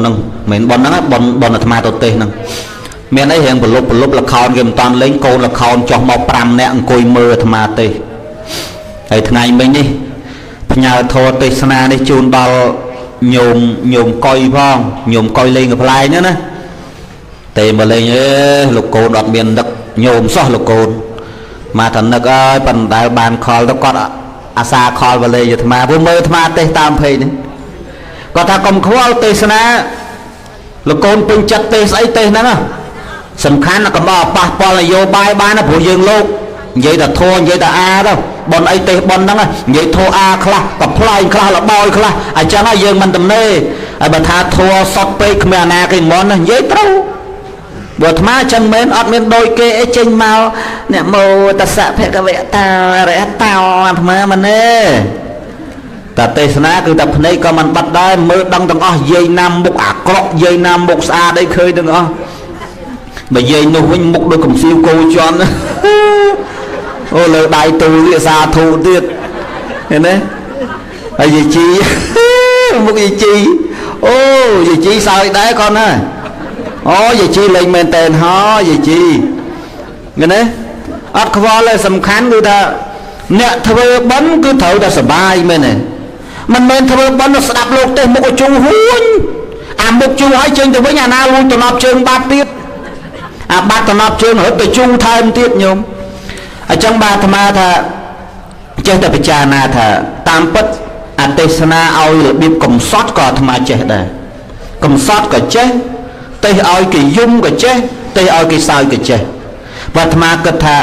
ហ្នឹងមិនប៉ុនហ្នឹងប៉ុនប៉ុនអាត្មាទៅទេសហ្នឹងមានអីរៀងប្រលប់ប្រលប់លខោនគេមិនតាន់លេងកូនលខោនចុះមក5នាក់អង្គុយមើលអាត្មាទេសហើយថ្ងៃមិញនេះផ្ញើធម៌ទេសនានេះជូនដល់ញោមញោមកុយផងញោមកុយលេងកំប្លែងហ្នឹងណាទេមកលេងអេលោកកូនអត់មាននឹកញោមសោះលោកកូនមកថានឹកអើយប៉ុន្តែបានខលទៅគាត់អាសាខលវលេអាត្មាព្រោះមើលអាត្មាទេសតាមពេកនេះគាត់ថាកុំខ្វល់ទេសនាលោកកូនពេញចិត្តទេសស្អីទេសហ្នឹងសំខាន់កុំឲ្យប៉ះពាល់នយោបាយបានណាព្រោះយើងលោកនិយាយតែធัวនិយាយតែអាទៅប៉ុនអីទេសប៉ុនហ្នឹងនិយាយធัวអាខ្លះក៏ប្លែងខ្លះលបយខ្លះអញ្ចឹងហើយយើងមិនទំនេរហើយបើថាធัวសតពេកគ្មានអាណាគេមុននិយាយត្រូវបើអាត្មាចឹងមែនអត់មានដូចគេអីចេញមកអ្នកមោតសៈភគវៈតារៈតោអាត្មាមិនទេតែទេសនាគឺតែភ្នែកក៏មិនបាត់ដែរមើលដឹងទាំងអស់យាយណាំមុខអាក្រក់យាយណាំមុខស្អាតអីឃើញទាំងអស់បើយាយនោះវិញមុខដូចកំសៀវគោជន់អូលើដៃទូលសាធុទៀតឃើញទេហើយយាយជីមុខយាយជីអូយាយជីសើចដែរគាត់ណាអូយាយជីលេងមែនតែនហោយាយជីឃើញទេអត់ខ្វល់ទេសំខាន់គឺថាអ្នកធ្វើបុណ្យគឺត្រូវតែសប្បាយមែនទេមិនមែនធ្វើបុណ្យស្ដាប់លោកទេសមុខឲ្យជូរហួញអាមុខជូរឲ្យចេញទៅវិញអាណាលួចតំណប់ជើងបាត់ទៀតអាបាត់តំណប់ជើងរត់ទៅជូរថែមទៀតញោមអញ្ចឹងបាទអាត្មាថាចេះតែពិចារណាថាតាមពិតអទេសនាឲ្យរបៀបកំសត់ក៏អាត្មាចេះដែរកំសត់ក៏ចេះទេសឲ្យគេយំក៏ចេះទេសឲ្យគេសើចក៏ចេះបាទអាត្មាគិតថា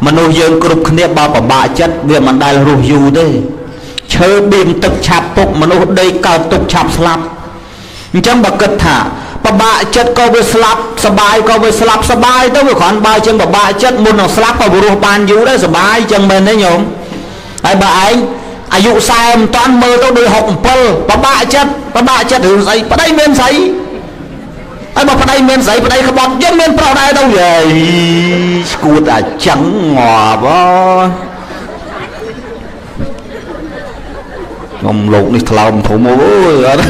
មនុស្សយើងគ្រប់គ្នាបើពិបាកចិត្តវាមិនដែលរស់យូរទេឈើបៀមទឹកឆាប់ពុកមនុស្សដេកកើតទុកឆាប់ស្លាប់អញ្ចឹងបើគិតថាពិបាកចិត្តក៏វាស្លាប់សបាយក៏វាស្លាប់សបាយទៅវាគ្រាន់បើជាងពិបាកចិត្តមុននឹងស្លាប់ក៏វារស់បានយូរដែរសបាយអញ្ចឹងមែនទេញោមហើយបើឯងអាយុ40មិនតាន់មើលទៅដូច67ពិបាកចិត្តពិបាកចិត្តរឿងស្អីប្តីមានស្អីហើយបើប្តីមានស្អីប្តីក្បត់យើងមានប្រុសដែរទៅយាយស្គួតអាចឹងងាប់អើយខ្ញុំលោកនេះថ្លើមធំអូយអត់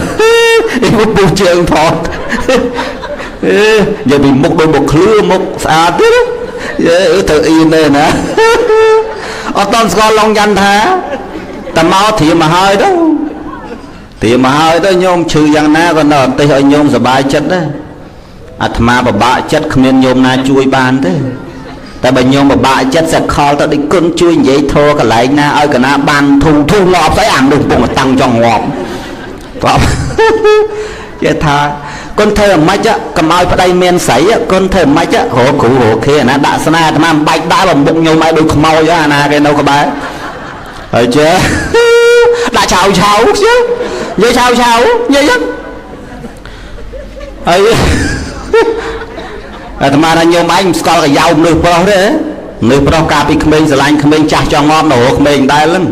អីពុះជើងថតអេនិយាយពីមុខដូចមកឃ្លឿមុខស្អាតទៀតយេទៅអ៊ីនទេណាអត់តន់ស្គាល់ឡងយ៉ាន់ថាតែមកត្រៀមមកហើយទៅត្រៀមមកហើយទៅញោមឈឺយ៉ាងណាក៏នៅអត់ទេសឲ្យញោមសប្បាយចិត្តដែរអាត្មាពិបាកចិត្តគ្មានញោមណាជួយបានទេតែបើញោមពិបាកចិត្តសខលទៅដូចគុណជួយនិយាយធរកន្លែងណាឲ្យកណាបានធូធូងាប់ស្អីអានោះកំពុងតាំងចង់ងាប់តបគេថាគុណធ្វើអាម៉េចកុំឲ្យប្តីមានស្រីគុណធ្វើអាម៉េចរកគ្រូរកគេអាណាដាក់ស្នេហ៍អាត្មាមិនបាច់ដាក់បើមុខញោមឲ្យដូចខ្មោចអាណាគេនៅក្បែរហើយចេះដាក់ឆៅឆៅជិះនិយាយឆៅឆៅនិយាយហ្នឹងហើយអាត្មាថាញោមឯងមិនស្គាល់កាយ៉ៅមនុស្សប្រុសទេមនុស្សប្រុសកាលពីក្មេងស្រឡាញ់ក្មេងចាស់ចង់ងាប់នៅរកក្មេងដែរហ្នឹង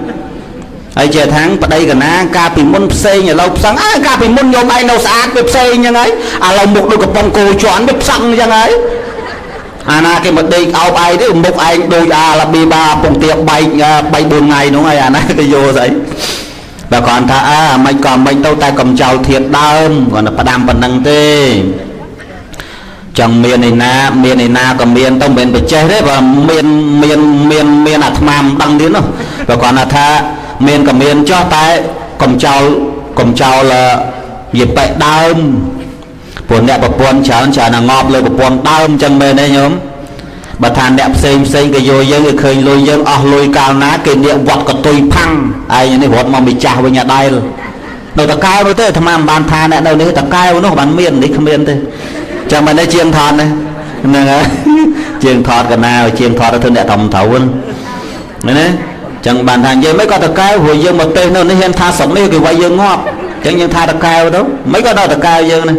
ហើយចេះថាងប្តីកណាកាលពីមុនផ្សេងឥឡូវផ្សឹងអើកាលពីមុនញោមឯងនៅស្អាតវាផ្សេងហ្នឹងហើយឥឡូវមុខដូចកំប៉ុងគោជន់វាផ្សឹងអញ្ចឹងហើយអាណាគេមកដេកអោបឯងទេមុខឯងដូចអាឡាប៊ីបាពងទាបែក3 4ថ្ងៃនោះហើយអាណាគេយកស្អីបើគ្រាន់ថាអើអាមិនក៏មិនទៅតែកំចោលធៀបដើមគ្រាន់តែផ្ដាំប៉ុណ្្នឹងទេចង់មានឯណាមានឯណាក៏មានទៅមិនមែនបច្ចេះទេបើមានមានមានមានអាត្មាមិនដឹងទៀតនោះបើគ្រាន់តែថាមានក៏មានចោះតែកំចោលកំចោលយិបិដើមព្រោះអ្នកប្រពន្ធច្រើនច្រើនងាប់លើប្រពន្ធដើមចឹងមែនទេញោមបើថាអ្នកផ្សេងផ្សេងគេយកយើងគេឃើញលុយយើងអស់លុយកាលណាគេនាកវត្តកតុយផាំងឯងនេះរត់មកម្ចាស់វិញអត់ដែលនៅតកែវនោះទេអាត្មាមិនបានថាអ្នកនៅនេះតកែវនោះបានមាននេះគ្មានទេចឹងមិនទេជាងថតនេះហ្នឹងហើយជាងថតកណាជាងថតទៅអ្នកធំត្រូវហ្នឹងណាចឹងបានថានិយាយមិនក៏តកែវព្រោះយើងមកទេសនៅនេះហ៊ានថាស្រុកនេះគេវាយយើងងាប់ចឹងយើងថាតកែវទៅមិនក៏ដល់តកែវយើងនេះ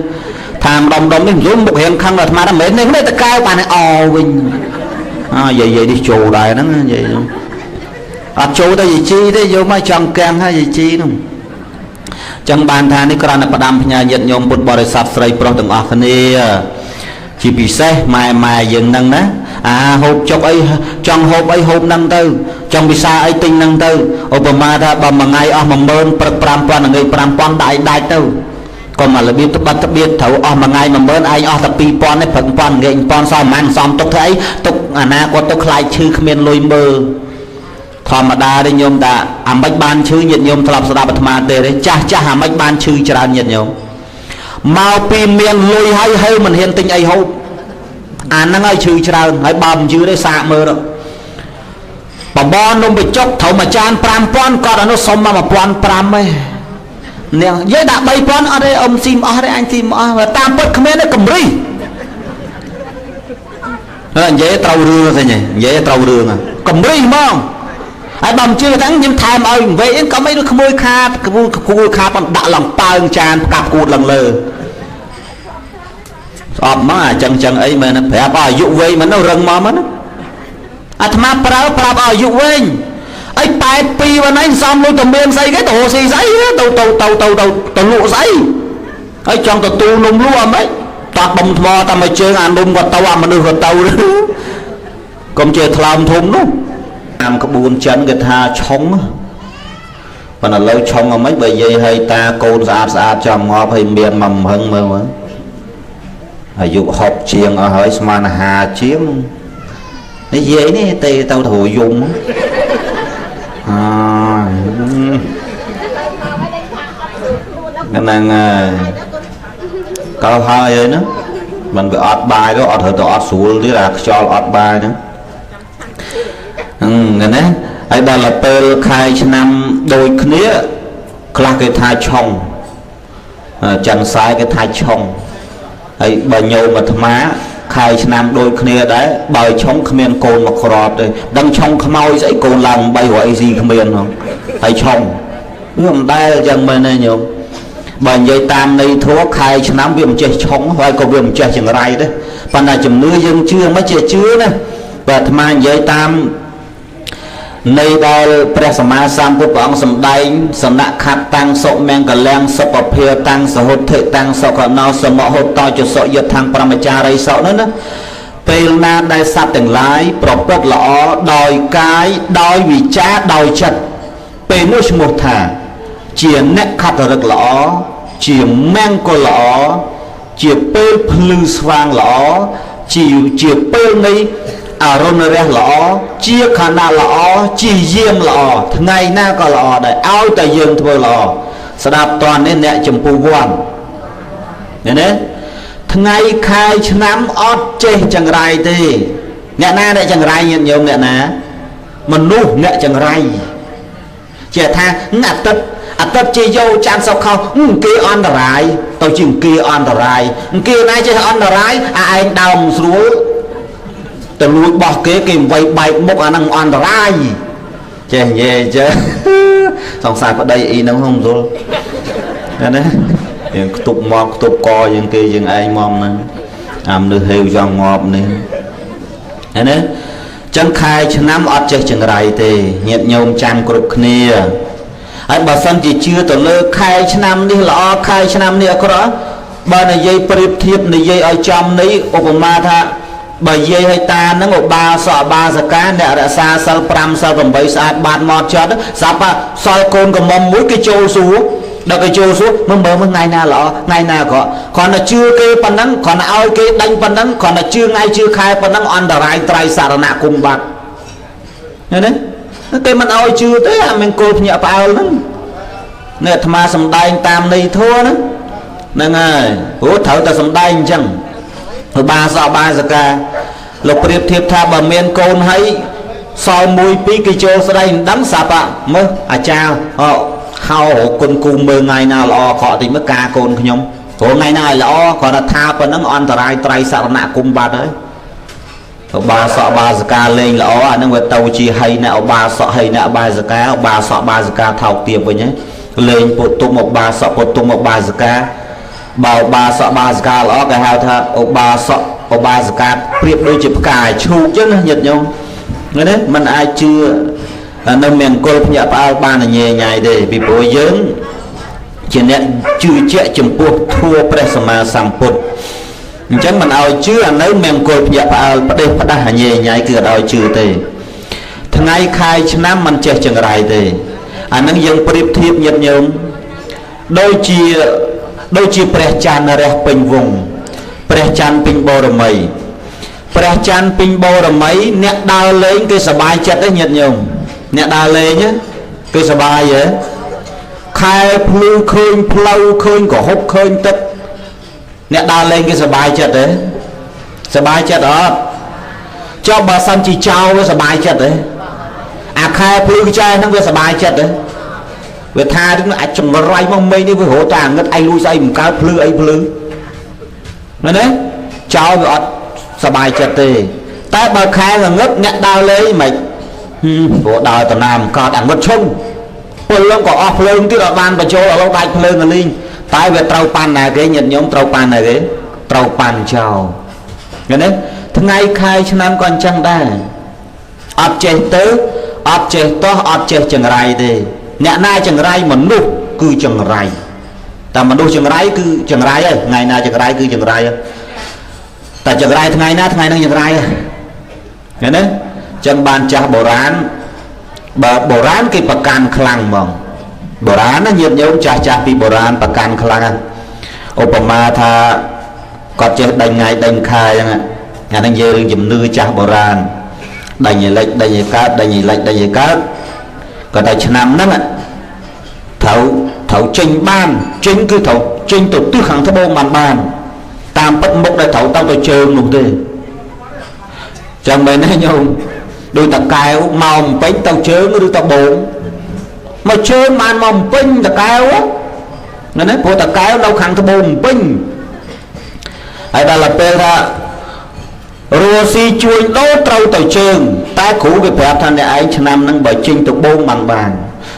ថាម្ដុំដុំនេះយំមុខរៀងខឹងដល់អាត្មាថាមិនមែននេះតកែវបានអវិញអើយាយយាយនេះចូលដែរហ្នឹងយាយអត់ចូលទៅយាយជីទេយកមកចង់កាំងហើយយាយជីនោះចឹងបានថានេះគ្រាន់តែផ្ដាំផ្ញើញាតិញោមពុទ្ធបរិស័ទស្រីប្រុសទាំងអស់គ្នាជាពិសេសម៉ែម៉ែយើងហ្នឹងណាអាហូបចុកអីចង់ហូបអីហូបហ្នឹងទៅចង់ពិសាអីទិញហ្នឹងទៅឧបមាថាបើមួយថ្ងៃអស់10000ព្រឹក5000ថ្ងៃ5000ដាក់ឲ្យដាច់ទៅ កុំមករបៀបត្បិតត្បៀតត្រូវអស់មួយថ្ងៃ10000ឯងអស់តែ2000នេះព្រឹក1000ងាក1000សល់ប្រហែលសំទុកធ្វើអីទុកអាណាគាត់ទុកខ្លាចឈឺគ្មានលុយមើលធម្មតាទេញោមតាអាមិនបានឈឺញាតិញោមធ្លាប់ស្ដាប់អាត្មាទេទេចាស់ចាស់អាមិនបានឈឺច្រើនញាតិញោមមកពីមានលុយហើយហើយមិនហ៊ានទិញអីហូបអាហ្នឹងឲ្យឈឺច្រើនហើយបើមិនឈឺទេសាកមើលបបរនំបញ្ចុកត្រូវមួយចាន5000គាត់អានោះសុំមក1500ឯងនាងយាយដាក់3000អត់ទេអ៊ំស៊ីមអស់ទេអញស៊ីមអស់តាមពិតគ្មានទេកំរីហើយនិយាយត្រូវរឿងទេនិយាយត្រូវរឿងកំរីហ្មងហើយបើមិនជឿថាខ្ញុំថែមឲ្យវែកក៏មិនដូចក្មួយខាតក្មួយខាតបណ្ដាក់ឡើងប៉ើងចានផ្កាប់គួតឡើងលើស្អប់មកអាចឹងចឹងអីមែនប្រាប់ឲ្យអាយុវែងមិនរឹងមកមិនអាត្មាប្រើប្រាប់ឲ្យអាយុវែងអី82วันឯងសំលុយទៅមានស្អីគេទៅរកស៊ីស្អីទៅទៅទៅទៅទៅទៅលក់ស្អីហើយចង់ទទួលនំលក់អីមិនតដុំថ្មតែមួយជើងអានំក៏ទៅអាមនុស្សក៏ទៅកុំជឿថ្លើមធំនោះតាមក្បួនចិនគេថាឆុងប៉ុន្តែឥឡូវឆុងអីមិនបើយាយឲ្យតាកូនស្អាតស្អាតចំងាប់ហើយមានមកហឹងមើលមើលអាយុ60ជាងអស់ហើយស្មាន50ជាងនេះយាយនេះទេទៅទៅយំអើហ្នឹងហើយកោហើយហើយហ្នឹងមិនវាអត់បាយទៅអត់ត្រូវទៅអត់ស្រួលទៀតអាខ្យល់អត់បាយហ្នឹងហ្នឹងណាហើយដល់ពេលខែឆ្នាំដូចគ្នាខ្លះគេថាឆុងច័ន្ទខ្សែគេថាឆុងហើយបើញោមអាត្មាខែឆ្នាំដូចគ្នាដែរបើឆុងគ្មានកូនមកក្របទេដឹងឆុងខ្មោចស្អីកូនឡើង800អីស៊ីគ្មានហងហើយឆុងវាមិនដែលអញ្ចឹងមែនទេញោមបើនិយាយតាមន័យធម៌ខែឆ្នាំវាមិនចេះឆុងហើយក៏វាមិនចេះចង្រៃទេប៉ុន្តែជំនឿយើងជឿមិនជាជឿណាបើអាត្មានិយាយតាមនៃដែលព្រះសម្មាសម្ពុទ្ធព្រះអង្គសម្ដែងសនៈខតតាំងសុមង្គលាំងសុពភាតាំងសហុទ្ធិតាំងសុខណោសមហុតចសុយថាងប្រមចារីសុនោះណាពេលណាដែលសត្វទាំងឡាយប្រព្រឹត្តល្អដោយកាយដោយវិចារដោយចិត្តពេលនោះឈ្មោះថាជាអ្នកខត្តរឹកល្អជាមង្គលល្អជាពេលភ្លឺស្វាងល្អជាពេលនៃអរុណរះល្អជាខណៈល្អជាយាមល្អថ្ងៃណាក៏ល្អដែរឲ្យតែយើងធ្វើល្អស្ដាប់តននេះអ្នកចម្ពោះវ័នឃើញទេថ្ងៃខែឆ្នាំអត់ចេះចង្រៃទេអ្នកណាអ្នកចង្រៃញាតិញោមអ្នកណាមនុស្សអ្នកចង្រៃជាថាអាទិត្យអាទិត្យជាយោច័ន្ទសុខខោគេអន្តរាយទៅជាគេអន្តរាយគេណាចេះអន្តរាយអាឯងដើមស្រួលទៅលួចបោះគេគេវៃបែកមុខអាហ្នឹងអន្តរាយចេះនិយាយចេះសង្សារប្តីអ៊ីហ្នឹងហងស្រួលណាយើងខ្ទប់មកខ្ទប់កយើងគេយើងឯងមកហ្នឹងអាមនុស្សហេវចង់ងាប់នេះណាចឹងខែឆ្នាំអត់ចេះចង្រៃទេញាតិញោមចាំគ្រប់គ្នាហើយបើសិនជាជឿទៅលើខែឆ្នាំនេះល្អខែឆ្នាំនេះអាក្រក់បើនិយាយប្រៀបធៀបនិយាយឲ្យចំនេះឧបមាថាបើយាយឲ្យតានឹងឧបាសកបាសកាអ្នករក្សាសិល5សិល8ស្អាតបាតមកចត់ស្រាប់សល់កូនកំមុំមួយគេចូលសួរដល់គេចូលសួរមើលមើលថ្ងៃណាល្អថ្ងៃណាអាក្រក់គ្រាន់តែជឿគេប៉ុណ្ណឹងគ្រាន់តែឲ្យគេដេញប៉ុណ្ណឹងគ្រាន់តែជឿថ្ងៃជឿខែប៉ុណ្ណឹងអន្តរាយត្រៃសារណគមបាត់ឃើញទេគេមិនឲ្យជឿទេអាមង្គលភ្ញាក់ផ្អើលហ្នឹងនេះអាត្មាសំដែងតាមន័យធម៌ហ្នឹងហ្នឹងហើយព្រោះត្រូវតែសំដែងអញ្ចឹងឧបាសកបាសកាលោកប្រៀបធៀបថាបើមានកូនហើយសល់មួយពីរគេចូលស្ដីមិនដឹងស្រាប់មើលអាចារ្យហៅគុណគូមើលថ្ងៃណាល្អខកតិចមើលការកូនខ្ញុំព្រោះថ្ងៃណាឲ្យល្អគ្រាន់តែថាប៉ុណ្ណឹងអន្តរាយត្រៃសរណគមបាត់ហើយឧបាសកបាសកាលេងល្អអានឹងវាទៅជាហីអ្នកឧបាសកហីអ្នកបាសកាឧបាសកបាសកាថោកទាបវិញហ៎លេងពុទុមឧបាសកពុទុមឧបាសកាបើឧបាសកបាសកាល្អគេហៅថាឧបាសកឧបាសកាប្រៀបដូចជាផ្កាឈូកចឹងណាញាតិញោមឃើញទេมันអាចជឿនៅមង្គលភ្ញាក់ផ្អើលបានញ៉ៃញ៉ៃទេពីព្រោះយើងជាអ្នកជឿជាក់ចំពោះធម៌ព្រះសម្មាសម្ពុទ្ធអញ្ចឹងមិនឲ្យជឿអានៅមង្គលភ្ញាក់ផ្អើលផ្ដេសផ្ដាស់ញ៉ៃញ៉ៃគឺអត់ឲ្យជឿទេថ្ងៃខែឆ្នាំមិនចេះចង្រៃទេអានឹងយើងប្រៀបធៀបញាតិញោមដូចជា ដូចជាព្រះច័ន្ទរះពេញវងព្រះច័ន្ទពេញបរមីព្រះច័ន្ទពេញបរមីអ្នកដើរលេងគេសប្បាយចិត្តទេញាតិញោមអ្នកដើរលេងគេសប្បាយហ៎ខែភ្លឺឃើញផ្លូវឃើញកហុកឃើញទឹកអ្នកដើរលេងគេសប្បាយចិត្តទេសប្បាយចិត្តអត់ចុះបើសិនជាចោលវាសប្បាយចិត្តទេអាខែភ្លឺខ្ចែហ្នឹងវាសប្បាយចិត្តទេវាថាអាចចម្រៃមកមេនេះវារត់តែអាងឹតឯងលួចស្អីមិនកើតភ្លឺអីភ្លឺមែនទេចោលវាអត់សប្បាយចិត្តទេតែបើខែងងឹតអ្នកដើរលេងមិនព្រោះដើរតាណាមកកើតអាងឹតឈុំពលនឹងក៏អស់ភ្លើងទៀតអត់បានបញ្ចូលឥឡូវដាច់ភ្លើងលីងតែវាត្រូវប៉ាន់ណាគេញាតិញោមត្រូវប៉ាន់ណាគេត្រូវប៉ាន់ចោលឃើញទេថ្ងៃខែឆ្នាំក៏អញ្ចឹងដែរអត់ចេះទៅអត់ចេះតោះអត់ចេះចង្រៃទេអ្នកណាចង្រៃមនុស្សគឺចង្រៃតែមនុស្សចង្រៃគឺចង្រៃហើយថ្ងៃណាចង្រៃគឺចង្រៃតែចង្រៃថ្ងៃណាថ្ងៃហ្នឹងចង្រៃឃើញទេចឹងបានចាស់បុរាណបើបុរាណគេប្រកាន់ខ្លាំងហ្មងបុរាណណាញាតិញោមចាស់ចាស់ពីបុរាណប្រកាន់ខ្លាំងឧបមាថាគាត់ចេះដេញថ្ងៃដេញខែអញ្ចឹងអាហ្នឹងនិយាយរឿងជំនឿចាស់បុរាណដេញឲ្យលិចដេញឲ្យកើតដេញឲ្យលិចដេញឲ្យកើតគាត់តែឆ្នាំហ្នឹងត្រូវចេញបានចេញគឺត្រូវចេញទៅទិសខាងត្បូងបានបានតាមពិតមុខដែលត្រូវទៅជើងនោះទេចឹងមែនទេញោមដូចតកែវមកពេញទៅជើងឬទៅបងមកជើងបានមកពេញតកែវហ្នឹងណាព្រោះតកែវនៅខាងត្បូងពេញហើយដល់ពេលថារស់ស៊ីជួញដូរត្រូវទៅជើងតែគ្រូគេប្រាប់ថាអ្នកឯងឆ្នាំហ្នឹងបើចេញទៅបងបានបាន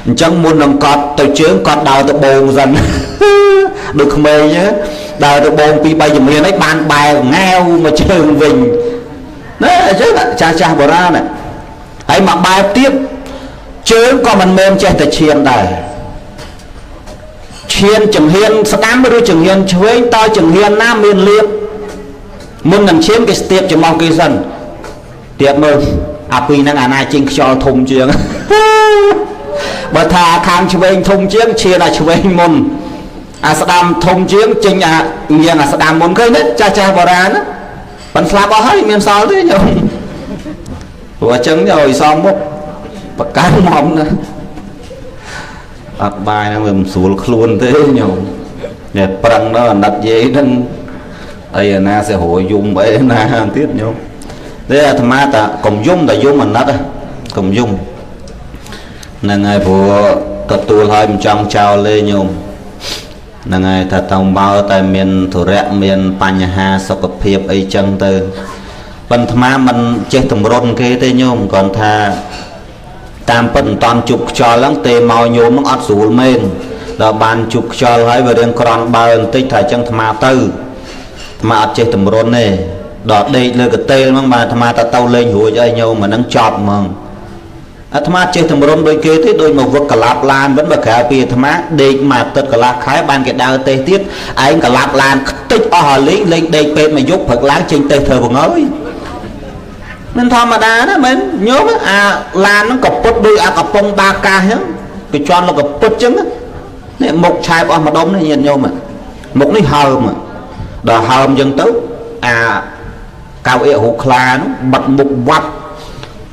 អញ្ចឹងមុននឹងកត់ទៅជើងកត់ដើរទៅបងសិនដូចក្មេងដើរទៅបងពី3ជំនាន់ឯងបានបែរងាវមកជើងវិញណាអញ្ចឹងចាស់ចាស់បុរាណហើយមកបែបទៀតជើងក៏មិនមែនចេះតែឈានដែរឈានចង្ហៀនស្ដាំឬចង្ហៀនឆ្វេងតើចង្ហៀនណាមានលៀបមុននឹងឈានគេស្ទាបច្មោះគេសិនទៀបមើលអាពីរហ្នឹងអាណាជាងខ្យល់ធំជាងបើថាខាងឆ្វេងធំជាងឈានអាឆ្វេងមុនអាស្ដាំធំជាងចេញអាញៀងអាស្ដាំមុនឃើញទេចាស់ចាស់បុរាណប៉ុន្តែស្លាប់អស់ហើយមានសល់ទេញោមព្រោះអញ្ចឹងឲ្យសមមុខប្រកាន់មកណាអត់បាយហ្នឹងវាមិនស្រួលខ្លួនទេញោមនេះប្រឹងដល់អាណិតយាយហ្នឹងអីអាណាសេះយំអីណាទៀតញោមទេអាត្មាតាកុំយំតែយំអាណិតកុំយំហ្នឹងហើយព្រោះទទួលហើយមិនចង់ចោលទេញោមហ្នឹងហើយថាតើមកតែមានធុរៈមានបញ្ហាសុខភាពអីចឹងទៅប៉ុន្តែអាត្មាមិនចេះតម្រុនគេទេញោមគ្រាន់ថាតាមពិតមិនតាន់ជប់ខ្យល់ហ្នឹងទេមកញោមហ្នឹងអត់ស្រួលមែនដល់បានជប់ខ្យល់ហើយវារៀងក្រន់បើបន្តិចថាអញ្ចឹងអាត្មាទៅអាត្មាអត់ចេះតម្រុនទេដល់ដេកលើកតេលហ្មងបាទអាត្មាទៅលេងរួចអីញោមអាហ្នឹងចប់ហ្មងអាត្មាចេះតម្រុនដូចគេទេដូចមកវឹកកឡាប់ឡានវិញបើក្រៅពីអាត្មាដេកមួយអាទិត្យកន្លះខែបានគេដើរទេសទៀតឯងកឡាប់ឡានខ្ទេចអស់ឲ្យលេងលេងដេកពេទ្យមួយយប់ព្រឹកឡើងចេញទេសធ្វើបង្អើយមិនធម្មតាណាមែនញោមអាឡានហ្នឹងក៏ពុតដូចអាកំប៉ុងបាកាសហ្នឹងគេជន់លោកក៏ពុតចឹងនេះមុខឆែបអស់ម្ដុំនេះញាតិញោមមុខនេះហើមដល់ហើមចឹងទៅអាកៅអៀរូខ្លានោះបិទមុខវត្ត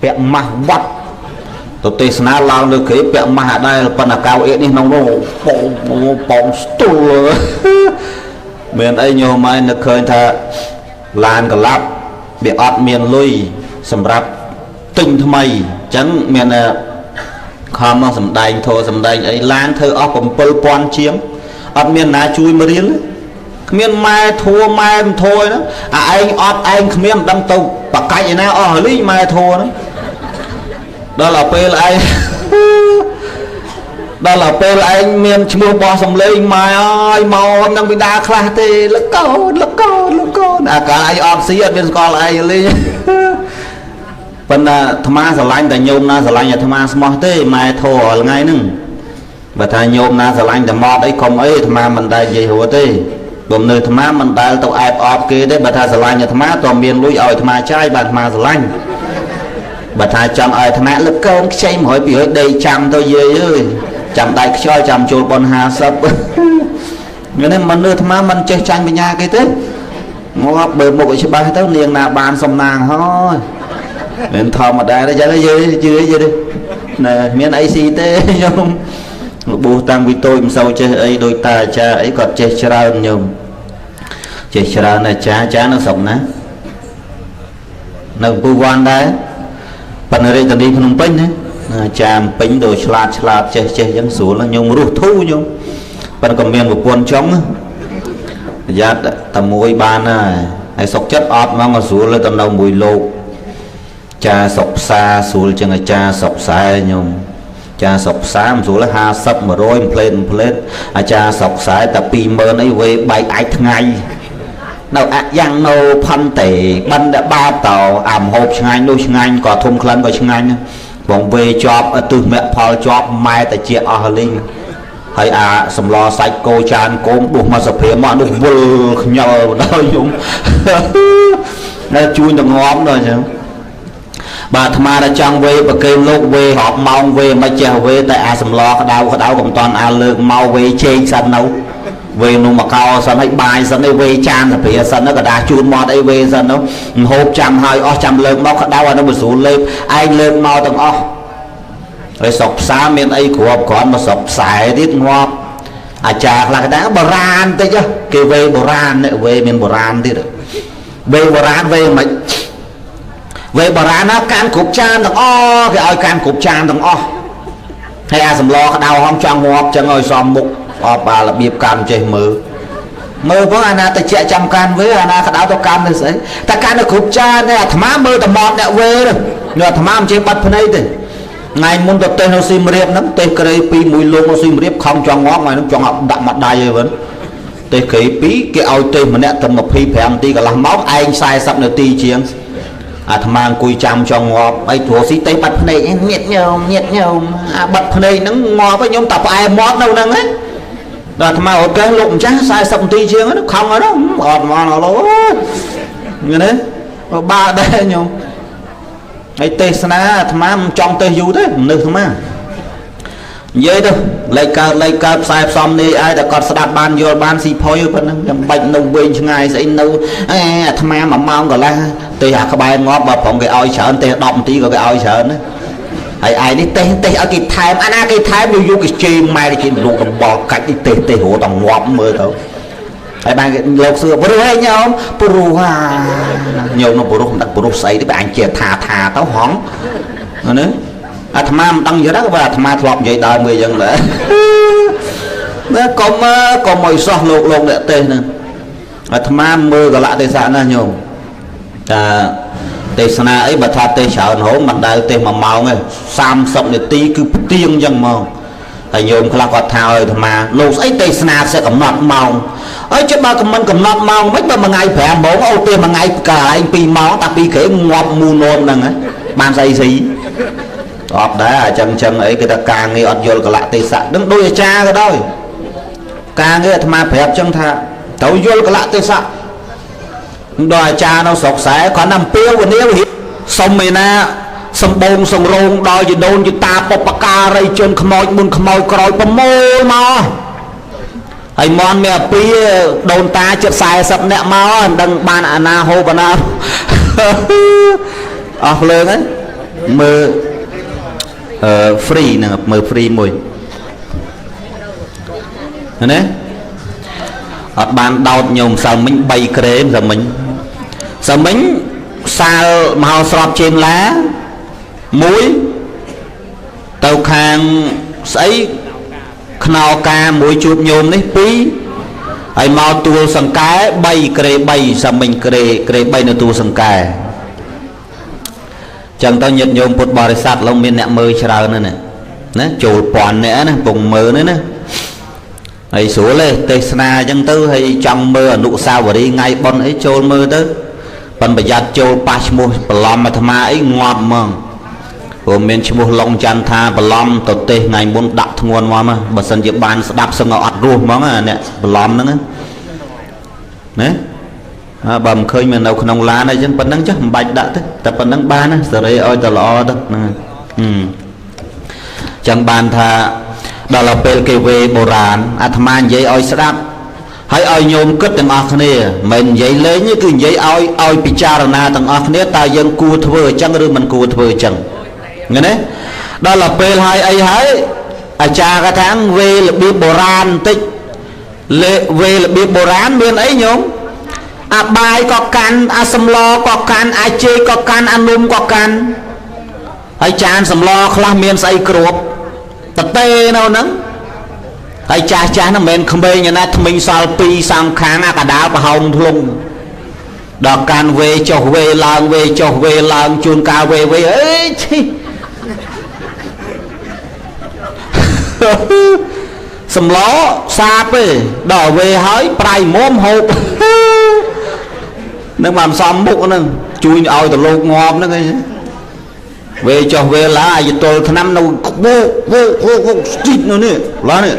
ពាក់ម៉ាស់វត្តទៅទេសនាឡើងលើគេពាក់ម៉ាស់អាដែលប៉ុន្តែកៅអៀនេះក្នុងនោះបងបងស្ទូលមានអីញោមហើយនឹកឃើញថាឡានកឡាប់វាអត់មានលុយសម្រាប់ទិញថ្មីអញ្ចឹងមានខំមកសំដែងធោសំដែងអីឡានធ្វើអស់7000ជាងអត់មានណាជួយមករៀលគ្មានម៉ែធัวម៉ែមិនធัวហ្នឹងអាឯងអត់ឯងគ្មានមិនដឹងទៅបកាច់ឯណាអស់លីងម៉ែធัวហ្នឹងដល់ពេលឯងដល់ពេលឯងមានឈ្មោះបោះសំលេងម៉ែអើយមកនឹងវិដាខ្លះទេលកូនលកូនលកូនអាកាលឯងអត់ស៊ីអត់មានស្គាល់ឯងលេងប៉ុន្តែអាត្មាស្រឡាញ់តែញោមណាស្រឡាញ់អាត្មាស្មោះទេម៉ែធោរាល់ថ្ងៃហ្នឹងបើថាញោមណាស្រឡាញ់តែមកអីកុំអីអាត្មាមិនដែលនិយាយហួទេបើនៅអាត្មាមិនដែលទៅអែបអបគេទេបើថាស្រឡាញ់អាត្មាតើមានលុយឲ្យអាត្មាចាយបាទអាត្មាស្រឡាញ់បើថាចង់ឲ្យអាត្មាលើកកូនខ្ចី100 200ដេកចាំទៅយាយអើយចាំដៃខ្យល់ចាំចូលប៉ុន50 នេះមនុស្សអាត្មាមិនចេះចាញ់បញ្ញាគេទេងាប់បើមុខឲ្យច្បាស់ទៅនាងណាបានសំណាងហើយមិនធម្មតាទេចឹងយឺជឿយឺណែមានអីស៊ីទេញោមរបួសតាំងពីតូចមិនសូវចេះអីដោយតាអាចារ្យអីគាត់ចេះច្រើនញោមចេះច្រើនអាចារ្យអាចារ្យនៅស្រុកណានៅពូវ័នដែរប៉ុន្តែរាជធានីភ្នំពេញណាអាចារ្យពេញដូចឆ្លាតឆ្លាតចេះចេះចឹងស្រួលញោមរស់ធូរញោមប៉ុន្តែក៏មានប្រពន្ធចុងប្រយ័ត្នតែមួយបានហើយហើយសុកចិត្តអត់ហ្មងស្រួលទៅនៅមួយលោកចាសុកផ្សារស្រួលជាងអាចារ្យសុកខ្សែញោមចាសុកផ្សារមិនស្រួល50 100ផ្លេតផ្លេតអាចារ្យសុកខ្សែតែ20000អីវេបែកអាចថ្ងៃនៅអយ៉ាងណូផនតេបណ្ឌបាតោអាមហូបឆ្ងាញ់នោះឆ្ងាញ់ក៏ធំក្លិនក៏ឆ្ងាញ់បងវេជាប់ទិសមគ្គផលជាប់ម៉ែតាជាអស់លីងហើយអាសម្លសាច់គោចានគោមដួសមកសភាមកនោះវិលខ្ញល់ដល់យំនៅជួញទៅងាប់ដល់អញ្ចឹងបាទអាត្មាតែចង់វេប្រគេនលោកវេរាប់ម៉ោងវេមិនចេះវេតែអាសម្លក្តៅក្តៅកុំតន់អាលើកមកវេជែកសិននៅវេនោះមកកោសិនហើយបាយសិនហើយវេចានសភាសិនទៅកដាជូនមាត់អីវេសិនទៅហូបចាំហើយអស់ចាំលើកមកក្តៅអានោះមិនស្រួលលេបឯងលើកមកទាំងអស់ហើយស្រុកផ្សារមានអីគ្រាប់គ្រាន់មកស្រុកផ្សែទៀតងាប់អាចារ្យខ្លះគេថាបុរាណតិចគេវេបុរាណនេះវេមានបុរាណទៀតវេបុរាណវេមិនវេបុរាណណាកាន់គ្រប់ចានទាំងអស់គេឲ្យកាន់គ្រប់ចានទាំងអស់ហើយអាសម្លក្តៅហំចង់ងាប់ចឹងឲ្យសមមុខអបអារបៀបកាន់ចេះមើលមើលផងអាណាតិចចាំកាន់វេអាណាក្តៅទៅកាន់ទៅស្អីតែកាន់ទៅគ្រប់ចាននេះអាត្មាមើលតែមាត់អ្នកវេនោះអាត្មាមិនចេះបាត់ភ្នែកទេថ្ងៃមុនទៅទេសនៅសៀមរាបហ្នឹងទេសក្រេពីមួយលោកនៅសៀមរាបខំចង់ងាប់ថ្ងៃហ្នឹងចង់ដាក់មកដៃហើយវិញទេសក្រេពីគេឲ្យទេសម្នាក់ត្រឹម25នាទីកន្លះម៉ោងឯង40នាទីជាងអាត្មាអង្គុយចាំចង់ងាប់អីព្រោះស៊ីទេសបាត់ភ្នែកញាតញោមញាតញោមអាបាត់ភ្នែកហ្នឹងងាប់ហើយញោមតែផ្អែមមាត់នៅហ្នឹងហ៎ដល់អាត្មាអូខេលោកម្ចាស់40នាទីជាងហ្នឹងខំហើយអត់មកដល់អូយណាបាក់ដែរញោមហើយទេសនាអាត្មាមិនចង់ទេសយូរទេមនុស្សអាត្មានិយាយទៅលេខកើតលេខកើតផ្សាយផ្សំនេះឲ្យតែគាត់ស្ដាប់បានយល់បានស៊ីផុយប៉ុណ្ណឹងចាំបាច់នៅវែងឆ្ងាយស្អីនៅអេអាត្មា1ម៉ោងកន្លះទេសអាក្បែរងាប់បើប្រងគេឲ្យច្រើនទេស10នាទីក៏គេឲ្យច្រើនណាហើយឯនេះទេសទេសឲ្យគេថែមអាណាគេថែមយូរយូរគេជេរម៉ែគេលោកដំបល់កាច់នេះទេសទេសរត់ដល់ងាប់មើលទៅហើយបានគេលោកសួរព្រោះឯងញោមព្រោះអាញោមនោះព្រោះមិនដឹងព្រោះស្អីទេបើអញជាថាថាទៅហងណាអាត្មាមិនដឹងយល់ទេបើអាត្មាធ្លាប់និយាយដើមមួយអញ្ចឹងដែរណាកុំកុំឲ្យសោះលោកលោកអ្នកទេសហ្នឹងអាត្មាមើលកលៈទេសៈណាញោមតាទេសនាអីបើថាទេសច្រើនហូមមិនដែលទេស1ម៉ោងទេ30នាទីគឺផ្ទៀងអញ្ចឹងហ្មងហើយញោមខ្លះគាត់ថាឲ្យអាត្មាលោកស្អីទេសនាសេះកំណត់ម៉ោងហើយចិត្តបើខមមិនកំណត់ម៉ោងមិនបើមួយថ្ងៃ5ម៉ោងអូទេមួយថ្ងៃកន្លែង2ម៉ោងតា2ក្រេងាប់មូនោមហ្នឹងបានស្អីស៊ីអត់ដែរអញ្ចឹងចឹងអីគេថាការងារអត់យល់កលៈទេសៈនឹងដូចអាចារ្យក៏ដោយការងារអាត្មាប្រាប់ចឹងថាត្រូវយល់កលៈទេសៈដល់អាចារ្យនៅស្រុកខ្សែគាត់ណាអំពាវនាវសុំឯណាសំបងសង្រងដល់យដូនយតាបុព្វការីជនខ្មោចមុនខ្មោចក្រោយប្រមូលមកហើយមន់មានអាពីដូនតាជិត40នាក់មកមិនដឹងបានអាណាហូបអាណាអស់ភ្លើងហើយមើលអឺ free ហ្នឹងមើល free មួយណាអត់បានដោតញោមសើមិញ3ក្រេមសើមិញសើមិញសាលមហោស្រពជេនឡាមួយទៅខាងស្អីខ្នោការមួយជួបញោមនេះ2ហើយមកទួលសង្កែ3ក្រេ3សមិញក្រេក្រេ3នៅទួលសង្កែចឹងទៅញាតិញោមពុទ្ធបរិស័ទលោកមានអ្នកមើលច្រើនណាស់ណាចូលពាន់អ្នកណាពងមើលនេះណាហើយស្រួលទេទេសនាអញ្ចឹងទៅហើយចង់មើលអនុស្សាវរីយ៍ថ្ងៃបុណ្យអីចូលមើលទៅប៉ុនប្រយ័ត្នចូលប៉ះឈ្មោះបន្លំអាត្មាអីងាប់ហ្មងព្រោះមានឈ្មោះឡុងចន្ទថាបន្លំទៅទេសថ្ងៃមុនដាក់ធ្ងន់មកបើសិនជាបានស្ដាប់សឹងអត់រស់ហ្មងអាអ្នកបន្លំហ្នឹងណាបើមិនឃើញមាននៅក្នុងឡានអីចឹងប៉ុណ្្នឹងចុះមិនបាច់ដាក់ទេតែប៉ុណ្្នឹងបានណាសេរីឲ្យតែល្អទៅហ្នឹងចឹងបានថាដល់ពេលគេវេបុរាណអាត្មានិយាយឲ្យស្ដាប់ ហើយឲ្យញោមគិតទាំងអស់គ្នាមិននិយាយលេងទេគឺនិយាយឲ្យពិចារណាទាំងអស់គ្នាតើយើងគួរធ្វើអញ្ចឹងឬមិនគួរធ្វើអញ្ចឹងឃើញទេដល់ទៅពេលហើយអីហើយអាចារ្យគាត់ថាវេរបៀបបុរាណបន្តិចលេវេរបៀបបុរាណមានអីញោមអាបាយក៏កាន់អាសម្លក៏កាន់អាចេកក៏កាន់អានំក៏កាន់ហើយចានសម្លខ្លះមានស្អីគ្របតេនៅហ្នឹងហើយចាស់ចាស់ហ្នឹងមិនមែនក្មេងណាថ្មិញសល់ពីរសងខាងអាកដាលប្រហោងធ្លុងដល់កាន់វេចុះវេឡើងវេចុះវេឡើងជួនកាលវេវេអេឈីសម្លសាបទេដល់វេហើយប្រៃមុំហូបនឹងបានសំមុខហ្នឹងជួយឲ្យទៅលោកងាប់ហ្នឹងឯងវេចុះវេឡើងអាយទល់ឆ្នាំនៅខ្វោវោវោវោស្ទីចនៅនេះឡើយនេះ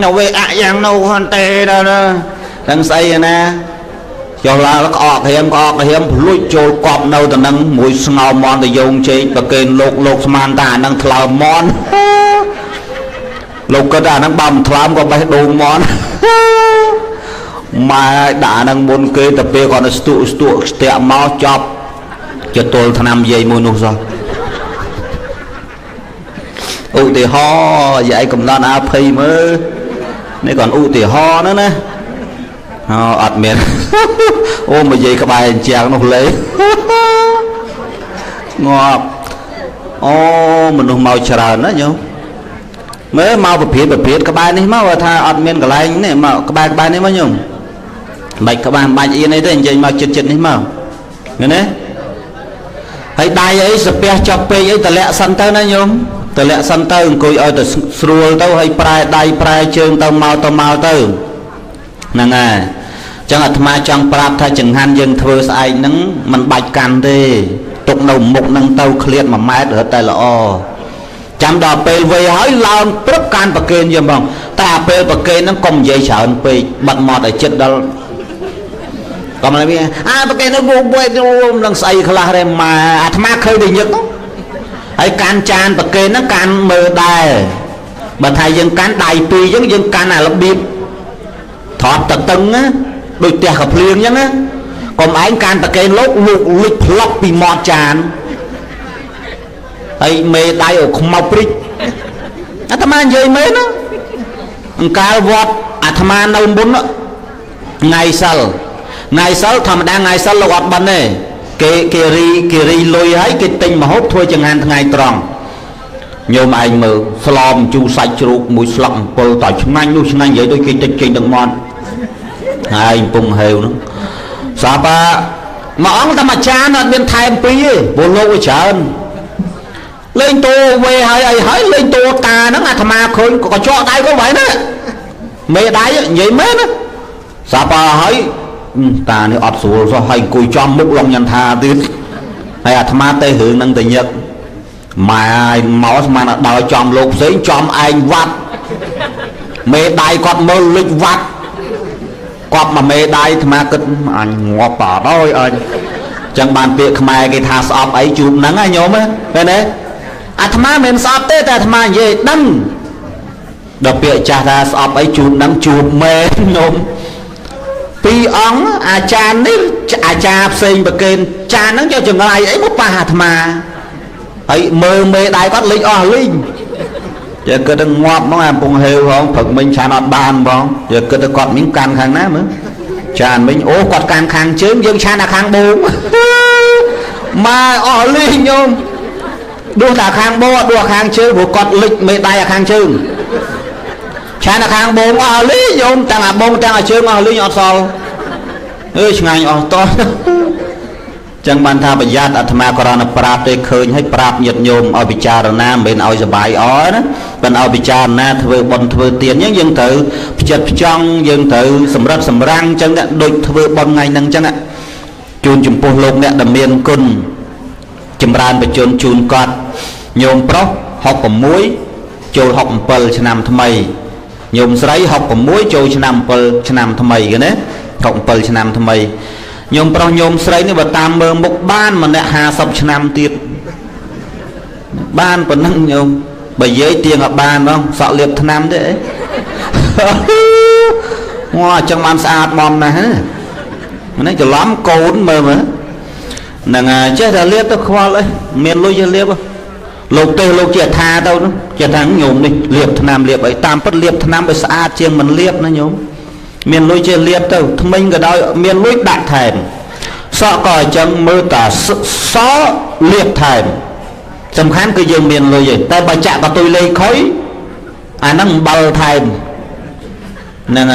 នៅវេអយ៉ាងនៅហនទេដល់ទាំងស្អីណាចុះឡើងក្អកហៀមក្អកហៀមភ្លុចចូលកប់នៅទៅនឹងមួយស្ងោមន់ទៅយងជែកប្រកេនលោកលោកស្មានតាអានឹងថ្លើមមន់លោកគិតអានឹងបើមិនថ្លើមក៏បេះដូងមន់ម៉ែដាក់អានឹងមុនគេទៅពេលគាត់ស្ទុស្ទុស្ទាក់មកចប់ចទល់ឆ្នាំយាយមួយនោះសោះឧទាហរណ៍យាយកំណត់អាភ័យមើលនេះគាត់ឧទាហរណ៍ហ្នឹងណាអូអត់មានអូមកយាយក្បែរអញ្ចឹងនោះលេងាប់អូមនុស្សមកច្រើនណាញោមមើលមកប្រភេទប្រភេទក្បែរនេះមកថាអត់មានកន្លែងនេះមកក្បែរក្បែរនេះមកញោមមិនក្បែរមិនបាច់អៀនអីទេនិយាយមកចិត្តចិត្តនេះមកឃើញទេហើយដៃអីសាពះចប់ពេកអីតម្លាក់សិនទៅណាញោមតម្លាក់សិនទៅអង្គុយឲ្យទៅស្រួលទៅហើយប្រែដៃប្រែជើងទៅមកទៅមកទៅហ្នឹងហើយចឹងអាត្មាចង់ប្រាប់ថាចង្ហាន់យើងធ្វើស្អែកហ្នឹងមិនបាច់កាន់ទេទុកនៅមុខហ្នឹងទៅឃ្លាត1ម៉ែត្ររត់តែល្អចាំដល់ពេលវេហើយឡើងព្រឹកកាន់ប្រគេនយើងបងតែអាពេលប្រគេនហ្នឹងកុំនិយាយច្រើនពេកបាត់មាត់ឲ្យចិត្តដល់កុំឲ្យវាអាប្រគេនហ្នឹងវវនឹងស្អីខ្លះទេម៉ែអាត្មាឃើញតែញឹកហើយកាន់ចានប្រគេនហ្នឹងកាន់មើលដែរបើថាយើងកាន់ដៃពីរអញ្ចឹងយើងកាន់អារបៀបថតតតឹងណាដូចផ្ទះកាភ្លៀងអញ្ចឹងណាកុំឯងកាន់ប្រគេនលោកលូកលិចផ្លុកពីមាត់ចានហើយមេដៃឲ្យខ្មៅព្រិចអាត្មានិយាយមែនណាអង្កាលវត្តអាត្មានៅមុនថ្ងៃសិលថ្ងៃសិលធម្មតាថ្ងៃសិលលោកអត់បិណ្ឌទេគេគេរីលុយហើយគេទិញម្ហូបធ្វើចង្ហាន់ថ្ងៃត្រង់ញោមឯងមើលស្លមជូរសាច់ជ្រូកមួយស្លឹកអំពិលតឆ្ងាញ់នោះឆ្ងាញ់និយាយដូចគេតិចចេញទាំងមាត់ហើយកំពុងហេវនោះសាបាមួយអង្គតែមួយចានអត់មានថែមពីរទេព្រោះលោកវាច្រើនលេងតោវេហើយអីហើយលេងតោតាហ្នឹងអាត្មាឃើញក៏ចកដៃក៏ໄວណាមេដៃនិយាយមែនណាសាបាហើយតានេះអត់ស្រួលសោះហើយអង្គុយចំមុខឡងញ៉ាន់ថាទៀតហើយអាត្មាទេរឿងហ្នឹងទៅញឹកម៉ែមកស្មានដល់ចំលោកផ្សេងចំឯងវត្តមេដៃគាត់មើលលិចវត្តគាត់មកមេដៃអាត្មាគិតអញងាប់បាត់ហើយអញចឹងបានពាក្យខ្មែរគេថាស្អប់អីជួបហ្នឹងណាញោមឃើញទេអាត្មាមិនស្អប់ទេតែអាត្មានិយាយដឹងដល់ពាក្យចាស់ថាស្អប់អីជួបហ្នឹងជួបមែនញោមពីរអង្គអាចារ្យនេះអាចារ្យផ្សេងប្រគេនចានហ្នឹងយកចង្រៃអីមកប៉ះអាត្មាហើយមើលមេដៃគាត់លិចអស់លីងយកគិតទៅងាប់ហ្មងអាកំពុងហេវផងព្រឹកមិញឆានអត់បានផងយកគិតទៅគាត់មិញកាន់ខាងណាមើលចានមិញអូគាត់កាន់ខាងជើងយើងឆានអាខាងបូងម៉ែអស់លីងញោមដួសតែខាងបូដួសខាងជើងព្រោះគាត់លិចមេដៃអាខាងជើងឆានអាខាងបូងអស់លីងញោមទាំងអាបូងទាំងអាជើងអស់លីងអត់សល់អើយឆ្ងាញ់អស់តោះចឹងបានថាប្រយ័ត្នអាត្មាក៏រណប្រាប់ទេឃើញឲ្យប្រាប់ញាតិញោមឲ្យពិចារណាមិនមែនឲ្យសបាយអណាប៉ុន្តែឲ្យពិចារណាធ្វើបុណ្យធ្វើទានអញ្ចឹងយើងត្រូវផ្ចិតផ្ចង់យើងត្រូវសម្រិតសម្រាំងអញ្ចឹងដូចធ្វើបុណ្យថ្ងៃហ្នឹងអញ្ចឹងជូនចំពោះលោកអ្នកដែលមានគុណចម្រើនបជនជូនគាត់ញោមប្រុស66ចូល67ឆ្នាំថ្មីញោមស្រី66ចូលឆ្នាំ7ឆ្នាំថ្មីគេណា67ឆ្នាំថ្មីញោមប្រុសញោមស្រីនេះបើតាមមើលមុខបានម្នាក់50ឆ្នាំទៀតបានប៉ុណ្ណឹងញោមបើយាយទៀងឲ្យបានបងសក់លៀបថ្នាំទេអី អូអញ្ចឹងបានស្អាតមណាស់ហ្នឹងច្រឡំកូនមើលមើលហ្នឹងហើយចេះតែលាបទៅខ្វល់អីមានលុយចេះលាបលោកទេសលោកជាថាទៅចេះថាញោមនេះលាបថ្នាំលាបអីតាមពិតលាបថ្នាំវាស្អាតជាងមិនលាបណាញោមមានលុយចេះលាបទៅថ្មិញក៏ដោយមានលុយដាក់ថែមសក់ក៏អញ្ចឹងមើលតាសលាបថែមសំខាន់គឺយើងមានលុយឯងតែបើចាក់កតុយលេខុយអាហ្នឹងអំបិលថែមហ្នឹង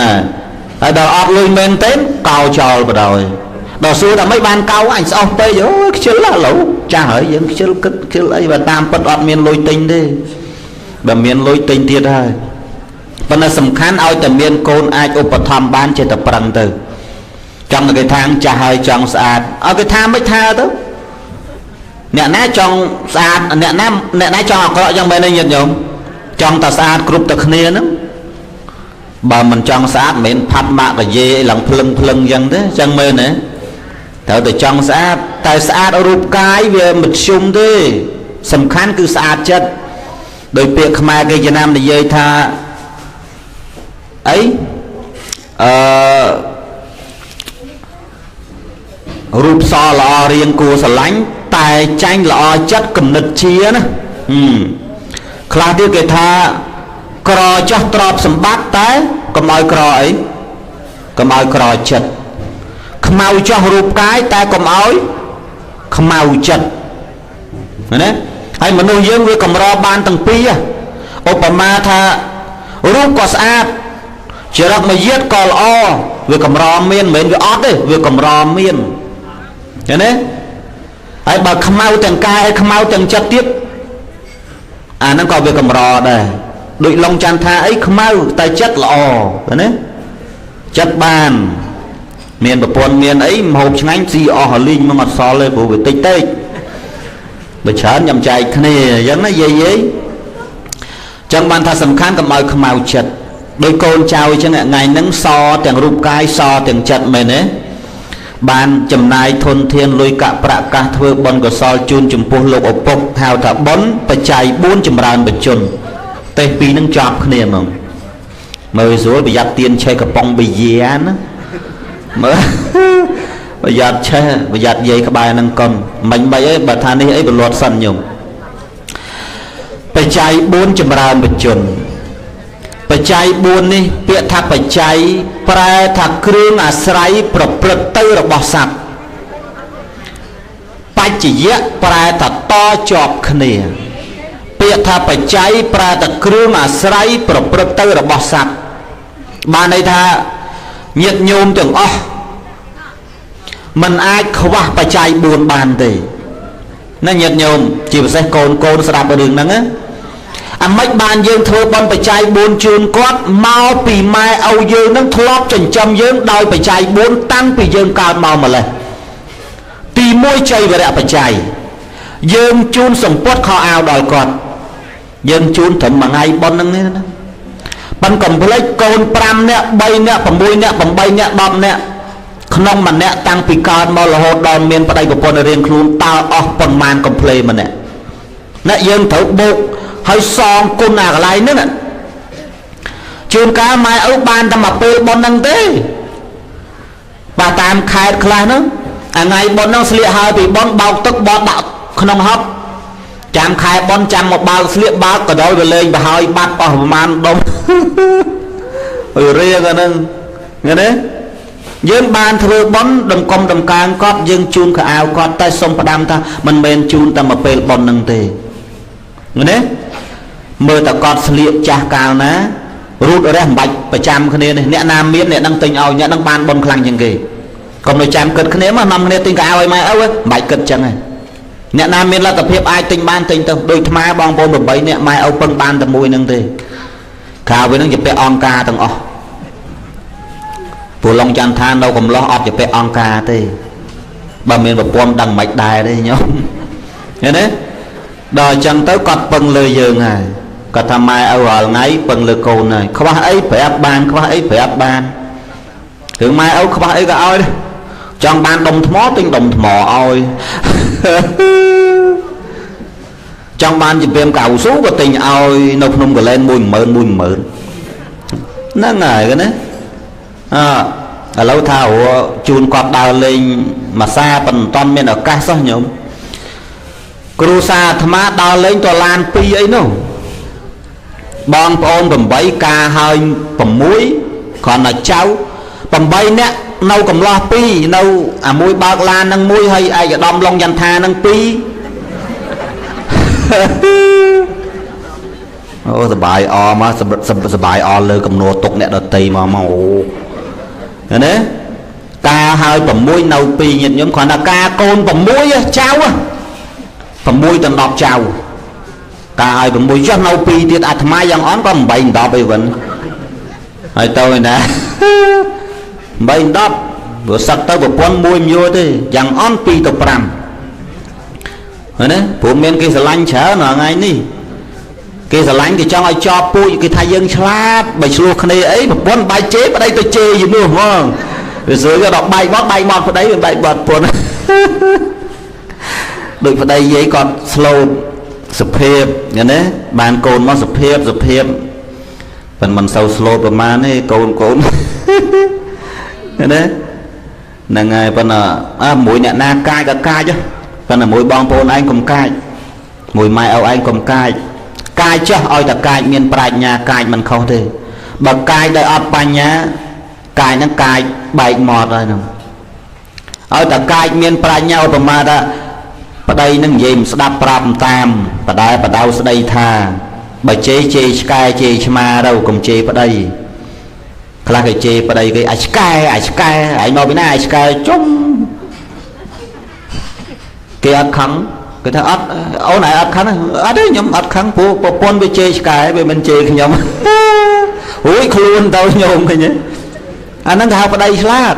ហើយដល់អត់លុយមែនទេកោចោលបដ ாய் ដល់សួរថាមិនបានកោអញស្អុះពេកអូយខ្ជិលឥឡូវចាស់ហើយយើងខ្ជិលគិតខ្ជិលអីបើតាមពិតអត់មានលុយទិញទេបើមានលុយទិញទៀតហើយប៉ុន្តែសំខាន់ឲ្យតែមានកូនអាចឧបត្ថម្ភបានចេះតែប្រឹងទៅចង់តែគេថាចាស់ហើយចង់ស្អាតឲ្យគេថាមិនថាទៅអ្នកណាចង់ស្អាតអ្នកណាចង់អាក្រក់យ៉ាងមែនទេញាតិញោមចង់តែស្អាតគ្រប់តែគ្នាហ្នឹងបើមិនចង់ស្អាតមិនមែនផាត់ម៉ាក់កាយេអីឡើងភ្លឹងភ្លឹងអញ្ចឹងទេអញ្ចឹងមែនទេត្រូវតែចង់ស្អាតតែស្អាតរូបកាយវាមិនជុំទេសំខាន់គឺស្អាតចិត្តដោយពាក្យខ្មែរគេចំណាំនិយាយថាអីអឺរូបសល្អរៀងគួរស្រឡាញ់តែចាញ់ល្អចិត្តគំនិតជាណាខ្លះទៀតគេថាក្រចោះទ្រព្យសម្បត្តិតែកុំឲ្យក្រអីកុំឲ្យក្រចិត្តខ្មៅចោះរូបកាយតែកុំឲ្យខ្មៅចិត្តណាហើយមនុស្សយើងវាកម្របានទាំងពីរឧបមាថារូបក៏ស្អាតចរិតមយាទក៏ល្អវាកម្រមានមិនមែនវាអត់ទេវាកម្រមានឃើញទេហើយបើខ្មៅទាំងកាយហើយខ្មៅទាំងចិត្តទៀតអាហ្នឹងក៏វាកម្រដែរដូចឡុងចន្ទថាអីខ្មៅតែចិត្តល្អឃើញទេចិត្តបានមានប្រពន្ធមានអីមហូបឆ្ងាញ់ស៊ីអស់លីងមកអត់សល់ទេព្រោះវាតិចតិចបើច្រើនញ៉ាំចែកគ្នាអញ្ចឹងណាយាយយាយចឹងបានថាសំខាន់កុំឲ្យខ្មៅចិត្តដោយកូនចៅអញ្ចឹងថ្ងៃហ្នឹងសទាំងរូបកាយសទាំងចិត្តមែនទេបានចំណាយធនធានលុយកាក់ប្រាក់កាសធ្វើបុណ្យកុសលជូនចំពោះលោកឪពុកហៅថាបុណ្យបច្ច័យ4ចម្រើនបជនទេសពីរនឹងជាប់គ្នាហ្មងមើលស្រួលប្រយ័ត្នទៀនឆេះកំប៉ុងប៊ីយ៉ាណាមើលប្រយ័ត្នឆេះប្រយ័ត្នយាយក្បែរនឹងកុនមិញបីអីបើថានេះអីបលត់សិនញោមបច្ច័យ4ចម្រើនបជនបច្ច័យ4នេះពាក្យថាបច្ច័យប្រែថាគ្រឿងអាស្រ័យប្រព្រឹត្តទៅរបស់សត្វបច្ចយៈប្រែថាតជាប់គ្នាពាក្យថាបច្ច័យប្រែថាគ្រឿងអាស្រ័យប្រព្រឹត្តទៅរបស់សត្វបានន័យថាញាតិញោមទាំងអស់មិនអាចខ្វះបច្ច័យ4បានទេណាញាតិញោមជាពិសេសកូនកូនស្ដាប់រឿងហ្នឹងណាអាម៉េចបានយើងធ្វើបុណ្យបច្ច័យ4ជូនគាត់មកពីម៉ែឪយើងនឹងធ្លាប់ចិញ្ចឹមយើងដោយបច្ច័យ4តាំងពីយើងកើតមកម្លេះទី1ជ័យវរៈបច្ច័យយើងជូនសម្ពុតខោអាវដល់គាត់យើងជូនត្រឹមមួយថ្ងៃបុណ្យហ្នឹងណាប៉ុនកុំភ្លេចកូន5នាក់3នាក់6នាក់8នាក់10នាក់ក្នុងម្នាក់តាំងពីកើតមករហូតដល់មានប្តីប្រពន្ធរៀងខ្លួនតើអស់ប៉ុន្មានកំភ្លេម្នាក់អ្នកយើងត្រូវបូកហើយសងគុណអាកន្លែងហ្នឹងជួនកាលម៉ែឪបានតែមួយពេលបុណ្យហ្នឹងទេបាទតាមខេត្តខ្លះហ្នឹងអាថ្ងៃបុណ្យហ្នឹងស្លៀកហើយពីបុណ្យបោកទឹកបត់ដាក់ក្នុងហប់ចាំខែបុណ្យចាំមកបើកស្លៀកបើកក៏ដោយវាលេងទៅហើយបាត់អស់ប្រហែលដុំរៀងអាហ្នឹងឃើញទេយើងបានធ្វើបុណ្យតម្កុំតម្កើងគាត់យើងជូនខោអាវគាត់តែសុំផ្ដាំថាមិនមែនជូនតែមួយពេលបុណ្យហ្នឹងទេឃើញទេមើលតែគាត់ស្លៀកចាស់កាលណារូតរះមិនបាច់ប្រចាំគ្នានេះអ្នកណាមានអ្នកនឹងទិញឲ្យអ្នកនឹងបានបុណ្យខ្លាំងជាងគេកុំនៅចាំគិតគ្នាមកនាំគ្នាទិញកៅឲ្យម៉ែឪមិនបាច់គិតចឹងទេអ្នកណាមានលទ្ធភាពអាចទិញបានទិញទៅដូចថ្មបងប្អូន8នាក់ម៉ែឪពឹងបានតែមួយនឹងទេក្រៅវិញនឹងជាពាក់អង្គការទាំងអស់ពូឡុងចន្ទថានៅកំឡោះអត់ជាពាក់អង្គការទេបើមានប្រពន្ធដឹងមិនដែរទេញោមឃើញទេដល់អញ្ចឹងទៅគាត់ពឹងលើយើងហើយគាត់ថាម៉ែឪរាល់ថ្ងៃពឹងលើកូនហើយខ្វះអីប្រាប់បានខ្វះអីប្រាប់បានគឺម៉ែឪខ្វះអីក៏ឲ្យដែរចង់បានដុំថ្មទិញដុំថ្មឲ្យចង់បានជំរាមកៅស៊ូក៏ទិញឲ្យនៅភ្នំកលែន10000 10000ហ្នឹងហើយណា អើឥឡូវថាជូនគាត់ដើរលេងមួយសាប៉ុន្តែមិនមានឱកាសសោះញោមគ្រូសាអាត្មាដើរលេងតឡាន2អីនោះបងប្អូន8ការហើយ6គ្រាន់តែចៅ8នាក់នៅកំឡោះ2នៅអាមួយបើកឡាននឹងមួយហើយឯកឧត្តមឡុងចន្ទានឹង2អូសបាយអមកសបាយអលើកំណួរទុកអ្នកដតីមកមកអូណាការហើយ6នៅ2ញាតិញោមគ្រាន់តែការកូន6ចៅ6ដល់10ចៅការឲ្យ6ចុះនៅ2ទៀតអាត្មាយ៉ាងអន់ក៏8 10អីវិញហើយទៅឯណា8 10ព្រោះសឹកទៅប្រពន្ធមួយមិនយល់ទេយ៉ាងអន់2ទៅ5ណាព្រោះមានគេស្រឡាញ់ច្រើនថ្ងៃនេះគេស្រឡាញ់គេចង់ឲ្យចប់ពូជគេថាយើងឆ្លាតបើឆ្លោះគ្នាអីប្រពន្ធបែកជេរប្តីទៅជេរជំនួសហ្មងវាស្រួលគេដល់បែកបត់បែកបត់ប្តីវាបែកបត់ប្រពន្ធដូចប្តីយាយគាត់ស្លូតសុភាពណាបានកូនមកសុភាពសុភាពប៉ុន្តែមិនសូវស្លូតប្រហែលទេកូនកូនណាហ្នឹងហើយប៉ុន្តែអើមួយអ្នកណាកាចក៏កាចប៉ុន្តែមួយបងប្អូនឯងកុំកាចមួយម៉ែឪឯងកុំកាចកាយចោះឲ្យតែកាយមានប្រាជ្ញាកាយមិនខុសទេបើកាយដោយអត់បញ្ញាកាយហ្នឹងកាយបែកមាត់ហើយហ្នឹងឲ្យតែកាយមានប្រាជ្ញាឧបមាថាប្តីនឹងនិយាយមិនស្ដាប់ប្រាប់តាមបដែបដៅស្ដីថាបើជេរជេរឆ្កែជេរឆ្មាទៅកុំជេរប្តីខ្លះគេជេរប្តីគេអាចឆ្កែអាចឆ្កែឯងមកពីណាអាចឆ្កែជុំគេអត់ខឹងគេថាអត់អូនឯងអត់ខឹងអត់ទេខ្ញុំអត់ខឹងព្រោះប្រពន្ធវាជេរឆ្កែវាមិនជេរខ្ញុំរួចខ្លួនទៅញោមឃើញទេអាហ្នឹងគេហៅប្តីឆ្លាត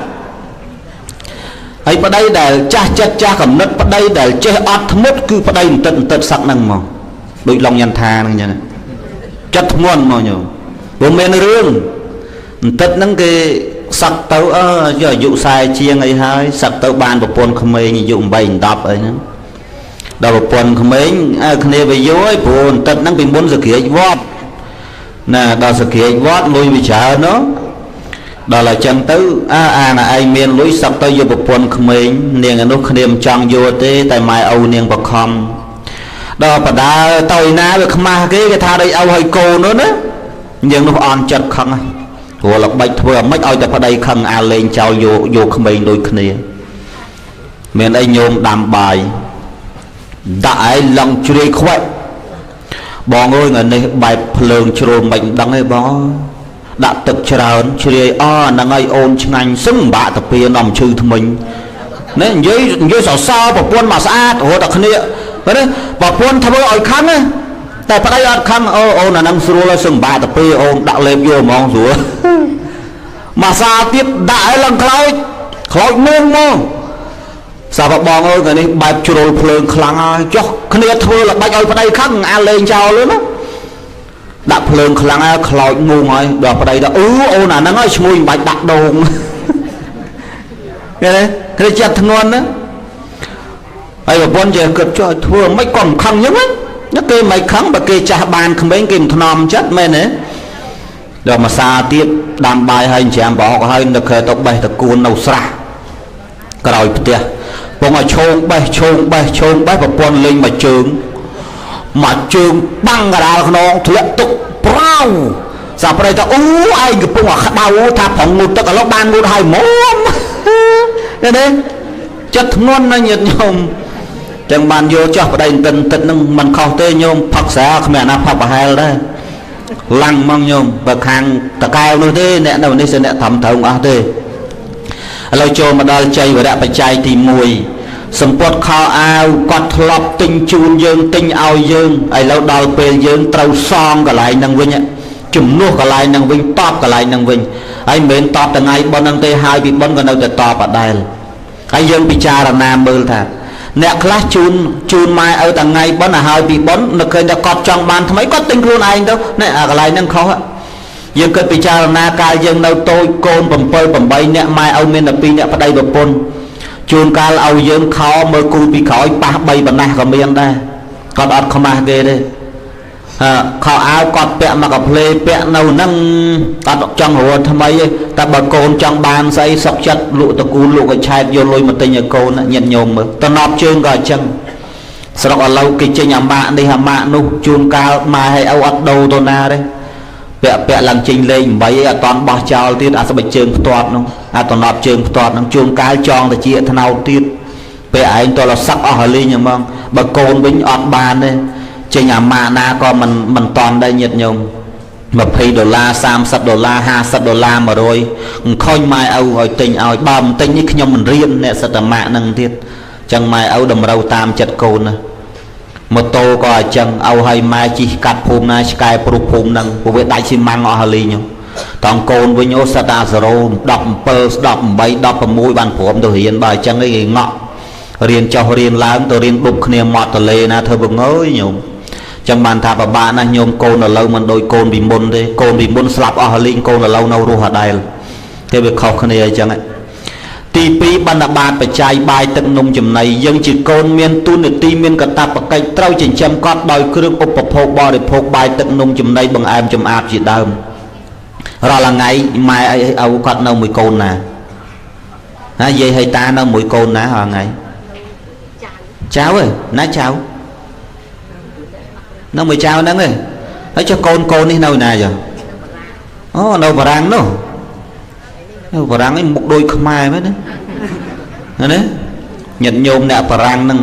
ហើយប្តីដែលចាស់ចិត្តចាស់កំណត់ប្តីដែលចេះអត់ធ្មត់គឺប្តីបន្តិចបន្តិចសឹកហ្នឹងមកដូចឡុងញ៉ាន់ថាហ្នឹងចឹងចិត្តធ្ងន់មកញោមព្រោះមានរឿងបន្តិចហ្នឹងគេសឹកទៅអើយកអាយុ40ជាងអីហើយសឹកទៅបានប្រពន្ធក្មេងអាយុ8 10អីហ្នឹងដល់ប្រពន្ធក្មេងគ្នាវាយូរហើយព្រោះបន្តិចហ្នឹងពីមុនសក្រាចវត្តណាដល់សក្រាចវត្តលុយវាច្រើនណោះដល់តែចឹងទៅអើអាណឯងមានលុយសឹកទៅយកប្រពន្ធក្មេងនាងឯនោះគ្នាមិនចង់យកទេតែម៉ែឪនាងបខំដល់បដាទៅឯណាវាខ្មាស់គេគេថាដូចឪហើយកូននោះណានាងនោះអន់ចិត្តខឹងព្រោះល្បិចធ្វើអាម៉េចឲ្យតែប្តីខឹងអាលេងចោលយកយកក្មេងដូចគ្នាមានអីញោមដាំបាយដាក់ឯងឡងជ្រាយខ្វែកបងអើយថ្ងៃនេះបែបភ្លើងជ្រុលមិនដឹងទេបងដាក់ទឹកច្រើនជ្រាយអហ្នឹងហើយអូនឆ្ងាញ់សឹងបាក់តាពីនាំឈឺថ្មិញនេះនិយាយនិយាយសរសើរប្រពន្ធមកស្អាតរហូតដល់គ្នាណាប្រពន្ធធ្វើឲ្យខឹងណាតែប្តីអត់ខឹងអូអូនអាហ្នឹងស្រួលហើយសឹងបាក់តាពីអូនដាក់លេបយកហ្មងស្រួលមកសាទៀតដាក់ឲ្យឡើងខ្លោចខ្លោចមួងមកសាបបងអើយថ្ងៃនេះបែបជ្រុលភ្លើងខ្លាំងហើយចុះគ្នាធ្វើល្បិចឲ្យប្តីខឹងអាលេងចោលណាដាក់ភ្លើងខ្លាំងហើយខ្លោចងងហើយដល់ប្តីថាអូអូនអាហ្នឹងហើយឈ្មោះមិនបាច់ដាក់ដូងគេទេគេចិត្តធ្ងន់ណាហើយប្រពន្ធចេះគិតចុះធ្វើមិនក៏មិនខឹងចឹងណាគេមិនខឹងបើគេចាស់បានក្មេងគេមិនថ្នមចិត្តមែនទេដល់មួយសាទៀតដាំបាយហើយច្រាមប្រហុកហើយនឹកទៅបេះតកួននៅស្រះក្រោយផ្ទះពងឲ្យឈោងបេះឈោងបេះឈោងបេះប្រពន្ធលេងមួយជើងមួយជើងបាំងកដាលខ្នងធ្លាក់ទឹកប្រៅសាប្តីថាអូឯងកំពុងតែក្តៅថាប្រងងូតទឹកឥឡូវបានងូតហើយមុំឃើញទេចិត្តធ្ងន់ណាស់ញាតិញោមចឹងបានយកចោះប្តីបន្តិចបន្តិចនឹងមិនខុសទេញោមផឹកស្រាគ្មានអាណាផឹកប្រហែលដែរឡាំងហ្មងញោមបើខាងតកែវនោះទេអ្នកនៅនេះសិអ្នកធំត្រូវអស់ទេឥឡូវចូលមកដល់ជ័យវរៈបច្ច័យទី1សម្ពុតខោអាវគាត់ធ្លាប់ទិញជូនយើងទិញឲ្យយើងឥឡូវដល់ពេលយើងត្រូវសងកន្លែងហ្នឹងវិញជំនួសកន្លែងហ្នឹងវិញតបកន្លែងហ្នឹងវិញហើយមិនមែនតបថ្ងៃប៉ុណ្្នឹងទេហើយពីប៉ុនក៏នៅតែតបអត់ដែរហើយយើងពិចារណាមើលថាអ្នកខ្លះជូនជូនម៉ែឪថ្ងៃប៉ុនឲ្យហើយពីប៉ុននឹកឃើញថាគាត់ចង់បានថ្មីគាត់ទិញខ្លួនឯងទៅនេះអាកន្លែងហ្នឹងខុសយើងគិតពិចារណាកាលយើងនៅតូចកូន7 8នាក់ម៉ែឪមានតែ2នាក់ប្តីប្រពន្ធជួនកាលឲ្យយើងខោមើលគូពីក្រោយប៉ះ3បណ្ណាស់ក៏មានដែរគាត់អត់ខ្មាស់គេទេ ខោអាវគាត់ពាក់មកកាផ្លេពាក់នៅនឹងអត់ចង់រត់ថ្មីទេតែបើកូនចង់បានស្អីសុកចិត្តលក់តកូលលក់កញ្ឆែតយកលុយមកទិញឲ្យកូនញាតិញោមមើលតំណប់ជើងក៏អញ្ចឹងស្រុកឥឡូវគេចេញអាម៉ាក់នេះអាម៉ាក់នោះជួនកាលម៉ែឲ្យឪអត់ដូរទៅណាទេពាក់ពាក់ឡើងចេញលេខ8អីអត់តន់បោះចោលទៀតអាស្បែកជើងផ្ទាត់នោះអាតំណប់ជើងផ្ទាត់នោះជួនកាលចងតិចថ្នោតទៀតពេលឯងតលសឹកអស់រលីងហ្មងបើកូនវិញអត់បានទេចេញអាម៉ាណាក៏មិនតន់ដែរញាតិញោម20ដុល្លារ30ដុល្លារ50ដុល្លារ100អង្គុញម៉ែឪឲ្យទិញឲ្យបើមិនទិញនេះខ្ញុំមិនរៀនអ្នកសិតអាម៉ាក់នឹងទៀតចឹងម៉ែឪតម្រូវតាមចិត្តកូនណាម៉ូតូក៏អញ្ចឹងឪឲ្យម៉ែជិះកាត់ភូមិណាឆ្កែព្រុសភូមិហ្នឹងព្រោះវាដាច់ស៊ីម៉ាំងអស់ហលីងតងកូនវិញអូសិតអា0 17 18 16បានព្រមទៅរៀនបើអញ្ចឹងឯងគេងក់រៀនចុះរៀនឡើងទៅរៀនដប់គ្នាមាត់តលេណាធ្វើបងអើយញោមចឹងបានថាប្របាណាស់ញោមកូនឥឡូវមិនដូចកូនពីមុនទេកូនពីមុនស្លាប់អស់លីងកូនឥឡូវនៅរស់អដែលគេវាខុសគ្នាអញ្ចឹងទី2បណ្ឌបាតបច្ច័យបាយទឹកនំចំណីយើងជាកូនមានទូនាទីមានកាតព្វកិច្ចត្រូវចិញ្ចឹមគាត់ដោយគ្រឿងឧបភោគបរិភោគបាយទឹកនំចំណីបង្អែមចំអាបជាដើមរាល់ថ្ងៃម៉ែអីឪគាត់នៅមួយកូនណាណាយាយហើយតានៅមួយកូនណារាល់ថ្ងៃចៅឯណាចៅនៅមួយចៅហ្នឹងឯងហើយចុះកូនកូននេះនៅណាចុះអូនៅបារាំងនោះនៅបារាំងឯងមុខដូចខ្មែរមែនណាណាញាតិញោមអ្នកបារាំងហ្នឹង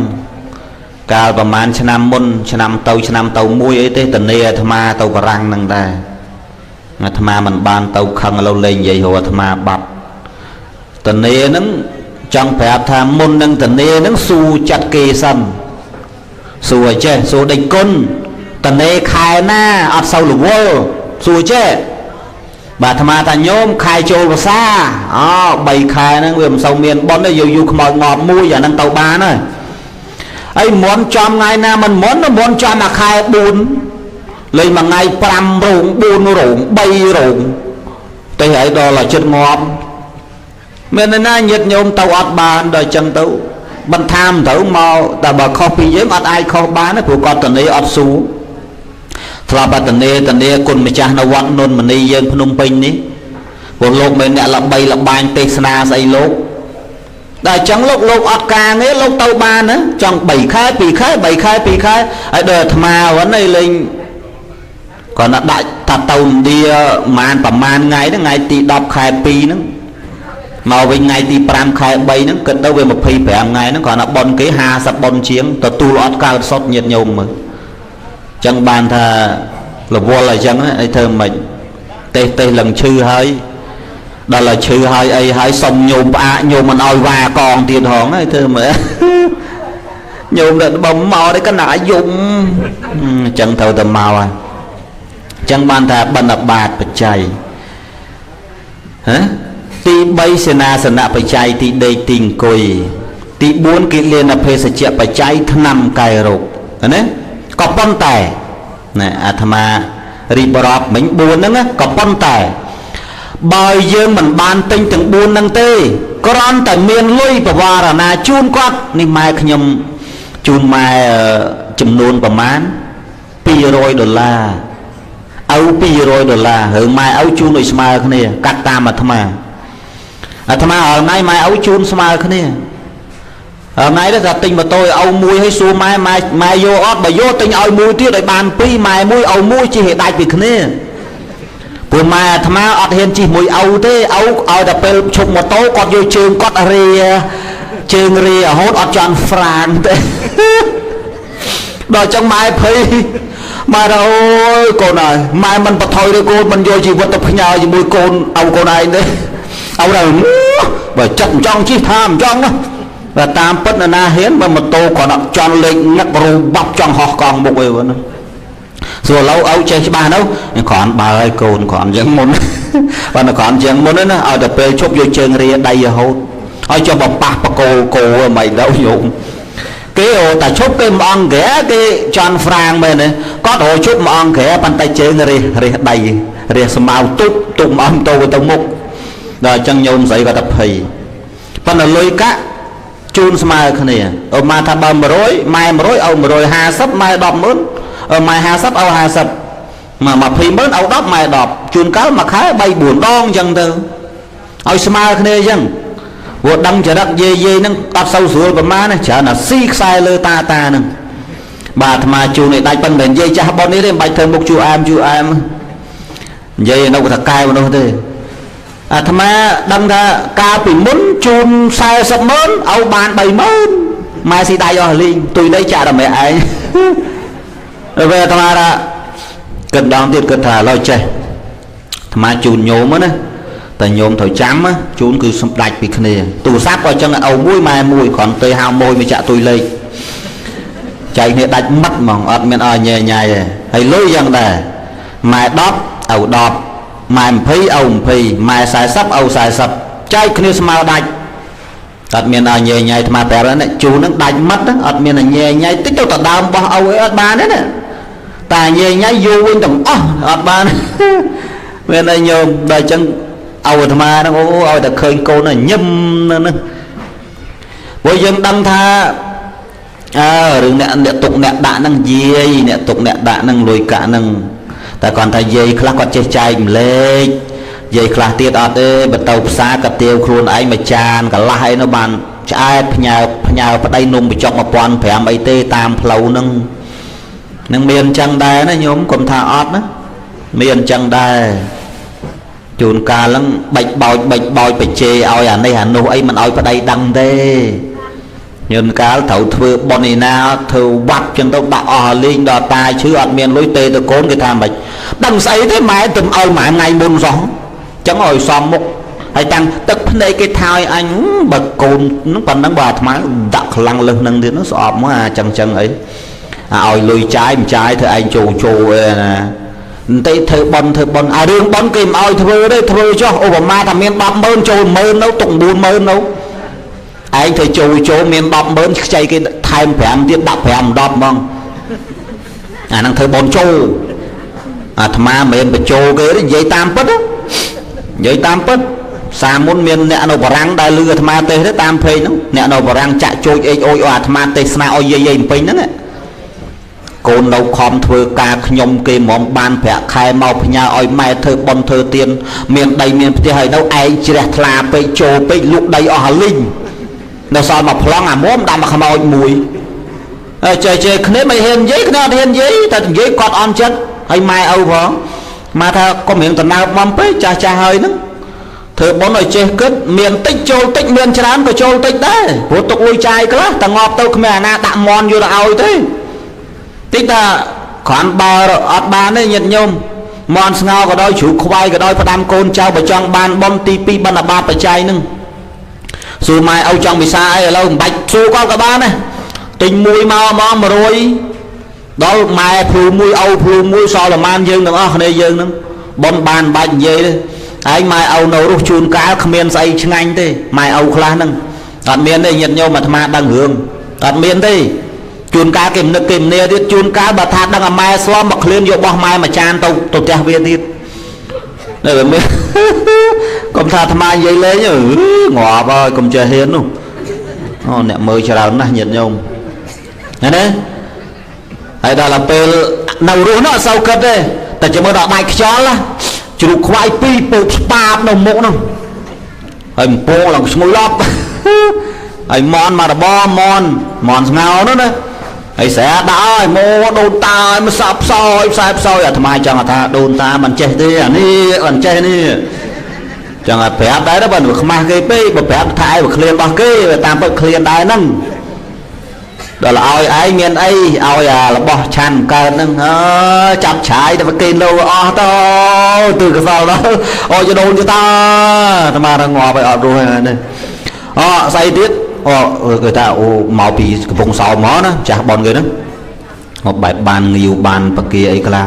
កាលប្រហែលឆ្នាំមុនឆ្នាំទៅឆ្នាំទៅមួយអីទេតនីអាត្មាទៅបារាំងហ្នឹងដែរអាត្មាមិនបានទៅខឹងឥឡូវលេងនិយាយរកអាត្មាបាត់តនីហ្នឹងចង់ប្រាប់ថាមុននឹងតនីហ្នឹងស៊ូចាត់គេសិនសួរចេះសួរដេចគុណតនេខែណាអត់សូវរវល់សួរចេះបាទអាត្មាថាញោមខែចូលវស្សាអូ3ខែហ្នឹងវាមិនសូវមានប៉ុនទេយូរយូរខ្មោចងាប់មួយអាហ្នឹងទៅបានហើយហើយមុនចំថ្ងៃណាមិនមុនមុនចំអាខែ4លេងមួយថ្ងៃ5រោង4រោង3រោងទៅហើយដល់ឲ្យចិត្តងាប់មានណាញាតិញោមទៅអត់បានដល់ចឹងទៅបន្ថែមទៅមកតែបើខុសពីយើងអត់អាចខុសបានទេព្រោះគាត់តនីអត់ស៊ូធ្លាប់តនីតនីគុណម្ចាស់នៅវត្តនុនមនីយើងភ្នំពេញនេះព្រោះលោកមិនអ្នកល្បីល្បាញទេសនាស្អីលោកដល់អញ្ចឹងលោកលោកអត់ការងារលោកទៅបានណាចង់3ខែ2ខែ3ខែ2ខែហើយដល់អាត្មាហ្នឹងឯងលេងគាត់ដាក់ថាទៅឥណ្ឌាប្រហែលថ្ងៃហ្នឹងថ្ងៃទី10ខែ2ហ្នឹងមកវិញថ្ងៃទី5ខែ3ហ្នឹងគិតទៅវា25ថ្ងៃហ្នឹងគ្រាន់តែប៉ុនគេ50ប៉ុនជាងទទួលអត់កើតសុតញាតិញោមមើលចឹងបានថារវល់អញ្ចឹងអីធ្វើមិនទេសទេសឡើងឈឺហើយដល់ឲ្យឈឺហើយអីហើយសុំញោមផ្អាកញោមមិនឲ្យវ៉ាកងទៀតហងហើយធ្វើមើលញោមដល់បំមកនេះកណាយំអញ្ចឹងត្រូវតែមកហើយអញ្ចឹងបានថាបណ្ឌបាតបច្ច័យហ៎ទី3សេនាសនៈបច្ច័យទីដេកទីអង្គុយទី4គិលានភេសជ្ជៈបច្ច័យថ្នាំកែរោគណាក៏ប៉ុន្តែណាអាត្មារៀបរាប់មិញ4ហ្នឹងក៏ប៉ុន្តែបើយើងមិនបានទិញទាំង4ហ្នឹងទេគ្រាន់តែមានលុយបវារណាជូនគាត់នេះម៉ែខ្ញុំជូនម៉ែចំនួនប្រមាណ200ដុល្លារឪ200ដុល្លារឬម៉ែឪជូនឲ្យស្មើគ្នាកាត់តាមអាត្មាអាត្មារាល់ថ្ងៃម៉ែឪជូនស្មើគ្នារាល់ថ្ងៃទៅថាទិញម៉ូតូឲ្យឪមួយឲ្យសួរម៉ែម៉ែម៉ែយកអត់បើយកទិញឲ្យមួយទៀតឲ្យបាន2ម៉ែមួយឪមួយជិះឲ្យដាច់ពីគ្នាព្រោះម៉ែអាត្មាអត់ហ៊ានជិះមួយឪទេឪឲ្យតែពេលឈប់ម៉ូតូគាត់យកជើងគាត់រាជើងរារហូតអត់ចង់ហ្វ្រាងទេដល់ចឹងម៉ែភ័យម៉ែថាអូយកូនអើយម៉ែមិនបថុយទេកូនមិនយកជីវិតទៅផ្ញើជាមួយកូនឪកូនឯងទេឪដល់បើចិត្តមិនចង់ជិះថាមិនចង់ណាបើតាមពិតនរណាហ៊ានបើម៉ូតូគាត់អត់ចង់លេខនឹករូបាប់ចង់ហោះកង់មុខអីហ្នឹងសួរឡូវឪចេះច្បាស់នៅគ្រាន់បើឲ្យកូនគ្រាន់ជាងមុនបើគ្រាន់ជាងមុនណាឲ្យតែពេលឈប់យកជើងរាដៃរហូតឲ្យចុះបប៉ះបកោគោមិនដល់ញោមគេអូតែឈប់គេមួយអង្គក្រែគេចន់ហ្វ្រាងមែនទេគាត់រកឈប់មួយអង្គក្រែប៉ុន្តែជើងរះរះដៃរះស្មៅទប់ទប់មួយអង្គទៅទៅមុខដល់អញ្ចឹងញោមស្រីគាត់តែភ័យប៉ុន្តែលុយកាក់ជូនស្មើគ្នាអូម៉ាថាបើ100ម៉ែ100ឲ្យ150ម៉ែ100,000 ម៉ែ50ឪ50មក20ម៉ឺនឪ10ម៉ែ10ជួនកាលមួយខែ3 4ដងអញ្ចឹងទៅឲ្យស្មើគ្នាអញ្ចឹងព្រោះដឹងចរិតយាយយាយហ្នឹងអត់សូវស្រួលប្រមាណណាច្រើនតែស៊ីខ្សែលើតាតាហ្នឹងបាទអាត្មាជូនឲ្យដាច់ប៉ុន្តែនិយាយចាស់ប៉ុននេះទេមិនបាច់ធ្វើមុខជួអែមជួអែមនិយាយនៅថាកែមនុស្សទេអាត្មាដឹងថាកាលពីមុនជូន40ម៉ឺនឲ្យបាន3ម៉ឺនម៉ែស៊ីដៃអស់លីងទុយដីចាក់តែម៉ែឯងពេលអាត្មាថាគិតដងទៀតគិតថាឥឡូវចេះអាត្មាជូនញោមណាតែញោមត្រូវចាំជូនគឺសម្ដាច់ពីគ្នាទូរស័ព្ទក៏ចឹងឪមួយម៉ែមួយគ្រាន់តែហៅមួយមកចាក់ទុយលេខចែកគ្នាដាច់មិត្តហ្មងអត់មានឲ្យញ៉ែញ៉ៃទេហើយលុយយ៉ាងដែរម៉ែ10ឪ10ម៉ែ20ឪ20ម៉ែ40ឪ40ចែកគ្នាស្មើដាច់អត់មានឲ្យញ៉ែញ៉ៃអាត្មាប្រាប់ណាជូននឹងដាច់មិត្តអត់មានឲ្យញ៉ែញ៉ៃតិចទៅតដើមបោះឪអីអត់បានទេណាតែញ៉ែញ៉ៃយូរវិញទាំងអស់អត់បានមានអីញោមដល់អញ្ចឹងឪអាត្មាហ្នឹងអូឲ្យតែឃើញកូនញឹមហ្នឹងព្រោះយើងដឹងថាអើរឿងអ្នកទុកអ្នកដាក់ហ្នឹងយាយអ្នកទុកអ្នកដាក់ហ្នឹងលុយកាក់ហ្នឹងតែគាត់ថាយាយខ្លះគាត់ចេះចែកម្លែកយាយខ្លះទៀតអត់ទេបើទៅផ្សារកាទៀវខ្លួនឯងមួយចានកន្លះអីនោះបានឆ្អែតផ្ញើផ្ញើប្តីនំបញ្ចុក1500អីទេតាមផ្លូវហ្នឹងនឹងមានអញ្ចឹងដែរណាញោមកុំថាអត់ណាមានអញ្ចឹងដែរជួនកាលហ្នឹងបាច់បោចបាច់បោចបច្ចេឲ្យអានេះអានោះអីមិនឲ្យប្តីដឹងទេញឹមកាលត្រូវធ្វើប៉ុនឯណាធ្វើវត្តចឹងទៅដាក់អស់លេងដល់តាឈឺអត់មានលុយទេទៅកូនគេថាម៉េចដឹងស្អីទេម៉ែទៅឲ្យម៉ែថ្ងៃមុនសោះចឹងឲ្យសមមុខហើយតាំងទឹកភ្នែកគេថាឲ្យអញបើកូនហ្នឹងប៉ុណ្ណឹងបើអាត្មាដាក់ខ្លាំងលើសនឹងទៀតនោះស្អប់មកអាចឹងចឹងអីឲ្យលុយចាយមិនចាយធ្វើឯងចូលចូលអីណាបន្តិចធ្វើប៉ុនធ្វើប៉ុនអារឿងប៉ុនគេមិនឲ្យធ្វើទេធ្វើចុះឧបមាថាមាន100000ចូល10000នៅទុក90000នៅឯងធ្វើចូលចូលមាន100000ខ្ចីគេថែម5ទៀតដាក់5 10ហ្មងអាហ្នឹងធ្វើប៉ុនចូលអាត្មាមិនមែនបញ្ចូលគេទេនិយាយតាមពិតនិយាយតាមពិតសាមុនមានអ្នកនៅបារាំងដែលលឺអាត្មាទេសទេតាមពេកហ្នឹងអ្នកនៅបារាំងចាក់ជោចអេកអូយអាត្មាទេសនាឲ្យយាយយាយពេញហ្នឹងកូននៅខំធ្វើការខ្ញុំគេហ្មងបានប្រាក់ខែមកផ្ញើឲ្យម៉ែធ្វើប៉ុនធ្វើទៀនមានដីមានផ្ទះហើយនៅឯងជ្រះថ្លាពេកចូលពេកលក់ដីអស់អាលីងនៅសល់មកប្លង់អាមុំដាក់មកខ្មោចមួយហើយចេះចេះគ្នាមិនហ៊ាននិយាយគ្នាអត់ហ៊ាននិយាយតែនិយាយគាត់អន់ចិត្តហើយម៉ែឪផងម៉ែថាកុំរៀងតំណើបបំពេកចាស់ចាស់ហើយហ្នឹងធ្វើប៉ុនឲ្យចេះគិតមានតិចចូលតិចមានច្រើនក៏ចូលតិចដែរព្រោះទុកលុយចាយខ្លះតែងាប់ទៅគ្មានអាណាដាក់មន់យកទៅឲ្យទេតិចថាគ្រាន់បើអត់បានទេញាតិញោមមន់ស្ងោក៏ដោយជ្រូកខ្វាយក៏ដោយផ្ដាំកូនចៅបើចង់បានប៉ុនទី2បណ្ឌបាតបច្ច័យហ្នឹងសួរម៉ែឪចង់វិសាអីឥឡូវមិនបាច់សួរគាត់ក៏បានដែរទិញមួយមកហ្មង100ដល់ម៉ែភ្លូមួយឪភ្លូមួយសល់ប្រហែលយើងទាំងអស់គ្នាយើងហ្នឹងប៉ុនបានបាច់និយាយទេឯងម៉ែឪនៅរស់ជួនកាលគ្មានស្អីឆ្ងាញ់ទេម៉ែឪខ្លះហ្នឹងអត់មានទេញាតិញោមអាត្មាដឹងរឿងអត់មានទេជួនកាលគេមនឹកគេមនាទៀតជួនកាលបើថាដឹងអាម៉ែស្លំមកឃ្លានយកបោះម៉ែមួយចានទៅទៅផ្ទះវាទៀតនៅវាមានកុំថាអាត្មានិយាយលេងងាប់ហើយកុំចេះហ៊ាននោះអូអ្នកមើលច្រើនណាស់ញាតិញោមណាណាហើយដល់ពេលនៅរស់នោះអត់សូវគិតទេតែចាំមើលដល់ដាច់ខ្យល់ណាជ្រូកខ្វាយពីរពូកស្ប៉ាបនៅមុខនោះហើយកំពងឡើងឈ្ងុយឡប់ហើយមន់មករបងមន់មន់ស្ងោនោះណាហើយស្រែដាក់ឲ្យមកដូនតាឲ្យមកសាប់ផ្សោយផ្សាយផ្សោយអាត្មាចង់ថាដូនតាមិនចេះទេអានេះមិនចេះនេះចង់ឲ្យប្រាប់ដែរបើខ្មាស់គេពេកបើប្រាប់ថាឯងបើឃ្លានរបស់គេតាមពិតឃ្លានដែរហ្នឹងដល់ឲ្យឯងមានអីឲ្យអារបស់ឆាន់កើតហ្នឹងអើចាប់ឆាយតែគេលោអស់ទៅទឺកសលដល់អូយដូនទៅតាអាត្មារងាប់ឲ្យអត់រស់ហ្នឹងនេះអូស្អីទៀតអូគេថាអូមកពីកំពង់សោមមកណាចាស់បនគេហ្នឹងមកបែបបានងាវបានបកាអីខ្លះ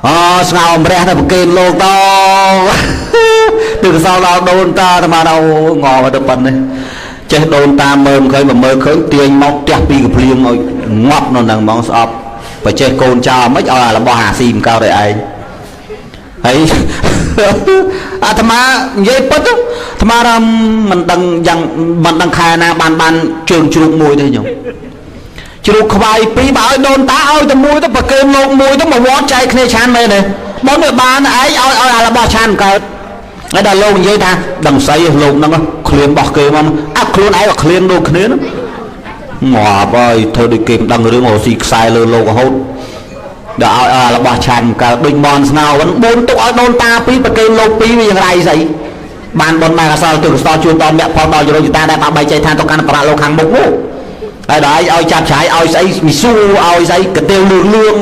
អូស្ងោមរះទៅប្រគេនលោកតទឺកសលដល់ដូនតាអាត្មាអូងល់ទៅប៉ុណ្នេះចេះដូនតាមមើលមិនឃើញបើមើលឃើញទាញមកផ្ទះពីកភ្លៀងឲ្យងាប់នៅនឹងហ្មងស្អប់បើចេះកូនចៅមិនឲ្យអារបស់អាស៊ីមកកើតឲ្យឯងហើយអាត្មានិយាយពិតអាត្មារំមិនដឹងយ៉ាងមិនដឹងខែណាបានបានជើងជ្រូកមួយទេញោម ជ្រូកខ្វាយពីរបើឲ្យដូនតាឲ្យតែមួយទៅប្រគេនលោកមួយទៅមកវត្តចែកគ្នាឆានមែនទេបុណ្យវាបានឯងឲ្យឲ្យអារបស់ឆានកើតហើយដល់លោកនិយាយថាដឹងស្អីលោកហ្នឹងឃ្លានរបស់គេមកអាខ្លួនឯងក៏ឃ្លានដូចគ្នាហ្នឹងងាប់ហើយធ្វើដូចគេមិនដឹងរឿងរស៊ីខ្សែលើលោករហូតដល់ឲ្យឲ្យរបស់ឆានកើតដូចមនស្នោវិញបូនទុកឲ្យដូនតាពីរប្រគេនលោកពីរវាយ៉ាងไรស្អីបានបុណ្យបានកសលទិកសលជួនដល់មគ្គផលដល់ចរិយតាដែលបាក់បែកចែកឋានទៅកាន់ប្រាក់លោកខាងមុខនោះហើយដល់ឲ្យឲ្យចាប់ឆាយឲ្យស្អីមីស៊ូឲ្យស្អីកាទៀវលឿងលឿង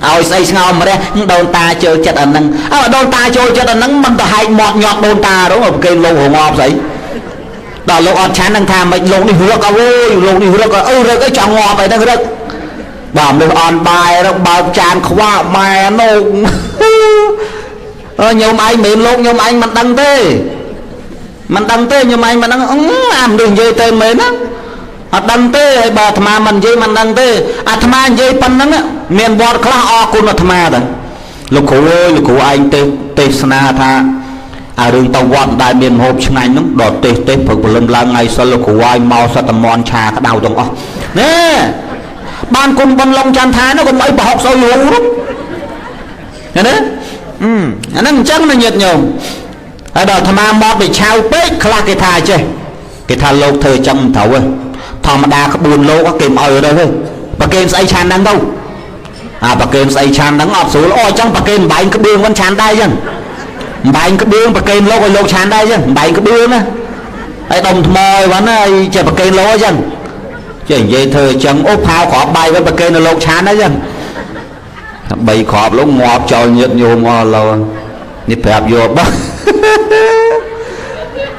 ឲ្យស្អីស្ងោមរះដូនតាចូលចិត្តអាហ្នឹងអើដូនតាចូលចិត្តអាហ្នឹងមិនទៅហែកមាត់ញាត់ដូនតារងប្រគេនលោករងាប់ស្អីដល់លោកអត់ឆាននឹងថាមិនលោកនេះរឹកអើយលោកនេះរឹកអើរឹកអីចង់ងាប់អីហ្នឹងរឹកបាទមនុស្សអន់បាយរកបើកចានខ្វះម៉ែនោះអើញោមឯងមិនលោកញោមឯងមិនដឹងទេមិនដឹងទេញោមឯងមិនដឹងអាមនុស្សនិយាយទៅមែនណាអត់ដឹងទេហើយបើអាត្មាមិននិយាយមិនដឹងទេអាត្មានិយាយប៉ុណ្្នឹងមានវត្តខ្លះអរគុណអាត្មាទៅលោកគ្រូអើយលោកគ្រូឯងទេសនាថាអារឿងទៅវត្តដែលមានមហូបឆ្ងាញ់ហ្នឹងដល់ទេសទេសព្រឹកព្រលឹមឡើងថ្ងៃសិលលោកគ្រូឲ្យមកសតមនឆាក្តៅទាំងអស់ណែបានគុណបុណ្យឡុងចន្ទថានោះកុំអីប្រហុកស្អុយរូនោះឃើញទេអាហ្នឹងអញ្ចឹងណាញាតិញោមហើយដល់អាត្មាមកពីឆៅពេកខ្លះគេថាចេះគេថាលោកធ្វើអញ្ចឹងមិនត្រូវទេធម្មតាក្បួនលោកគេមិនឲ្យរើសទេប្រគេនស្អីឆានហ្នឹងទៅអាប្រគេនស្អីឆានហ្នឹងអត់ស្រួលអូអញ្ចឹងប្រគេនបែងក្បឿងមិនឆានដែរអញ្ចឹងបែងក្បឿងប្រគេនលោកឲ្យលោកឆានដែរអញ្ចឹងបែងក្បឿងណាហើយដុំថ្មអីវ៉ាន់ណាហើយចេះប្រគេនលោកអញ្ចឹងចេះនិយាយធ្វើអញ្ចឹងអូផាវគ្រាប់បាយវិញប្រគេននៅលោកឆានដែរអញ្ចឹងបីគ្រាប់លោកងាប់ចោលញាតញោមអស់ឡូវនេះប្រាប់យកបោះ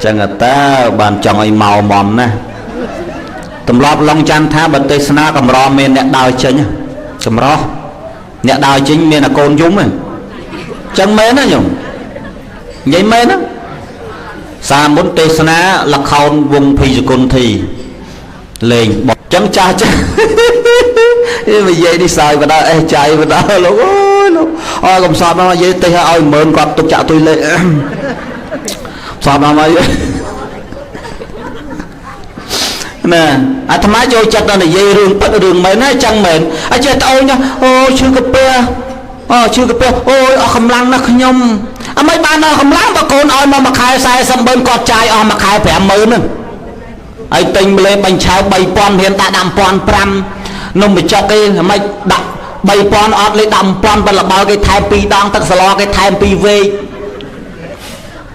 ចឹងអតាបានចង់ឲ្យមកមុំណាទម្លាប់ឡុងច័ន្ទថាបើទេសនាកម្រមានអ្នកដើរចេញកម្រអ្នកដើរចេញមានតែកូនយំហ្នឹងចឹងមែនណាញោមនិយាយមែនណាសាមុនទេសនាលខោនវងភីសគុណធីលេងបចឹងចាស់ចាស់និយាយនេះសើចបដាអេះចៃបដាលោកអើយលោកអើកំសត់មកនិយាយទេសឲ្យម៉ឺនគាត់ទុកចាក់ទុយលេខសត់មកមកណាអាត្មាចូលចិត្តដល់និយាយរឿងពិតរឿងមែនណាចឹងមែនអចេះត្អូនអូឈឺកាពះអូឈឺកាពះអូយអស់កម្លាំងណាស់ខ្ញុំអមិនបានអស់កម្លាំងបើកូនឲ្យមកមួយខែ40ម៉ឺនគាត់ចាយអស់មួយខែ50000ហ្នឹងហើយទិញម្លេបាញ់ឆាវ3000រៀនដាក់1500នំបញ្ចុកគេមិនដាក់3000អត់លេខ1000បលបលគេថែម2ដងទឹកសឡគេថែម2វែក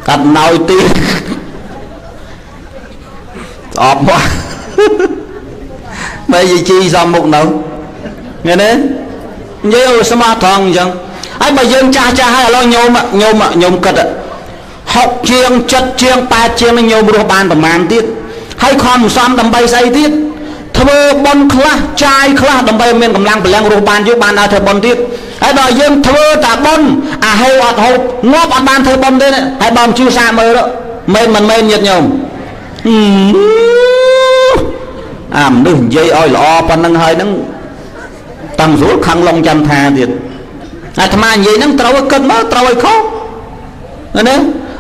កាត់ណយទីស្អប់មកបែរជាជីសំមុខនៅឃើញទេនិយាយឲ្យស្មោះត្រង់អញ្ចឹងហើយបើយើងចាស់ចាស់ហើយឥឡូវញោមញោមញោមគិត60ជាង70ជាង80ជាងនឹងញោមរស់បានប្រមាណទៀតហើយខំសំដើម្បីស្អីទៀតធ្វើបុណ្យខ្លះចាយខ្លះដើម្បីមានកម្លាំងពលំរស់បានយូរបានដល់ធ្វើបុណ្យទៀតហើយដល់យើងធ្វើតែបុណ្យអាហូអត់ហូបងាប់អត់បានធ្វើបុណ្យទេហើយបើមិនជឿសាកមើលមែនមិនមែនញាតិញោមអាមនុស្សនិយាយឲ្យល្អប៉ុណ្្នឹងហើយហ្នឹងតាំងស្រួលខឹងឡុងចន្ទថាទៀតអាត្មានិយាយហ្នឹងត្រូវឲ្យគិតមកត្រូវឲ្យខុសណា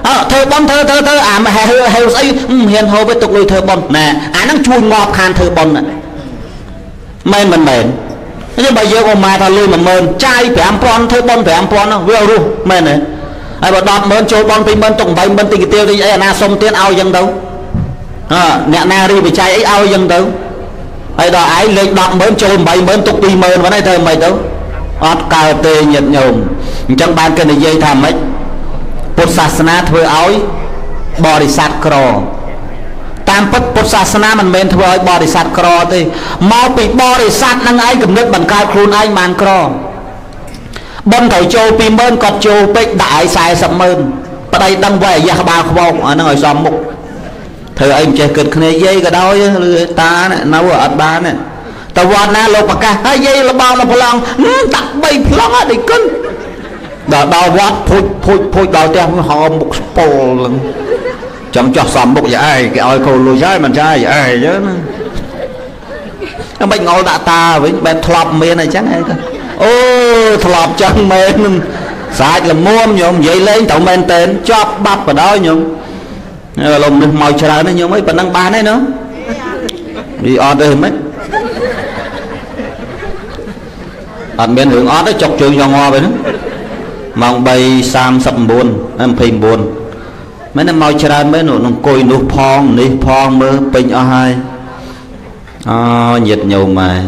អើធ្វើបុណ្យធ្វើធ្វើធ្វើអាហេហេស្អីហ៊ានហូបឯទុកលុយធ្វើបុណ្យណាអាហ្នឹងជួយងាប់ខានធ្វើបុណ្យមែនមិនមែនអញ្ចឹងបើយើងអមថាលុយ10000ចាយ5000ធ្វើបុណ្យ5000ហ្នឹងវារស់មែនទេហើយបើ100000ចូលបុណ្យ20000ទុក80000ទិញកាទៀវទិញអីអាណាសុំទៀតឲ្យអញ្ចឹងទៅអើអ្នកណារីបច្ច័យអីឲ្យអញ្ចឹងទៅហើយដល់ឯងលេខ100000ចូល80000ទុក20000ហ្នឹងឯងធ្វើមិនទៅអត់កើតទេញាតិញោមអញ្ចឹងបានគេនិយាយថាម៉េចពុទ្ធសាសនាធ្វើឲ្យបរិស័ទក្រតាមពិតពុទ្ធសាសនាមិនមែនធ្វើឲ្យបរិស័ទក្រទេមកពីបរិស័ទនឹងឯងគំនិតបង្កើតខ្លួនឯងបានក្របុណ្យត្រូវចូល20000គាត់ចូលពេកដាក់ឲ្យ400,000ប្តីដឹងវៃអាយ៉ាក្បាលខ្វោកអាហ្នឹងឲ្យសមមុខធ្វើអីមិនចេះគិតគ្នាយាយក៏ដោយឬតានៅអត់បានតើវត្តណាលោកប្រកាសហើយយាយលបងមកប្លង់ដាក់3ប្លង់អត់ដូចគុណដល់ដល់វត្តភូចភូចភូចដល់ផ្ទះហោមុខស្ពលហ្នឹងចាំចោះសំមុខយាយឯងគេឲ្យកូនលុយហើយមិនចាយឯងចឹងណាមិនងល់ដាក់តាវិញបែបធ្លាប់មានអីចឹងឯងអូធ្លាប់ចឹងមែនសាច់ល្មមញោមនិយាយលេងត្រូវមែនតែនចប់បាប់បដ ாய் ញោមលោកមនុស្សមកច្រើនណាញោមអីប៉ុណ្ណឹងបានទេណូវាអត់ទេហ្មង អត់មានរឿងអត់ទេចុកជើងចង់ងាប់ហ្នឹងម៉ោង3:39 29មែនទេមកច្រើនមែនអង្គុយនោះផងនេះផងមើលពេញអស់ហើយអូញាតិញោមហើយ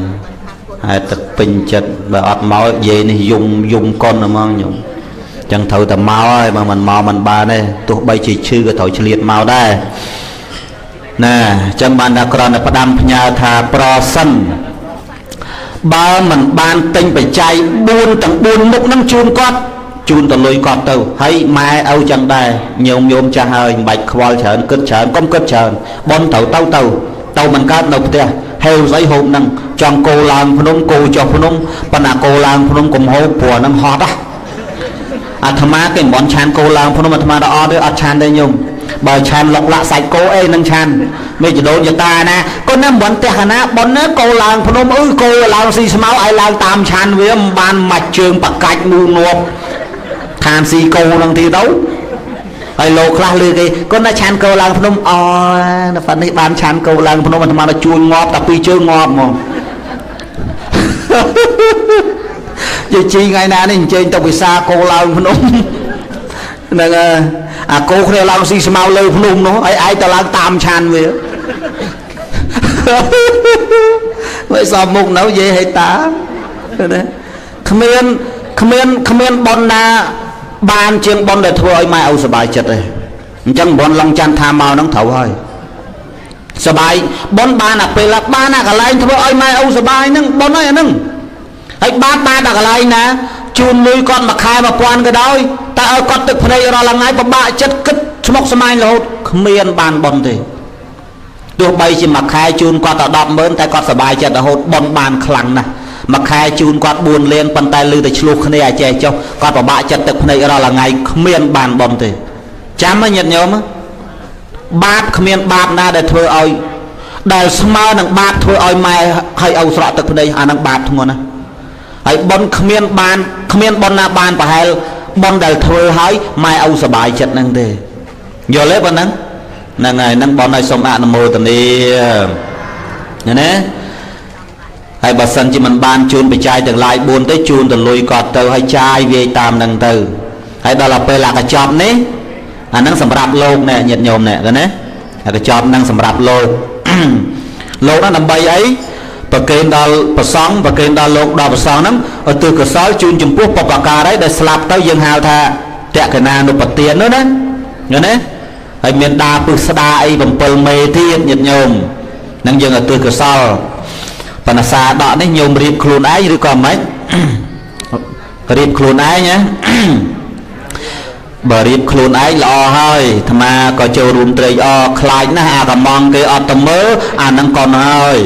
ហេតុទឹកពេញចិត្តបើអត់មកយាយនេះយំយំកុនហ្មងញោមចឹងត្រូវតែមកហើយបើមិនមកមិនបានទេទោះបីជាឈឺក៏ត្រូវឆ្លៀតមកដែរណាចឹងបានថាក្រណផ្ដាំផ្ញើថាប្រសិនបើមិនបានទិញបច្ច័យ4ទាំង4មុខហ្នឹងជូនគាត់ជូនទៅលុយគាត់ទៅហើយម៉ែឪចឹងដែរញោមញោមចាស់ហើយមិនបាច់ខ្វល់ច្រើនគិតច្រើនកុំគិតច្រើនប៉ុនត្រូវទៅទៅទៅមិនកើតនៅផ្ទះហេវស្អីហូបហ្នឹងចង់គោឡើងភ្នំគោចុះភ្នំប៉ុន្តែគោឡើងភ្នំកុំហូបព្រោះហ្នឹងហត់ណាអាត្មាគេមិនបន់ឆានគោឡើងភ្នំអាត្មាដល់អត់ទេអត់ឆានទេញោមបើឆានលុកលាក់សាច់គោអីនឹងឆានមេចដូនយតាណាកូនណាមិនបន់ផ្ទះណាបន់ណាគោឡើងភ្នំអឺគោឡើងស៊ីស្មៅឲ្យឡើងតាមឆានវាមិនបានមាច់ជើងបកាច់មូងាប់ខានស៊ីគោនឹងទីទៅហើយលោកខ្លះលើគេកូនណាឆានគោឡើងភ្នំអនៅប៉ានេះបានឆានគោឡើងភ្នំអាត្មាទៅជួញងាប់តែពីរជើងងាប់ហ្មងយាយជីថ្ងៃណានេះអញ្ជើញទៅវិសាគោឡើងភ្នំហ្នឹងអាគោគ្នាឡើងស៊ីស្មៅលើភ្នំនោះហើយឯងទៅឡើងតាមឆានវាមិនសមមុខនៅយាយហេតាណាគ្មានគ្មានគ្មានប៉ុនណាបានជាងប៉ុនដែលធ្វើឲ្យម៉ែឪសប្បាយចិត្តទេអញ្ចឹងប៉ុនឡងច័ន្ទថាមកហ្នឹងត្រូវហើយសប្បាយប៉ុនបានអាពេលបានអាកន្លែងធ្វើឲ្យម៉ែឪសប្បាយហ្នឹងប៉ុនហើយអាហ្នឹងហើយបានបានអាកន្លែងណាជូនលុយគាត់មួយខែ1000ក៏ដោយតែឲ្យគាត់ទឹកភ្នែករាល់ថ្ងៃពិបាកចិត្តគិតស្មុគស្មាញរហូតគ្មានបានប៉ុនទេទោះបីជាមួយខែជូនគាត់តែ100000តែគាត់សប្បាយចិត្តរហូតប៉ុនបានខ្លាំងណាស់មួយខែជូនគាត់4លានប៉ុន្តែលឺតែឆ្លោះគ្នាអាចចេះចុះគាត់ពិបាកចិត្តទឹកភ្នែករាល់ថ្ងៃគ្មានបានប៉ុនទេចាំញាតិញោមបាបគ្មានបាបណាដែលធ្វើឲ្យដែលស្មើនឹងបាបធ្វើឲ្យម៉ែឲ្យឪស្រក់ទឹកភ្នែកអានឹងបាបធ្ងន់ណាហើយប៉ុនគ្មានបានគ្មានប៉ុនណាបានប្រហែលប៉ុនដែលធ្វើឲ្យម៉ែឪសប្បាយចិត្តហ្នឹងទេយល់ទេប៉ុណ្ណឹងហ្នឹងហើយហ្នឹងប៉ុនឲ្យសូមអនុមោទនាណាហើយបើសិនជាមិនបានជូនបច្ច័យទាំងឡាយ4ទេជូនទៅលុយគាត់ទៅហើយចាយវាយតាមហ្នឹងទៅហើយដល់ពេលអាកញ្ចប់នេះអាហ្នឹងសម្រាប់លោកណែញាតិញោមណែណាអាកញ្ចប់ហ្នឹងសម្រាប់លោកលោកហ្នឹងដើម្បីអីប្រគេនដល់ព្រះសង្ឃប្រគេនដល់លោកដល់ព្រះសង្ឃហ្នឹងឧទ្ទិសកុសលជូនចំពោះបុព្វការីដែលស្លាប់ទៅយើងហៅថាតក្កណានុបទាននោះណាណាហើយមានដាពឹសស្ដាអី7មេទៀតញាតិញោមនឹងយើងឧទ្ទិសកុសលបណ្ណសាដកនេះញោមរៀបខ្លួនឯងឬក៏មិនរៀបខ្លួនឯងណាបើរៀបខ្លួនឯងល្អហើយអាត្មាក៏ចូលរួមត្រេកអរខ្លាចណាស់អាកំងគេអត់ទៅមើលអានឹងកុនហើយ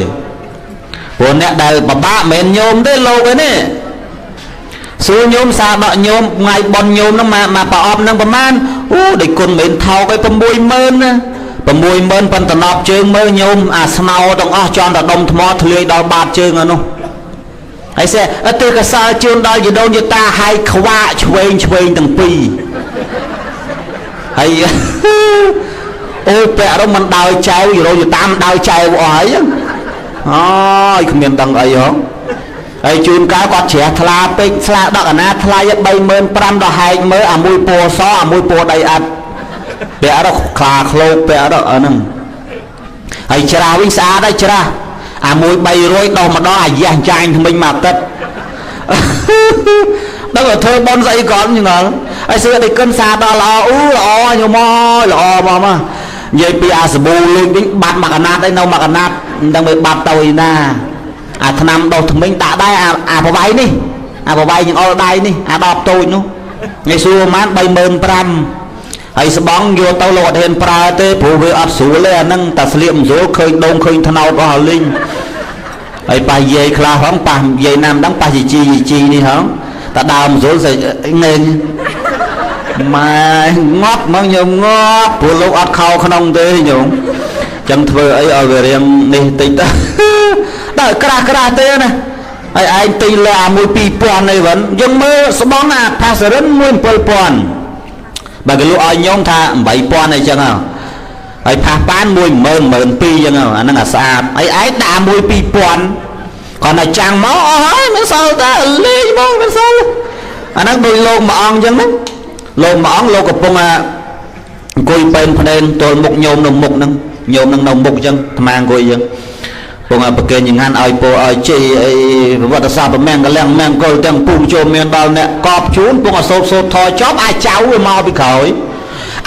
ព្រោះអ្នកដែលពិបាកមិនមែនញោមទេលោកឯនេះសួរញោមសាដកញោមថ្ងៃប៉ុនញោមហ្នឹងមកប្រអប់ហ្នឹងប្រហែលអូដូចគុណមិនថោកឯ60000ណា60000ប៉ុន្តែតំណប់ជើងមើលញោមអាស្នោទាំងអស់ចន់តែដុំថ្មធ្លាយដល់បាតជើងអានោះហើយសេអត់ទេកសលជូនដល់យដូនយតាហើយខ្វាកឆ្វេងឆ្វេងទាំងពីរហើយអូពាក់រំមិនដើរចែវយដូនយតាមិនដើរចែវអស់ហើយអូយគ្មានដឹងអីហងហើយជូនកាលគាត់ជ្រះថ្លាពេកស្លាដកអាណាថ្លៃ35000ដល់ហែកមើលអាមួយពណ៌សអាមួយពណ៌ដីអត់ពាក់រកខ្លាឃ្លោកពាក់រកអាហ្នឹងហើយច្រាស់វិញស្អាតហើយច្រាស់អាមួយ300ដោះម្ដងអាយ៉ាស់ចាញ់ថ្មិញមកទឹកដឹងតែធ្វើបន់ស្អីក៏ញងល់ហើយសួរតែកិនសាដល់ល្អអូល្អញោមអើយល្អមកមកនិយាយពីអាសាប៊ូលួចវិញបាត់មកកណាត់ឯនៅមកកណាត់មិនដឹងវាបាត់ទៅឯណាអាថ្នាំដោះថ្មិញដាក់ដែរអាប្រវៃនេះអាប្រវៃចង្អុលដៃនេះអាដបតូចនោះថ្ងៃសួរប្រហែល35000ហើយស្បង់យកទៅលោកអត់ហ៊ានប្រើទេព្រោះវាអត់ស្រួលទេអាហ្នឹងតែស្លៀកមិនស្រួលឃើញដងឃើញថ្នោតអស់លីងហើយប៉ះយាយខ្លះហងប៉ះយាយណាមិនដឹងប៉ះជីជីជីនេះហងតែដើមស្រួលស្អីងេងម៉ែងាប់មកញោមងាប់ព្រោះលោកអត់ខោក្នុងទេញោមចឹងធ្វើអីឲ្យវារៀងនេះតិចទៅដល់ក្រាស់ក្រាស់ទេណាហើយឯងទិញលើអាមួយ2000អីវិញយើងមើលស្បង់អាផាសរិនមួយ7000បើគេលក់ឲ្យញោមថា8000អីចឹងហើយផាសប៉ាន10000 12000ចឹងអាហ្នឹងអាស្អាតហើយឯងដាក់មួយ2000 គាត់តែចាំងមកអស់ហើយមិនសល់តែលេងមកមិនសល់អាហ្នឹងដូចលោកមួយអង្គអញ្ចឹងណាលោកមួយអង្គលោកកំពុងអាអង្គុយពេនភ្នែនទល់មុខញោមនៅមុខហ្នឹងញោមនឹងនៅមុខអញ្ចឹងអាត្មាអង្គុយអញ្ចឹងពងប្រកេនចង្ហាន់ឲ្យពោឲ្យជ័យអីប្រវត្តិសាស្ត្រប្រមាំងកលៀងមង្គលទាំងពុំចូលមានដល់អ្នកកបជូនពងអសូតសូតថយចប់អាចៅវាមកពីក្រោយ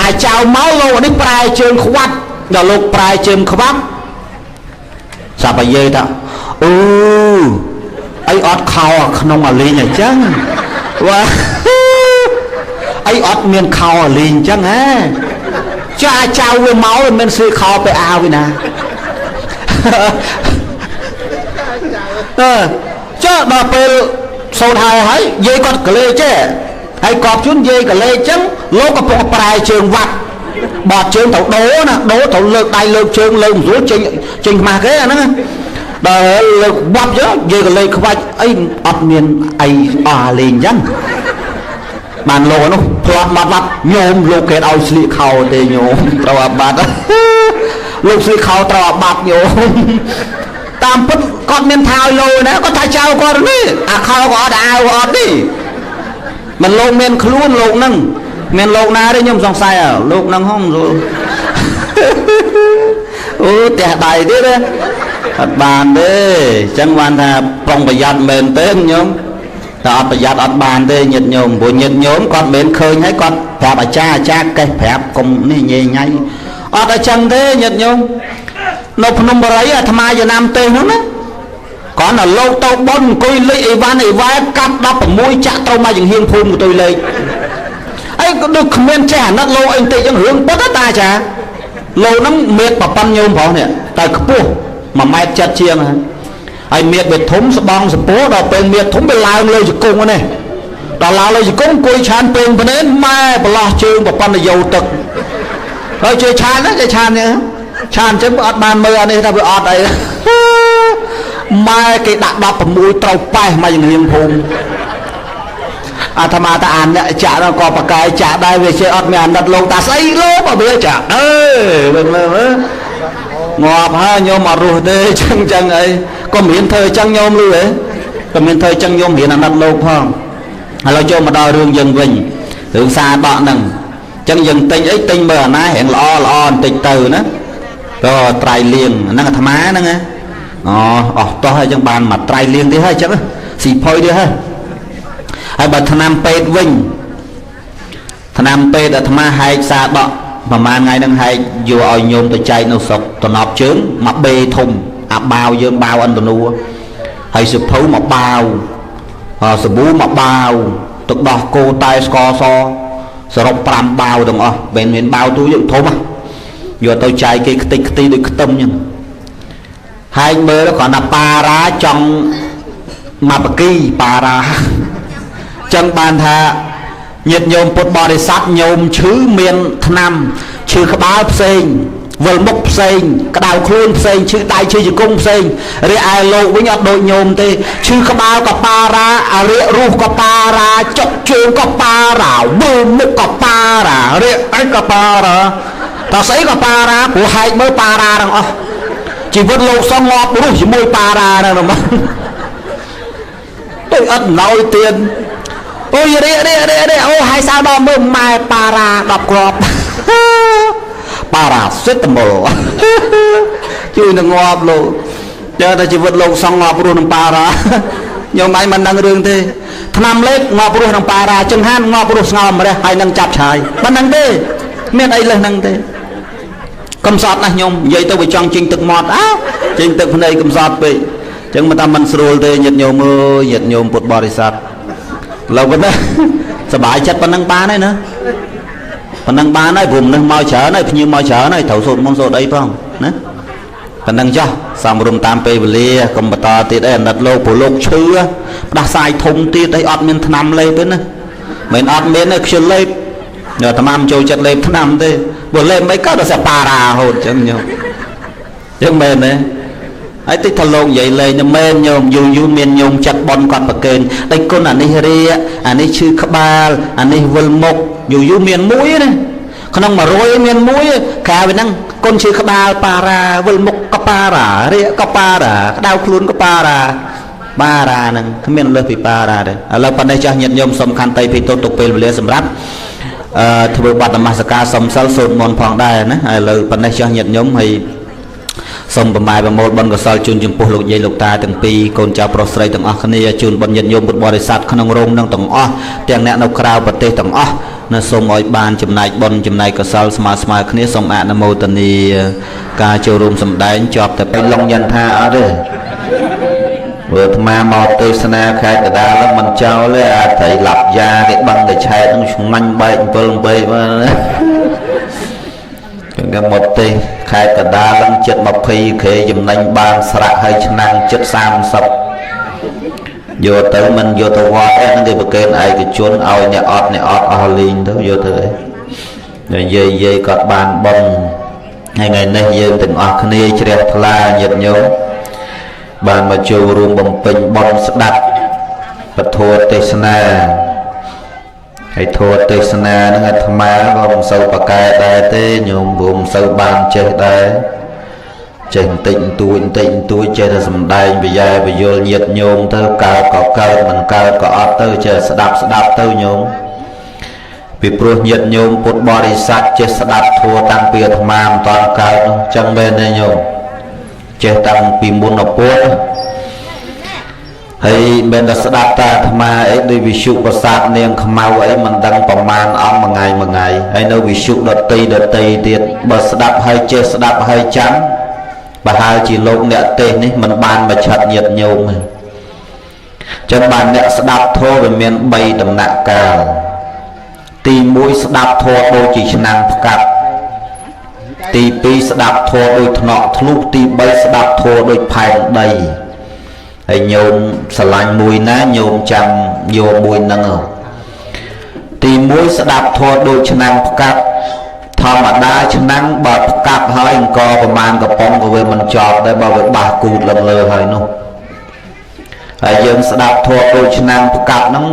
អាចៅមកលោកនេះប្រែជើងខ្វាត់ដល់លោកប្រែជើងខ្វាត់សាប់យាយថាអូអីអត់ខោក្នុងអាលីងអញ្ចឹងបាទអីអត់មានខោអាលីងអញ្ចឹងហ៎ចាអាចៅវាមកវាមិនស្លៀកខោទៅអាវឯណាអឺចុះដល់ពេលសូត្រហើយហើយយាយគាត់កលេចេះហើយកប់ជូនយាយកលេអញ្ចឹងលោកកំពុងប្រែជើងវត្តបត់ជើងត្រូវដូរណាដូរត្រូវលើកដៃលើកជើងលើកមិនស្រួលចេញចេញខ្មាស់គេអាហ្នឹងដល់លើកវត្តចឹងយាយកលេខ្វាច់អីអត់មានអីអស់លេងអញ្ចឹងបានលោកនោះផ្លាត់បាត់បាត់ញោមលោកគេឲ្យស្លៀកខោទេញោមត្រូវអាបត្តិលោកស្លៀកខោត្រូវអាបត្តិញោមតាមពិតគាត់មានថាឲ្យលោណាគាត់ថាចៅគាត់នេះអាខោក៏អត់អាវក៏អត់នេះមិនលោកមានខ្លួនលោកហ្នឹងមានលោកណាទេខ្ញុំសង្ស័យលោកហ្នឹងហងអូផ្ទះដៃទៀតអត់បានទេអញ្ចឹងបានថាប្រុងប្រយ័ត្នមែនទេញោមតែអត់ប្រយ័ត្នអត់បានទេញាតិញោមព្រោះញាតិញោមគាត់មិនឃើញហើយគាត់ប្រាប់អាចារ្យអាចារ្យកេះប្រាប់កុំនេះញ៉ៃញ៉ៃអត់អញ្ចឹងទេញាតិញោមនៅភ្នំបរិយអាត្មាចំណាំទេសហ្នឹងណាគាត់ដល់លោកទៅប៉ុនអង្គុយលេខអីវ៉ាន់អីវ៉ែកាប់16ចាក់ត្រូវមកចង្ហៀងភូមិអង្គុយលេខអីក៏ដូចគ្មានចេះអាណិតលោកអីបន្តិចចឹងរឿងពិតតាចាលោកហ្នឹងមៀតប្រប៉ុនញោមប្រុសនេះតែខ្ពស់1ម៉ែត្រ7ជាងហើយមៀតវាធំស្បងសពោដល់ពេលមៀតធំវាឡើងលើជង្គង់នេះដល់ឡើងលើជង្គង់អង្គុយឆានពេងភ្នែនម៉ែប្រឡោះជើងប្រប៉ុនយោទឹកហើយជើឆានណាជើឆាននេះឆានអញ្ចឹងអត់បានមើលអានេះថាវាអត់អីម៉ែគេដាក់16ត្រូវប៉េះមកចង្រៀងភូមិអាត្មាតាអានអ្នកចាក់នោះក៏បកាយចាក់ដែរវាចេះអត់មានអាណិតលោកតាស្អីលោកបើវាចាក់អើមើលមើលងាប់ហើយញោមអត់រស់ទេចឹងចឹងអីក៏មានធ្វើចឹងញោមលឺហ៎ក៏មានធ្វើចឹងញោមរៀនអាណិតលោកផងឥឡូវចូលមកដល់រឿងយើងវិញរឿងសារដកហ្នឹងចឹងយើងទិញអីទិញមើលអាណារៀងល្អល្អបន្តិចទៅណាក៏ត្រៃលៀងហ្នឹងអាត្មាហ្នឹងណាអូអស់តោះហើយចឹងបានមកត្រៃលៀងទៀតហើយចឹងស៊ីផុយទៀតហើយហើយបើថ្នាំពេទ្យវិញថ្នាំពេទ្យអាត្មាហែកសារដកប្រហែលថ្ងៃហ្នឹងហែកយកឲ្យញោមទៅចែកនៅស្រុកតំណប់ជើងមកបេធំអាបាវយើងបាវអន្តនួហើយសភៅមកបាវសាប៊ូមកបាវទឹកដោះគោតែស្ករសសរុប5បាវទាំងអស់មិនមានបាវទូយើងធំយកទៅចែកគេខ្ទេចខ្ទីដូចខ្ទឹមចឹងហែកមើលគ្រាន់តែប៉ារ៉ាចង់មកបគីប៉ារ៉ាចឹងបានថាញាតិញោមពុទ្ធបរិស័ទញោមឈឺមានថ្នាំឈឺក្បាលផ្សេងវិលមុខផ្សេងក្តៅខ្លួនផ្សេងឈឺដៃឈឺជង្គង់ផ្សេងរីឯលោកវិញអត់ដូចញោមទេឈឺក្បាលក៏ប៉ារ៉ាអារាករស់ក៏ប៉ារ៉ាចុកជើងក៏ប៉ារ៉ាវិលមុខក៏ប៉ារ៉ារាកអីក៏ប៉ារ៉ាតើស្អីក៏ប៉ារ៉ាព្រោះហែកមើលប៉ារ៉ាទាំងអស់ជីវិតលោកសងងាប់រស់ជាមួយប៉ារ៉ាហ្នឹងហ្មងដូចអត់ណយទៀនអូយរារារារាអូហើយសៅដល់មើលម៉ែប៉ារ៉ា10គ្រាប់ប៉ារ៉ាសេតាមុលជួយនឹងងាប់លោកចើតែជីវិតលោកសងងាប់រស់នឹងប៉ារ៉ាញោមឯងមិនដឹងរឿងទេថ្នាំលេបងាប់រស់នឹងប៉ារ៉ាចង្ហាន់ងាប់រស់ស្ងោមម្រះហើយនឹងចាប់ឆាយមិនដឹងទេមានអីលើសនឹងទេកំសត់ណាស់ញោមនិយាយទៅវាចង់ចេញទឹកមាត់អើចេញទឹកភ្នែកកំសត់ពេកអញ្ចឹងមិនថាមិនស្រួលទេញាតិញោមអើយញាតិញោមពុទ្ធបរិស័ទលោកប៉ុណ្ណាសบายចិត្តប៉ុណ្ណឹងបានហើយណាប៉ុណ្ណឹងបានហើយព្រោះមនុស្សមកច្រើនហើយភ្ញៀវមកច្រើនហើយត្រូវសូត្រមន្តសូត្រអីផងណាប៉ុណ្ណឹងចុះសំរុំតាមពេលវេលាកុំបន្តទៀតអីអាណិតលោកព្រោះលោកឈឺផ្ដាសាយធំទៀតអីអត់មានថ្នាំលេបទេណាមិនអត់មានទេខ្ជិលលេបអាត្មាមិនចូលចិត្តលេបថ្នាំទេព្រោះលេបមិនកើតដល់ប៉ារ៉ាហូតអញ្ចឹងញោមអញ្ចឹងមែនទេហើយតិចថាលោកនិយាយលេងទៅមែនញោមយូរយូរមានញោមចិត្តប៉ុនគាត់ប្រកេនតែគុណអានេះរាអានេះឈឺក្បាលអានេះវិលមុខយូរយូរមានមួយណាក្នុង100មានមួយក្រៅពីហ្នឹងគុណឈឺក្បាលប៉ារ៉ាវិលមុខក៏ប៉ារ៉ារាក៏ប៉ារ៉ាក្តៅខ្លួនក៏ប៉ារ៉ា បារានឹងគ្មានលើសពីបារាទេឥឡូវប៉ុណ្ណេះចាស់ញាតិញោមសំខាន់តីភីទទុកពេលវេលាសម្រាប់អឺធ្វើបទនមស្ការសុំសិលសូត្រមន្តផងដែរណាឥឡូវប៉ុណ្ណេះចាស់ញាតិញោមហើយសូមប្រម៉ែប្រមូលបុណ្យកុសលជូនចំពោះលោកយាយលោកតាទាំងពីរកូនចៅប្រុសស្រីទាំងអស់គ្នាជូនបុណ្យញាតិញោមពុទ្ធបរិស័ទក្នុងរោងនឹងទាំងអស់ទាំងអ្នកនៅក្រៅប្រទេសទាំងអស់នៅសូមឲ្យបានចំណែកបុណ្យចំណែកកុសលស្មើស្មើគ្នាសូមអនុមោទនាការចូលរួមសម្ដែងជាប់តែពេលឡុងយន្តថាអត់ទេព្រោះអាត្មាមកទេសនាខេត្តកដាលមិនចោលទេអាត្រីឡាប់យ៉ាគេបឹងតែឆែកនឹងឆ្ងាញ់បែក7 8បាទគេមកទេសខេត្តកដាលនឹងចិត្ត20គេចំណេញបានស្រាក់ហើយឆ្នាំងចិត្ត30យកទៅមិនយកទៅវត្តអីហ្នឹងគេប្រកេនឯកជនឲ្យអ្នកអត់អ្នកអត់អស់លីងទៅយកទៅអីនិយាយនិយាយគាត់បានបុណ្យហើយថ្ងៃនេះយើងទាំងអស់គ្នាជ្រះថ្លាញាតិញោមបានមកចូលរួមបំពេញបុណ្យស្ដាប់ពធទេសនាហើយធម៌ទេសនានឹងអាត្មាក៏មិនសូវប្រកែដែរទេញោមព្រោះមិនសូវបានចេះដែរចេះបន្តិចបន្តួចបន្តិចបន្តួចចេះតែសំដែងបយ៉ែបយលញាតញោមទៅកើតក៏កើតមិនកើតក៏អត់ទៅចេះស្ដាប់ស្ដាប់ទៅញោមពីព្រោះញាតញោមពុទ្ធបរិស័ទចេះស្ដាប់ធម៌តាំងពីអាត្មាមិនតាន់កើតនោះចឹងមែនទេញោមចេះតាំងពីមុនអពុទ្ធហើយមិនតែស្ដាប់តាអាត្មាអីដូចវិសុប្រសាទនាងខ្មៅអីមិនដឹងប្រមាណអង្គមួយថ្ងៃមួយថ្ងៃហើយនៅវិសុដតីដតីទៀតបើស្ដាប់ហើយចេះស្ដាប់ហើយចាំប្រហែលជាលោកអ្នកទេសនេះមិនបានមកឆាត់ញាតញោមទេចឹងបានអ្នកស្ដាប់ធម៌វាមាន3ដំណាក់កាលទី1ស្ដាប់ធម៌ដូចជាឆ្នាំងផ្កាប់ទី2ស្ដាប់ធម៌ដូចថ្នាក់ធ្លុះទី3ស្ដាប់ធម៌ដូចផែនដីហើយញោមស្រឡាញ់មួយណាញោមចាំយកមួយហ្នឹងទី1ស្ដាប់ធម៌ដូចឆ្នាំងផ្កាប់ធម្មតាឆ្នាំងបើផ្កាប់ហើយអង្គប្រមាណកំប៉ុងក៏វាមិនចប់ដែរបើវាបាសគូតឡើងលើហើយនោះហើយយើងស្ដាប់ធម៌ដូចឆ្នាំងផ្កាប់ហ្នឹង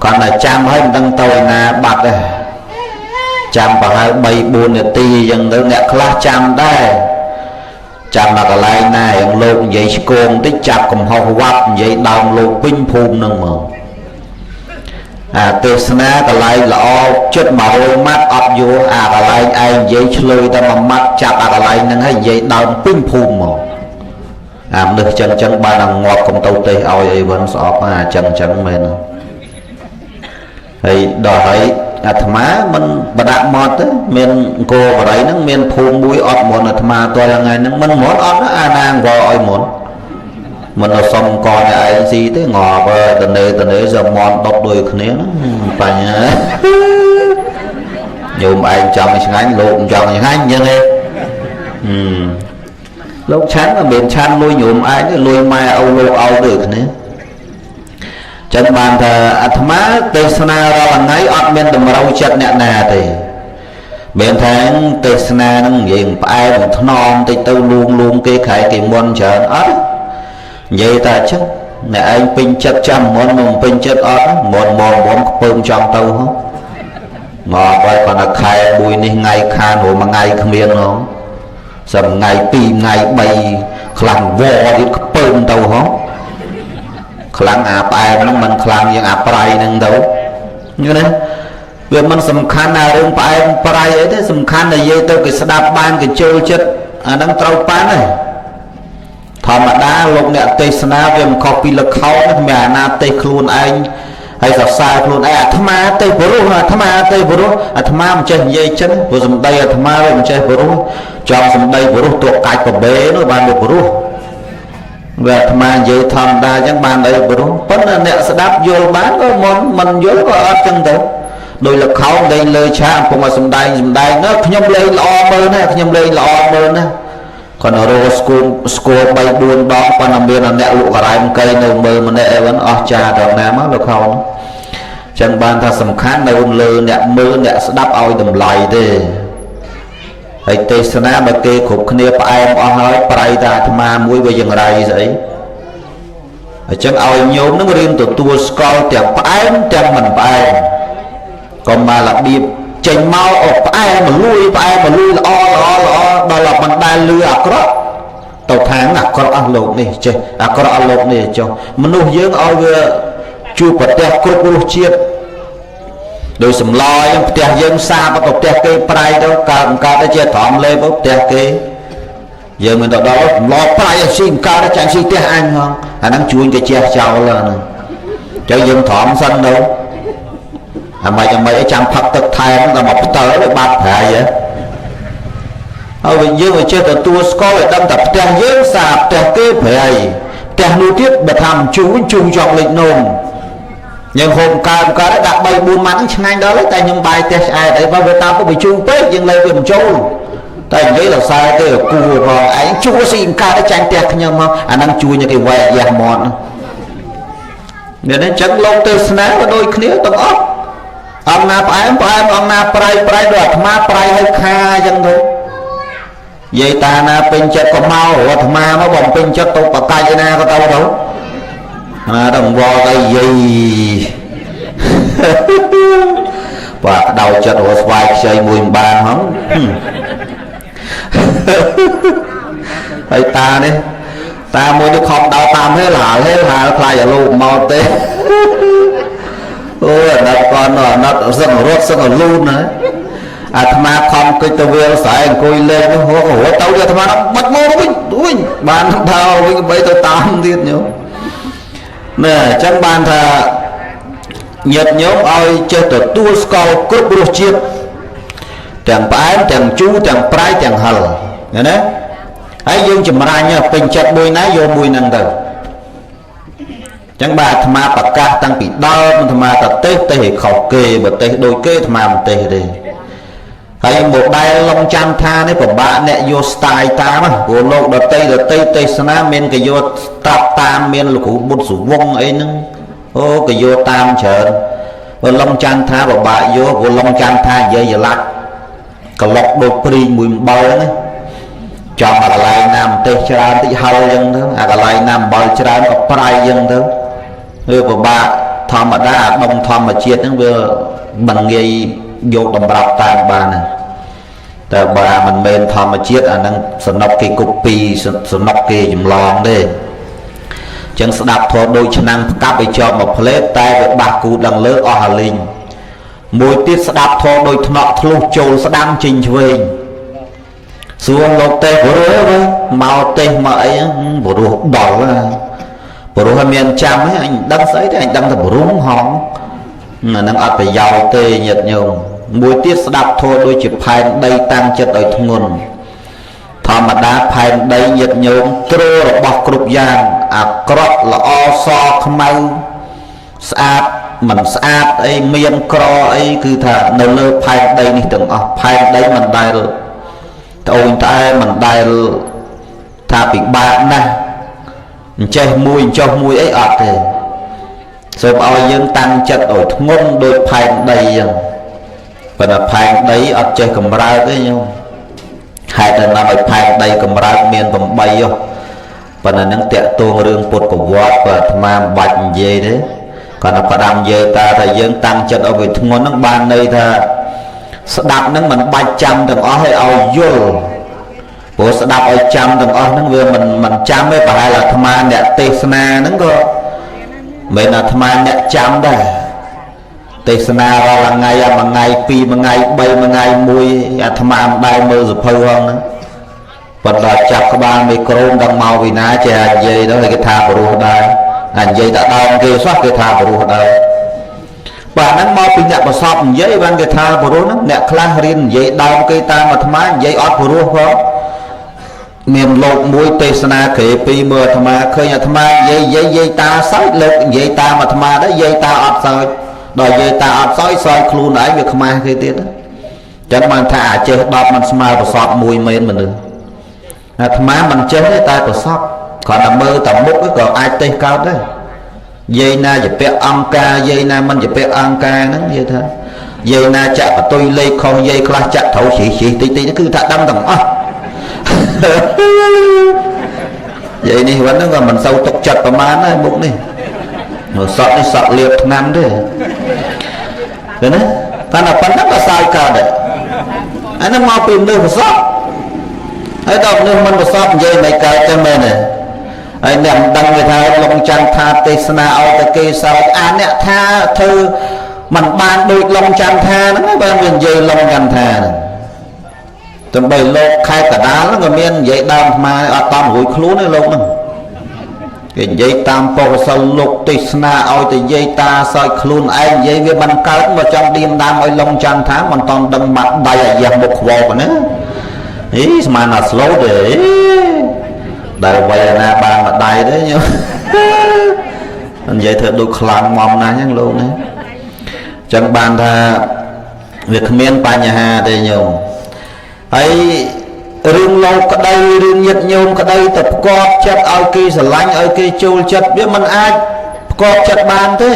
គ្រាន់តែចាំហើយមិនដឹងទៅឯណាបាត់ទេចាំប្រហែល3 4នាទីអញ្ចឹងទៅអ្នកខ្លះចាំដែរចាំដល់កន្លែងណាយ៉ាងលោកនិយាយឆ្គងតិចចាប់កំហុសវត្តនិយាយដើមលោកពេញភូមិហ្នឹងមកអាទេសនាកន្លែងល្អចិត្ត100ម៉ាត់អត់យល់អាកន្លែងឯងនិយាយឆ្លើយតែមួយម៉ាត់ចាប់អាកន្លែងហ្នឹងហើយនិយាយដើមពេញភូមិមកអាមនុស្សចឹងចឹងបានតែងាប់កុំទៅទេសឲ្យអីវិញស្អប់អាចឹងចឹងមែនហើយដល់ហើយអាត្មាមិនបដាក់មកទេមានអង្គរបរិយហ្នឹងមានភូមិមួយអត់មុនអាត្មាតលថ្ងៃហ្នឹងមិនមុនអត់អាណាអង្គឲ្យមុនមិនសុំកអ្នកឯងស៊ីទេងាប់តនេតនេសមន់ដប់ដូចគ្នាហ្នឹងបញ្ហាញោមឯងចង់ឆ្ងាញ់លោកចង់ឆ្ងាញ់អញ្ចឹងឯងលោកឆាន់ក៏មានឆាន់លួយញោមឯងលួយម៉ែឪលោកឲ្យដូចគ្នាចឹងបានថាអាត្មាទេសនារាល់ថ្ងៃអត់មានតម្រូវចិត្តអ្នកណាទេមានថាទេសនានឹងនិយាយផ្អែមថ្នមតិចទៅលួងលួងគេខែគេមុនច្រើនអត់និយាយតែអញ្ចឹងអ្នកឯងពេញចិត្តចាំមុនមកពេញចិត្តអត់មុនមកមុនខ្ពើមចង់ទៅហ៎មកបើគាត់ថាខែមួយនេះថ្ងៃខានព្រោះមួយថ្ងៃគ្មានហ៎សំថ្ងៃ2ថ្ងៃ3ខ្លាំងវទៀតខ្ពើមទៅហ៎ខ្លាំងអាផ្អែមហ្នឹងមិនខ្លាំងជាងអាប្រៃហ្នឹងទៅយល់ទេវាមិនសំខាន់ណារឿងផ្អែមប្រៃអីទេសំខាន់តែនិយាយទៅគេស្ដាប់បានគេចូលចិត្តអាហ្នឹងត្រូវប៉ាន់ហើយធម្មតាលោកអ្នកទេសនាវាមិនខុសពីលខោនមានអាណាទេសខ្លួនឯងហើយសរសើរខ្លួនឯងអាត្មាទេព្រោះអាត្មាទេព្រោះអាត្មាមិនចេះនិយាយចឹងព្រោះសម្ដីអាត្មាវាមិនចេះព្រោះចង់សម្ដីព្រោះទោះកាច់បបេនោះបានវាព្រោះវាអាត្មានិយាយធម្មតាចឹងបានអីព្រោះប៉ុន្តែអ្នកស្ដាប់យល់បានក៏មុនមិនយល់ក៏អត់ចឹងទៅដោយលខោនលេងលើឆាកកំពុងឲ្យសំដែងសំដែងនោះខ្ញុំលេងល្អមើលណាខ្ញុំលេងល្អមើលណាគាត់រកស្គូស្គរ3 4ដងប៉ុន្តែមានអ្នកលក់ការ៉ែមកៃនៅមើលម្នាក់អីវិញអស់ចាដល់ណាមកលខោនចឹងបានថាសំខាន់នៅលើអ្នកមើលអ្នកស្ដាប់ឲ្យតម្លៃទេហើយទេសនាបើគេគ្រប់គ្នាផ្អែមអស់ហើយប្រៃតាអាត្មាមួយវាយ៉ាងไรស្អីអញ្ចឹងឲ្យញោមនឹងរៀនទទួលស្គាល់ទាំងផ្អែមទាំងមិនផ្អែមកុំមករបៀបចេញមកអផ្អែមលួយផ្អែមលួយល្អល្អល្អដល់មិនដែលលឺអាក្រក់ ទៅខាងអាក្រក់អស់លោកនេះចេះអាក្រក់អស់លោកនេះចុះមនុស្សយើងឲ្យវាជួបប្រទះគ្រប់រសជាតិដោយសម្លអញ្ចឹងផ្ទះយើងសាបទៅផ្ទះគេប្រៃទៅកើតកើតទៅជាត្រង់លេបផ្ទះគេយើងមិនទៅដល់សម្លប្រៃឲ្យស៊ីកើតចាញ់ស៊ីផ្ទះអញហងអាហ្នឹងជួញគេជះចោលហ្នឹងចឹងយើងត្រង់សិនទៅអាម៉េចអាម៉េចឲ្យចាំផឹកទឹកថែមដល់មកផ្ទើវាបាត់ប្រៃហ៎ហើយវិញយើងឲ្យចេះទទួលស្គាល់ឲ្យដឹងថាផ្ទះយើងសាបផ្ទះគេប្រៃផ្ទះនោះទៀតបើថាមិនជូរជូរចង់លេចនំយើងហូបកើតកើតដាក់3 4ម៉ាត់ឆ្ងាញ់ដល់តែខ្ញុំបាយផ្ទះឆ្អែតអីបើវាតាមទៅវាជូរពេកយើងលេវាមិនចូលតែនិយាយដល់ខ្សែទេគួរផងឯងជួស៊ីកើតចាញ់ផ្ទះខ្ញុំមកអាហ្នឹងជួយគេវែកយ៉ាស់មាត់នេះអញ្ចឹងលោកទេសនាក៏ដូចគ្នាទាំងអស់អង្គណាផ្អែមផ្អែមអង្គណាប្រៃប្រៃដូចអាត្មាប្រៃឲ្យខាអញ្ចឹងទៅយាយតាណាពេញចិត្តក៏មកអាត្មាមកបំពេញចិត្តទៅបកាច់ណាក៏ទៅទៅណាដល់វល់ទៅយាយបាទក្តៅចិត្តរស់ស្វាយខ្ចីមួយមិនបានហងហើយតានេះតាមួយនេះខំដោតាមហេលហាលហេលហាលខ្លាចឲ្យលោកមកទេអូអាណិតគាត់អាណិតសឹងរត់សឹងលូនណាអាត្មាខំកិច្ចទៅវាលស្រែអង្គុយលេងនោះរត់ទៅអាត្មាបាត់មកវិញវិញបានថាវិញបីទៅតាមទៀតញោមណែអញ្ចឹងបានថាញាតិញោមឲ្យចេះទទួលស្គាល់គ្រប់រសជាតិទាំងផ្អែមទាំងជូរទាំងប្រៃទាំងហឹរឃើញទេហើយយើងចម្រាញ់ពេញចិត្តមួយណាយកមួយហ្នឹងទៅចឹងបាទអាត្មាប្រកាសតាំងពីដើមអាត្មាតទេសទេសឲ្យខុសគេបើទេសដូចគេអាត្មាមិនទេសទេហើយមកដែលឡងចាំថានេះពិបាកអ្នកយក style តាមព្រោះលោកដតីដតីទេសនាមានគេយកត្រាប់តាមមានលោកគ្រូបុត្រសុវង្សអីហ្នឹងអូគេយកតាមច្រើនបើឡងចាំថាពិបាកយកព្រោះឡងចាំថានិយាយឡាក់ក្លុកដូចព្រីងមួយអំបិលហ្នឹងចំអាកន្លែងណាម្ទេសច្រើនតិចហឹរអញ្ចឹងទៅអាកន្លែងណាអំបិលច្រើនក៏ប្រៃអញ្ចឹងទៅវាពិបាកធម្មតាអាដុំធម្មជាតិហ្នឹងវាមិនងាយយកតម្រាប់តាមបានណាតែបើមិនមែនធម្មជាតិអាហ្នឹងសនុកគេកូពីសនុកគេចម្លងទេអញ្ចឹងស្ដាប់ធម៌ដូចឆ្នាំងផ្កាប់ឲ្យជាប់មួយផ្លេតតែវាបាសគូដឹងលើអស់អាលីងមួយទៀតស្ដាប់ធម៌ដូចថ្នាក់ធ្លុះចូលស្ដាំចេញឆ្វេងសួរលោកទេព្រោះវិញមកទេសមកអីព្រោះដល់ព្រោះឲ្យមានចាំហ្នឹងអញដឹងស្អីទេអញដឹងតែព្រោះហងអាហ្នឹងអត់ប្រយោជន៍ទេញាតិញោមមួយទៀតស្ដាប់ធម៌ដូចជាផែនដីតាំងចិត្តឲ្យធ្ងន់ធម្មតាផែនដីញាតិញោមទ្ររបស់គ្រប់យ៉ាងអាក្រក់ល្អសខ្មៅស្អាតមិនស្អាតអីមានក្រអីគឺថានៅលើផែនដីនេះទាំងអស់ផែនដីមិនដែលត្អូញត្អែមិនដែលថាពិបាកណាស់អញ្ចេះមួយអញ្ចោះមួយអីអត់ទេសូមឲ្យយើងតាំងចិត្តឲ្យធ្ងន់ដូចផែនដីអញ្ចឹងប៉ុន្តែផែនដីអត់ចេះកម្រើកទេញោមហេតុតែនាំឲ្យផែនដីកម្រើកមាន8ហ៎ប៉ុន្តែនឹងតាក់ទងរឿងពុទ្ធប្រវត្តិក៏អាត្មាមិនបាច់និយាយទេគាត់តែផ្ដាំនិយាយតាថាយើងតាំងចិត្តឲ្យវាធ្ងន់ហ្នឹងបានន័យថាស្ដាប់ហ្នឹងមិនបាច់ចាំទាំងអស់ឲ្យឲ្យយល់ព្រោះស្ដាប់ឲ្យចាំទាំងអស់ហ្នឹងវាមិនចាំទេប្រហែលអាត្មាអ្នកទេសនាហ្នឹងក៏មិនអាត្មាអ្នកចាំដែរទេសនារាល់ថ្ងៃមួយថ្ងៃពីរមួយថ្ងៃបីមួយថ្ងៃមួយអាត្មាមិនដែលមើលសភៅហ្នឹងប៉ុន្តែចាប់ក្បាលមីក្រូមដល់មកវិណាចេះនិយាយទៅគេថាព្រោះដែរអានិយាយតែដើមគេសោះគេថាព្រោះដែរបាទហ្នឹងមកពីអ្នកប្រសពនិយាយបានគេថាព្រោះហ្នឹងអ្នកខ្លះរៀននិយាយដើមគេតាមអាត្មានិយាយអត់ព្រោះផងមានលោកមួយទេសនាក្រេពីរមើលអាត្មាឃើញអាត្មានិយាយនិយាយតាសើចលោកនិយាយតាមអាត្មាដែរនិយាយតាអត់សើចដល់និយាយតាអត់សើចសើចខ្លួនឯងវាខ្មាស់គេទៀតអញ្ចឹងបានថាអាចេះ10មិនស្មើប្រសពមួយមែនមនុស្សអាត្មាមិនចេះទេតែប្រសពគ្រាន់តែមើលតែមុខក៏អាចទេសកើតដែរយាយណាជាពាក់អង្គការយាយណាមិនជាពាក់អង្គការហ្នឹងនិយាយថាយាយណាចាក់បន្ទុយលេខខុសយាយខ្លះចាក់ត្រូវជ្រីជ្រីតិចតិចគឺថាដឹងទាំងអស់យាយនេះវិញហ្នឹងក៏មិនសូវទុកចិត្តប្រមាណដែរមុខនេះសក់នេះសក់លៀបថ្នាំទេឃើញទេតែប៉ុណ្ណឹងក៏សើចកើតដែរអាហ្នឹងមកពីមនុស្សប្រសព ហើយដល់មនុស្សមិនប្រសពនិយាយមិនកើតចឹងមែនទេហើយអ្នកមិនដឹងគេថាលោកច័ន្ទថាទេសនាឲ្យតែគេសោចអាអ្នកថាធ្វើมันបានដូចឡុងចន្ទថាហ្នឹងបានវានិយាយឡុងចន្ទថាហ្នឹងដើម្បីលោកខេត្តកដាលហ្នឹងក៏មាននិយាយដើមអាត្មាអត់តាមរួចខ្លួនទេលោកហ្នឹងគេនិយាយតាមពុទ្ធសិលលោកទេសនាឲ្យតែនិយាយតាសោចខ្លួនឯងនិយាយវាមិនកើតមកចង់ឌៀមដាមឲ្យឡុងចន្ទថាមិនតន់ដឹងបាត់ដៃអាយ៉ាស់មុខខ្វល់ប៉ុណ្ណាអីស្មានអាស្លូតទេដែលវ័យណាបានមួយដៃទេញោមនិយាយធ្វើដូចខ្លាំងមុំណាស់ហ្នឹងលោកណាចឹងបានថាវាគ្មានបញ្ហាទេញោមហើយរឿងលោកក្តីរឿងញាតិញោមក្តីទៅផ្គប់ចិត្តឲ្យគេស្រឡាញ់ឲ្យគេចូលចិត្តវាមិនអាចផ្គប់ចិត្តបានទេ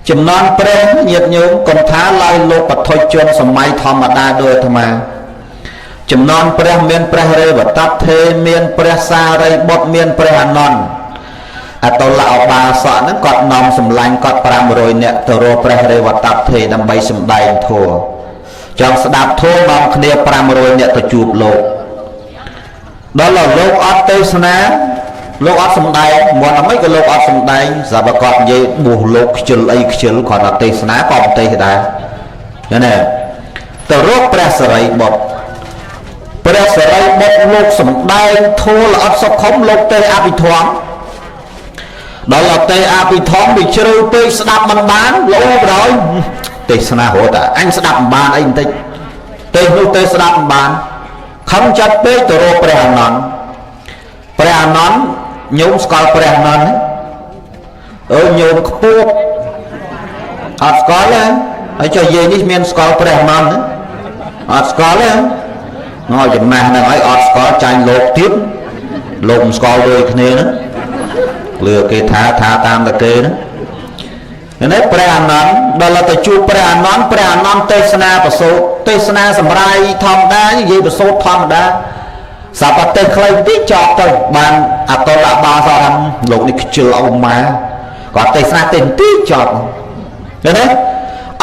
ចំណន់ព្រះញាតិញោមកុំថាឡើយលោកបឋិជនសម័យធម្មតាដោយអាត្មាចំណន់ព្រះមានព្រះរេវតថេមានព្រះសារីបុត្រមានព្រះអានន្ទអតុលអបាសកហ្នឹងគាត់នាំសម្លាញ់គាត់500នាក់ទៅរកព្រះរេវតថេដើម្បីសម្ដែងធម៌ចង់ស្ដាប់ធម៌នាំគ្នា500នាក់ទៅជួបលោកដល់លោកអត់ទេសនាលោកអត់សម្ដែងមុនអីក៏លោកអត់សម្ដែងស្រាប់តែគាត់និយាយបួសលោកខ្ជិលអីខ្ជិលគាត់អត់ទេសនាក៏មិនទេសដែរណាទៅរកព្រះសរិបុត្រព្រះសរិបុត្រលោកសម្ដែងធម៌ល្អិតសុខុមលោកទេអភិធម្មដល់អទេអភិធម្មវាជ្រៅពេកស្ដាប់មិនបានលោបដល់ទេសនារត់តែអញស្ដាប់មិនបានអីបន្តិចទេសនោះទេស្ដាប់មិនបានខំចិត្តពេកទៅរកព្រះអានន្ទព្រះអានន្ទញោមស្គាល់ព្រះអានន្ទអើញោមខ្ពស់អត់ស្គាល់ទេហើយចុះយាយនេះមានស្គាល់ព្រះអានន្ទអត់ស្គាល់ទេងចំណាស់ហ្នឹងហើយអត់ស្គាល់ចាញ់លោកទៀតលោកមិនស្គាល់ដូចគ្នាហ្នឹងលឺគេថាថាតាមតែគេហ្នឹងនេះព្រះអានន្ទដល់ទៅជួបព្រះអានន្ទព្រះអានន្ទទេសនាប្រសូតទេសនាសម្រាយធម្មតានិយាយប្រសូតធម្មតាសពទេសខ្លីបន្តិចចប់ទៅបានអតុលបាសថាលោកនេះខ្ជិលអ៊ំម៉ាគាត់ទេសនាទេបន្តិចចប់ឃើញទេ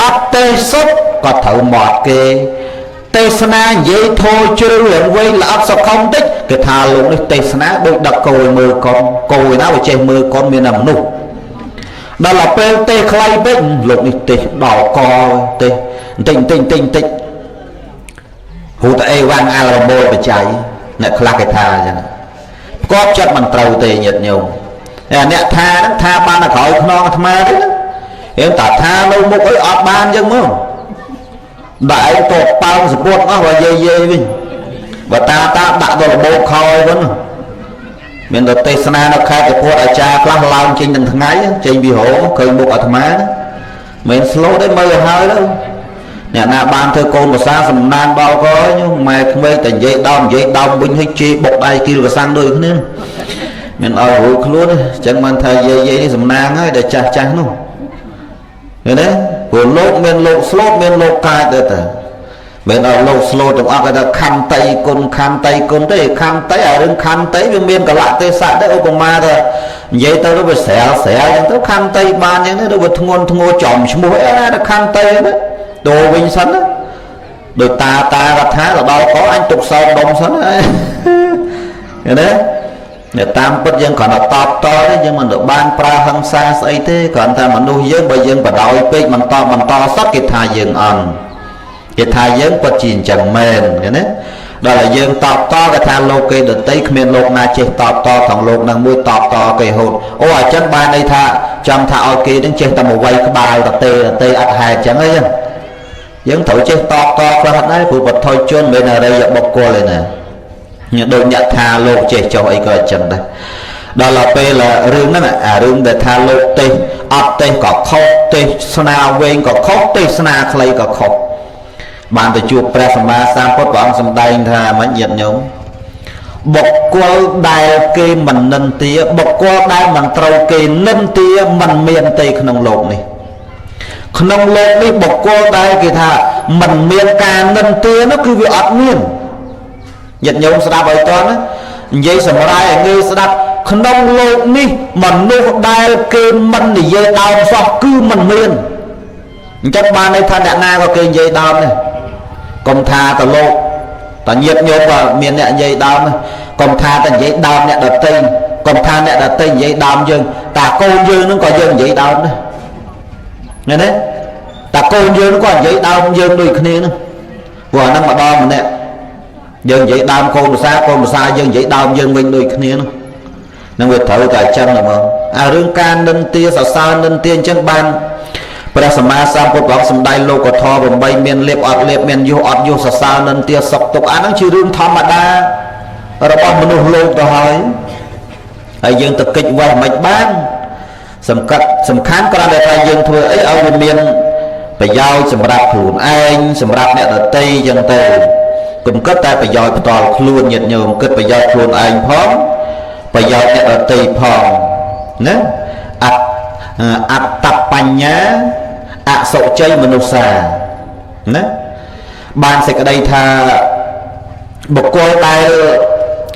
អត់ទេសសុទ្ធក៏ត្រូវមាត់គេទេសនានិយាយធោជ្រៅរឿងវែងល្អិតសុខុមតិចគេថាលោកនេះទេសនាដូចដឹកគោឲ្យមើលកុនគោឯណាវាចេះមើលកុនមានតែមនុស្សដល់ទៅពេលទេសខ្លីពេកលោកនេះទេសដល់កទេសបន្តិចបន្តិចបន្តិចបន្តិចហូតអេវ៉ាំងអាលរមូលបច្ច័យអ្នកខ្លះគេថាអញ្ចឹងផ្គប់ចិត្តមិនត្រូវទេញាតិញោមអ្នកថាហ្នឹងថាបានតែក្រោយខ្នងអាត្មាទេណាអេតាថានៅមុខអីអត់បានអញ្ចឹងមកដាក់ឯងទៅប៉ោងសពុតអស់បើយាយយាយវិញបើតាតាដាក់ទៅរបូតខោវិញមានតែទេសនានៅខេត្តកពតអាចារ្យខ្លះឡើងចេញទាំងថ្ងៃចេញពីរោងឃើញមុខអាត្មាមិនស្លូតទេមើលឲ្យហើយទៅអ្នកណាបានធ្វើកូនប្រសាសំណាងដល់ក៏ញោមម៉ែក្មេកតែនិយាយដើមនិយាយដើមវិញឲ្យជេរបុកដៃគីលកសាំងដូចគ្នាមានឲ្យរួចខ្លួនអញ្ចឹងបានថាយាយយាយនេះសំណាងហើយដែលចាស់ចាស់នោះឃើញទេព្រោះលោកមានលោកស្លូតមានលោកកាចដែរតាមិនឲ្យលោកស្លូតទាំងអស់គេថាខន្តីគុណខន្តីគុណទេខន្តីអារឿងខន្តីវាមានកលៈទេសៈដែរឧបមាថានិយាយទៅវាស្រាលស្រាលអញ្ចឹងទៅខន្តីបានអញ្ចឹងទៅវាធ្ងន់ធ្ងរចំឈ្មោះអីណាខន្តីណាដូរវិញសិនណាដោយតាតាគាត់ថាទៅដល់កអញទុកសោកដុំសិនណាឃើញទេតែតាមពិតយើងគ្រាន់តែតបតទេយើងមិនទៅបានប្រើហិង្សាស្អីទេគ្រាន់តែមនុស្សយើងបើយើងបដ ாய் ពេកបន្តបន្តសតគេថាយើងអន់គេថាយើងពិតជាអញ្ចឹងមែនឃើញទេដល់តែយើងតបតគេថាលោកគេដតីគ្មានលោកណាចេះតបតថងលោកនឹងមួយតបតគេហូតអូអញ្ចឹងបានន័យថាចង់ថាឲ្យគេនឹងចេះតែមកវាយក្បាលតទេតទេអត់ហេតុអញ្ចឹងអីយើងត្រូវចេះតបតខ្លះដែរព្រោះបថុជនមិនមែនអរិយបុគ្គលទេណាដូចអ្នកថាលោកចេះចុះអីក៏អញ្ចឹងដែរដល់ទៅពេលរឿងហ្នឹងអារឿងដែលថាលោកទេសអត់ទេសក៏ខុសទេសនាវែងក៏ខុសទេសនាខ្លីក៏ខុសបានទៅជួបព្រះសម្មាសម្ពុទ្ធព្រះអង្គសម្ដែងថាមិនញាតិញោមបុគ្គលដែលគេមិននិន្ទាបុគ្គលដែលមិនត្រូវគេនិន្ទាមិនមានទេក្នុងលោកនេះក្នុងលោកនេះបុគ្គលដែលគេថាមិនមានការនិន្ទានោះគឺវាអត់មានញាតិញោមស្ដាប់ឲ្យតន់ណានិយាយសម្រាយឲ្យងាយស្ដាប់ក្នុងលោកនេះមនុស្សដែលគេមិននិយាយដើមសោះគឺមិនមានអញ្ចឹងបានន័យថាអ្នកណាក៏គេនិយាយដើមដែរកុំថាទៅលោក តញាតញោមក៏មានអ្នកនិយាយដើមកុំថាតែនិយាយដើមអ្នកដតីកុំថាអ្នកដតីនិយាយដើមយើងតាកូនយើងនឹងក៏យើងនិយាយដើមដែរឃើញទេតាកូនយើងក៏និយាយដើមយើងដូចគ្នាហ្នឹងព្រោះអាហ្នឹងម្ដងម្នាក់យើងនិយាយដើមកូនភាសាកូនភាសាយើងនិយាយដើមយើងវិញដូចគ្នាហ្នឹងនឹងវាត្រូវតែអញ្ចឹងហ្មងអារឿងការនិន្ទាសរសើរនិន្ទាអញ្ចឹងបានព្រះសម្មាសម្ពុទ្ធព្រះអង្គសម្ដែងលោកធម៌8មានលៀបអត់លៀបមានយុះអត់យុះសរសើរនិន្ទាសុខទុក្ខអាហ្នឹងជារឿងធម្មតារបស់មនុស្សលោកទៅហើយហើយយើងទៅកិច្ចវេះមិនបានសំខាន់សំខាន់គ្រាន់តែថាយើងធ្វើអីឲ្យវាមានប្រយោជន៍សម្រាប់ខ្លួនឯងសម្រាប់អ្នកដទៃអញ្ចឹងទៅកុំគិតតែប្រយោជន៍ផ្ទាល់ខ្លួនញាតិញោមគិតប្រយោជន៍ខ្លួនឯងផងប្រយោជន៍អ្នកដទៃផងណាអត្តអត្តបញ្ញាអសុជ័យមនុស្សាណាបានសេចក្តីថាបុគ្គលដែល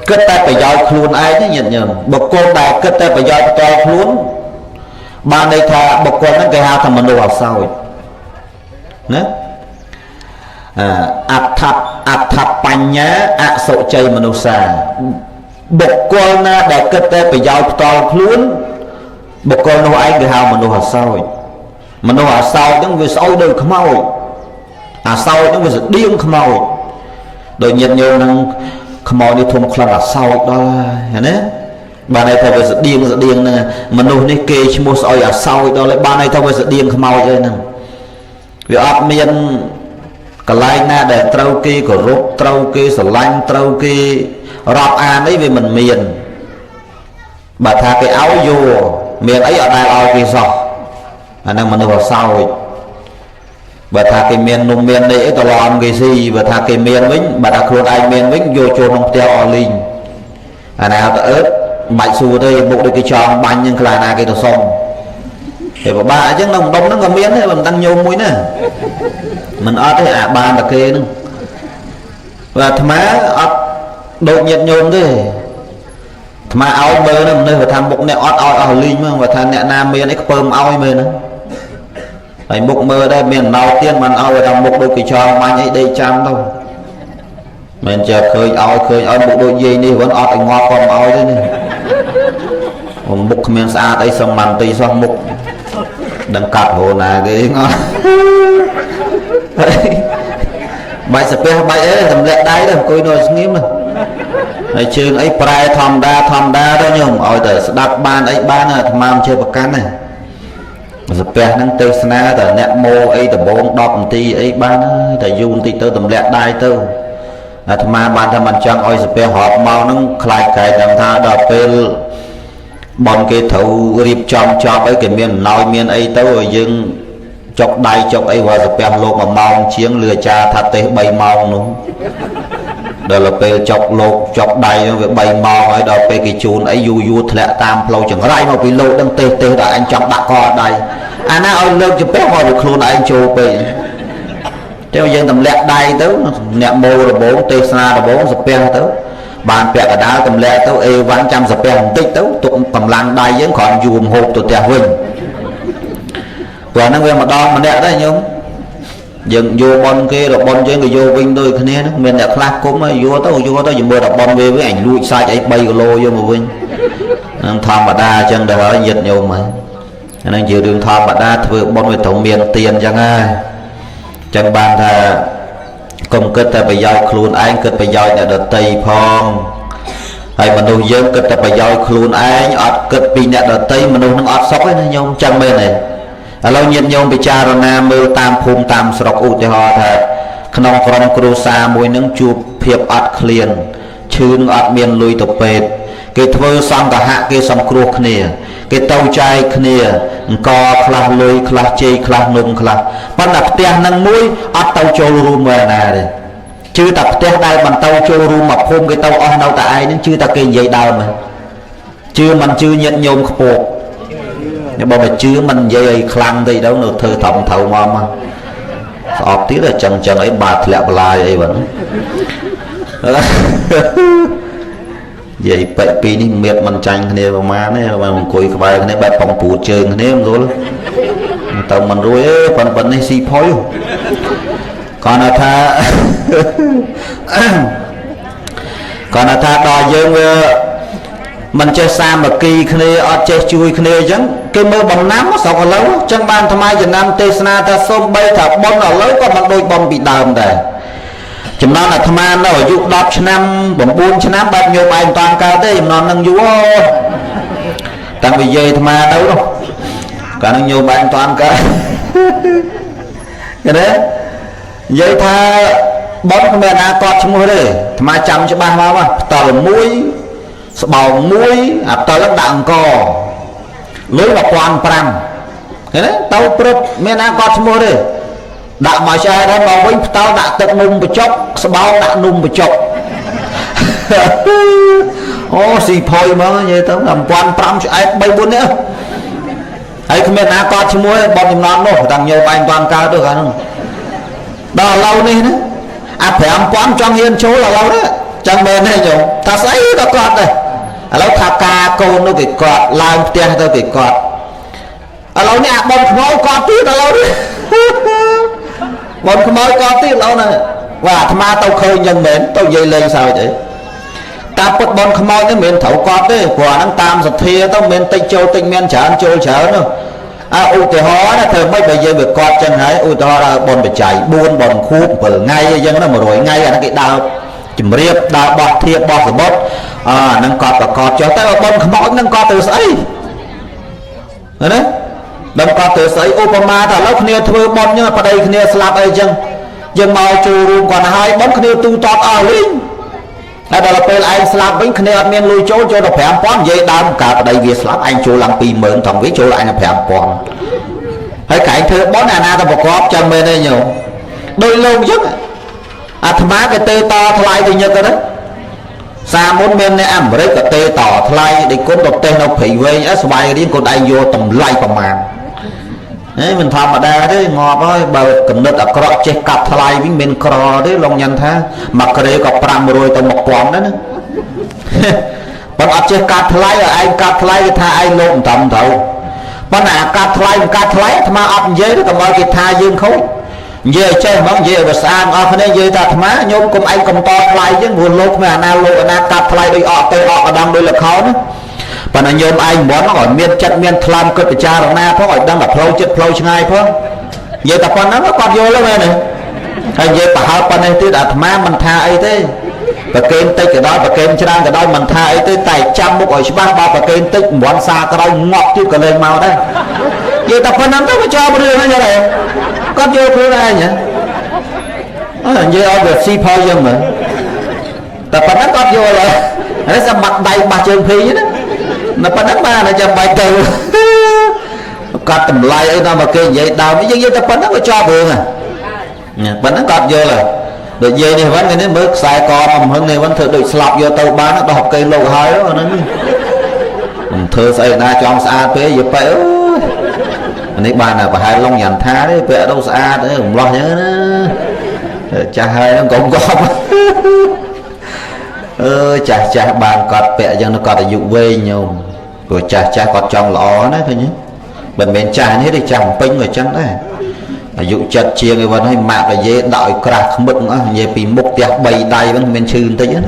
គិតតែប្រយោជន៍ខ្លួនឯងញាតិញោមបុគ្គលដែលគិតតែប្រយោជន៍ផ្ទាល់ខ្លួនបានន័យថាបុគ្គលហ្នឹងគេហៅថាមនុស្សអសោចណាអដ្ឋអដ្ឋបញ្ញាអសុជ័យមនុស្សាបុគ្គលណាដែលគិតតែប្រយោជន៍ផ្ទាល់ខ្លួនបុគ្គលនោះឯងគេហៅមនុស្សអសោចមនុស្សអសោចហ្នឹងវាស្អុយដូចខ្មោចអាសោចហ្នឹងវាស្តៀងខ្មោចដូចញាតិញោមហ្នឹងខ្មោចនេះធំខ្លាំងអាសោចដល់ហើយណាបានន័យថាវាស្តៀងស្តៀងហ្នឹងមនុស្សនេះគេឈ្មោះស្អុយអាសោចដល់ហើយបានន័យថាវាស្តៀងខ្មោចហើយហ្នឹងវាអត់មានកន្លែងណាដែលត្រូវគេគោរពត្រូវគេស្រឡាញ់ត្រូវគេរាប់អានអីវាមិនមានបើថាគេឲ្យយកមានអីអត់ដែលឲ្យគេសោះអាហ្នឹងមនុស្សអសោចបើថាគេមាននំមាននេះអីត្រឡំគេស៊ីបើថាគេមានវិញបើថាខ្លួនឯងមានវិញយកចូលក្នុងផ្ទះអស់លីងអាណាទៅអើតមិនបាច់សួរទេមុខដូចគេចង់បាញ់នឹងខ្លះណាគេទៅសុំតែពិបាកអញ្ចឹងនៅម្ដុំហ្នឹងក៏មានដែរមិនដឹងញោមមួយណាមិនអត់ទេអាបានតែគេហ្នឹងបើអាត្មាអត់ដូចញាតិញោមទេអាត្មាឲ្យមើលហ្នឹងមនុស្សបើថាមុខអ្នកអត់ឲ្យអស់លីងមកបើថាអ្នកណាមានអីខ្ពើមឲ្យមើលហ្នឹងហើយមុខមើលដែរមានណោទៀនមិនឲ្យថាមុខដូចគេចង់បាញ់អីដេកចាំទៅមិនចេះឃើញឲ្យឃើញឲ្យមុខដូចយាយនេះវិញអត់ឲ្យងាប់ក៏មិនឲ្យទេនេះមុខគ្មានស្អាតអីសំបានទីសោះមុខដឹងកាត់រហូតណាគេងអត់បាច់សាពះបាច់អីទម្លាក់ដៃទៅអង្គុយនៅស្ងៀមហើយជើងអីប្រែធម្មតាធម្មតាទៅញោមឲ្យតែស្ដាប់បានអីបានអាត្មាមិនជឿប្រកាន់ទេសាពះហ្នឹងទេសនាតែអ្នកម៉ូអីដំបង10នាទីអីបានហើយតែយូរបន្តិចទៅទម្លាក់ដៃទៅអាត្មាបានថាមិនចង់ឲ្យសាពះរាប់ម៉ោងហ្នឹងខ្លាចកែដឹងថាដល់ពេលបនគេត្រូវរៀបចំចប់អីគេមានអំណោយមានអីទៅឲ្យយើងចុកដៃចុកអីវ៉ាសាពះលោក1ម៉ោងជាងលឺអាចារ្យថាទេស3ម៉ោងនោះដល់ពេលចុកលោកចុកដៃវា3ម៉ោងហើយដល់ពេលគេជូនអីយូរយូរធ្លាក់តាមផ្លូវចង្រៃមកពីលោកដឹងទេសទេសដល់អញចង់ដាក់កដៃអាណាឲ្យលើកជំពះមកវាខ្លួនឯងចូលពេកតែយើងទម្លាក់ដៃទៅអ្នកម៉ូរបងទេសនារបងសាពះទៅបានពាក់កដាលទម្លាក់ទៅអេវ៉ាន់ចាំសាពះបន្តិចទៅទុកកម្លាំងដៃយើងគ្រាន់យួមហូបទៅផ្ទះវិញព្រោះហ្នឹងវាម្ដងម្នាក់ដែរញោមយើងយកប៉ុនគេរបនយើងក៏យកវិញដូចគ្នាហ្នឹងមានអ្នកខ្លះគុំយកទៅយកទៅជាមួយរបនវាវិញអញលួចសាច់អី3គីឡូយកមកវិញហ្នឹងធម្មតាអញ្ចឹងដែរហើយញាតិញោមហើយហ្នឹងជារឿងធម្មតាធ្វើបុណ្យវាត្រូវមានទានអញ្ចឹងហើយអញ្ចឹងបានថាកុំគិតតែប្រយោជន៍ខ្លួនឯងគិតប្រយោជន៍អ្នកដទៃផងហើយមនុស្សយើងគិតតែប្រយោជន៍ខ្លួនឯងអត់គិតពីអ្នកដទៃមនុស្សនឹងអត់សុខទេណាញោមចឹងមែនទេឥឡូវញាតិញោមពិចារណាមើលតាមភូមិតាមស្រុកឧទាហរណ៍ថាក្នុងក្រុមគ្រួសារមួយនឹងជួបភាពអត់ឃ្លានឈឺនឹងអត់មានលុយទៅពេទ្យគេធ្វើសង្ឃហៈគេសង្គ្រោះគ្នាគេទៅចែកគ្នាអង្គខ្លះលុយខ្លះជ័យខ្លះនំខ្លះប៉ុន្តែផ្ទះនឹងមួយអត់ទៅចូលរួមមួយណាទេជឿតែផ្ទះដែលមិនទៅចូលរួមមកភូមិគេទៅអស់នៅតែឯងនឹងជឿតែគេនិយាយដើមជឿមិនជឿញាតិញោមខ្ពកបើមិនជឿមិននិយាយឲ្យខ្លាំងតិចទៅនៅធ្វើត្រឹមត្រូវមកមកស្អប់ទៀតចឹងចឹងអីបាទធ្លាក់បន្លាយអីបាទនិយាយពេកពីនេះមៀតមិនចាញ់គ្នាប្រហែលទេបើអង្គុយក្បែរគ្នាបែបបងព្រួតជើងគ្នាមិនស្រួលទៅមិនរួចទេប៉ុន្តែនេះស៊ីផុយគាត់ថា គាត់ថាដល់យើងវាមិនចេះសាមគ្គីគ្នាអត់ចេះជួយគ្នាអញ្ចឹងគេមើលបំណាំស្រុកឥឡូវអញ្ចឹងបានថ្មចំណាំទេសនាថាសូម្បីថាប៉ុនឥឡូវក៏មិនដូចប៉ុនពីដើមដែរចំណន់អាត្មានៅអាយុ10ឆ្នាំ9ឆ្នាំបែបញោមឯងមិនតាន់កើតទេចំណន់នឹងយូរអូតាំងពីយាយអាត្មាទៅនោះកាលនឹងញោមឯងមិនតាន់កើតគេទេនិយាយថាប៉ុនគ្មានណាកត់ឈ្មោះទេអាត្មាចាំច្បាស់មកផ្តិលមួយស្បោងមួយអាផ្តិលហ្នឹងដាក់អង្គលុយ1500ឃើញទេទៅព្រឹបមានណាកត់ឈ្មោះទេដាក់មកឆ្អែតហើយមកវិញផ្តិលដាក់ទឹកនំបញ្ចុកស្បោងដាក់នំបញ្ចុកអូស៊ីផុយហ្មងនិយាយទៅ1500ឆ្អែត3 4នាក់ហើយគ្មានណាកត់ឈ្មោះទេបនចំណន់នោះតាំងញោមឯងមិនតាន់កើតទេកាលនោះដល់ឥឡូវនេះណាអា5000ចង់ហ៊ានចូលឥឡូវនេះចឹងមែនទេញោមថាស្អីក៏កត់ដែរឥឡូវថាការកូននោះគេកត់ឡើងផ្ទះទៅគេកត់ឥឡូវនេះអាបំខ្មោចកត់ទៀតឥឡូវនេះបំខ្មោចកត់ទៀតឥឡូវនេះបាទអាត្មាទៅឃើញយ៉ាងមែនទៅនិយាយលេងសើចអីតាមពុតបនខ្មោចនេះមិនមែនត្រូវកត់ទេព្រោះអាហ្នឹងតាមសទ្ធាទៅមិនតិចចូលតិចមានច្រើនចូលច្រើននោះអើឧទាហរណ៍ណាធ្វើម៉េចបើយើងវាកត់ចឹងហើយឧទាហរណ៍ដល់បនបច្ច័យ4បនខួប7ថ្ងៃអីចឹងណា100ថ្ងៃអាហ្នឹងគេដើរជំរាបដើរបោះធៀបបោះសបុតអាហ្នឹងកត់ប្រកបចុះតែបនខ្មោចហ្នឹងកត់ទៅស្អីណាដឹងកត់ទៅស្អីឧបមាថាឥឡូវគ្នាធ្វើបនចឹងប្តីគ្នាស្លាប់អីចឹងយើងមកចូលរួមគាត់ហើយបនគ្នាទូតតអស់លេងហើយដល់ពេលឯងស្លាប់វិញគ្នាអត់មានលុយចូលចូលដល់5000និយាយដើមកាលប្តីវាស្លាប់ឯងចូលឡើង20000ថងវាចូលឯង5000ហើយកែងធ្វើបនអាណាទៅប្រកបចឹងមែនទេញោមដោយលោកចឹងអាត្មាគេទេតថ្លៃទៅញឹកទៅសាមុនមានអ្នកអាមេរិកក៏ទេតថ្លៃដូចគុណទៅទេសនៅព្រៃវែងអីស្វាយរៀងគាត់ឯងយកតម្លៃប្រមាណហេមិនធម្មតាទេងាប់ហើយបើគំនិតអាក្រក់ចេះកាត់ថ្លៃវិញមិនក្រទេលោកញ៉ាំថាមួយក្រេក៏500ទៅ1000ដែរណាប៉ុន្តែអត់ចេះកាត់ថ្លៃឲ្យឯងកាត់ថ្លៃគេថាឯងលោកមិនត្រឹមត្រូវប៉ុន្តែអាកាត់ថ្លៃមិនកាត់ថ្លៃអាត្មាអត់និយាយទេកុំឲ្យគេថាយើងខូចនិយាយឲ្យចេះហ្មងនិយាយឲ្យវាស្អាតអស់គ្នានិយាយថាអាត្មាញោមកុំឯងកុំតថ្លៃចឹងព្រោះលោកគ្មានអាណាលោកអាណាកាត់ថ្លៃដូចអកទៅអកកដំដូចលខោណាប៉ុន្តែញោមឯងមិនឲ្យមានចិត្តមានថ្លើមគិតពិចារណាផងឲ្យដឹងតែផ្លូវចិត្តផ្លូវឆ្ងាយផងនិយាយតែប៉ុណ្ណឹងគាត់យល់ហើយមែនទេហើយនិយាយប្រហើប៉ុណ្ណេះទៀតអាត្មាមិនថាអីទេប្រកេនតិចក៏ដោយប្រកេនច្រើនក៏ដោយមិនថាអីទេតែចាំមុខឲ្យច្បាស់បើប្រកេនតិចមិនសាក្រោយងាប់ទៀតក៏លែងមកដែរនិយាយតែប៉ុណ្ណឹងទៅវាចប់រឿងហ្នឹងយល់ទេគាត់យល់ខ្លួនឯងហ៎អើនិយាយឲ្យវាស៊ីផលយ៉ាងមើលតែប៉ុណ្ណឹងគាត់យល់ហើយនេះសម្បត្តិដៃបាសជើងភីណានៅប៉ុណ្ណឹងបានចាំបាច់ទៅកាត់តម្លៃអីដល់មកគេនិយាយដើមយើងនិយាយតែប៉ុណ្ណឹងក៏ចប់រឿងហ្នឹងប៉ុណ្ណឹងគាត់យល់ហើយដូចយាយនេះវិញនេះមើលខ្សែកមកហឹងនេះវិញធ្វើដូចស្លាប់យកទៅបានដោះគេលោកហើយហ្នឹងមិនធ្វើស្អីណាចង់ស្អាតពេកយាយប៉ែអើយនេះបានប្រហែលឡុងញ៉ាំថាទេពាក់ដល់ស្អាតទេរំលោះចឹងណាចាស់ហើយហ្នឹងកុំកប់អើចាស់ចាស់បានគាត់ពាក់ចឹងគាត់អាយុវែងញោមព្រោះចាស់ចាស់គាត់ចង់ល្អណាឃើញទេមិនមែនចាស់នេះទេចាស់ពេញក៏ចឹងដែរអាយុចិត្តជាងអីវិញហើយម៉ាក់កាយេដាក់ឲ្យក្រាស់ខ្មឹកអស់និយាយពីមុខផ្ទះ3ដៃវិញមិនឈឺបន្តិចណា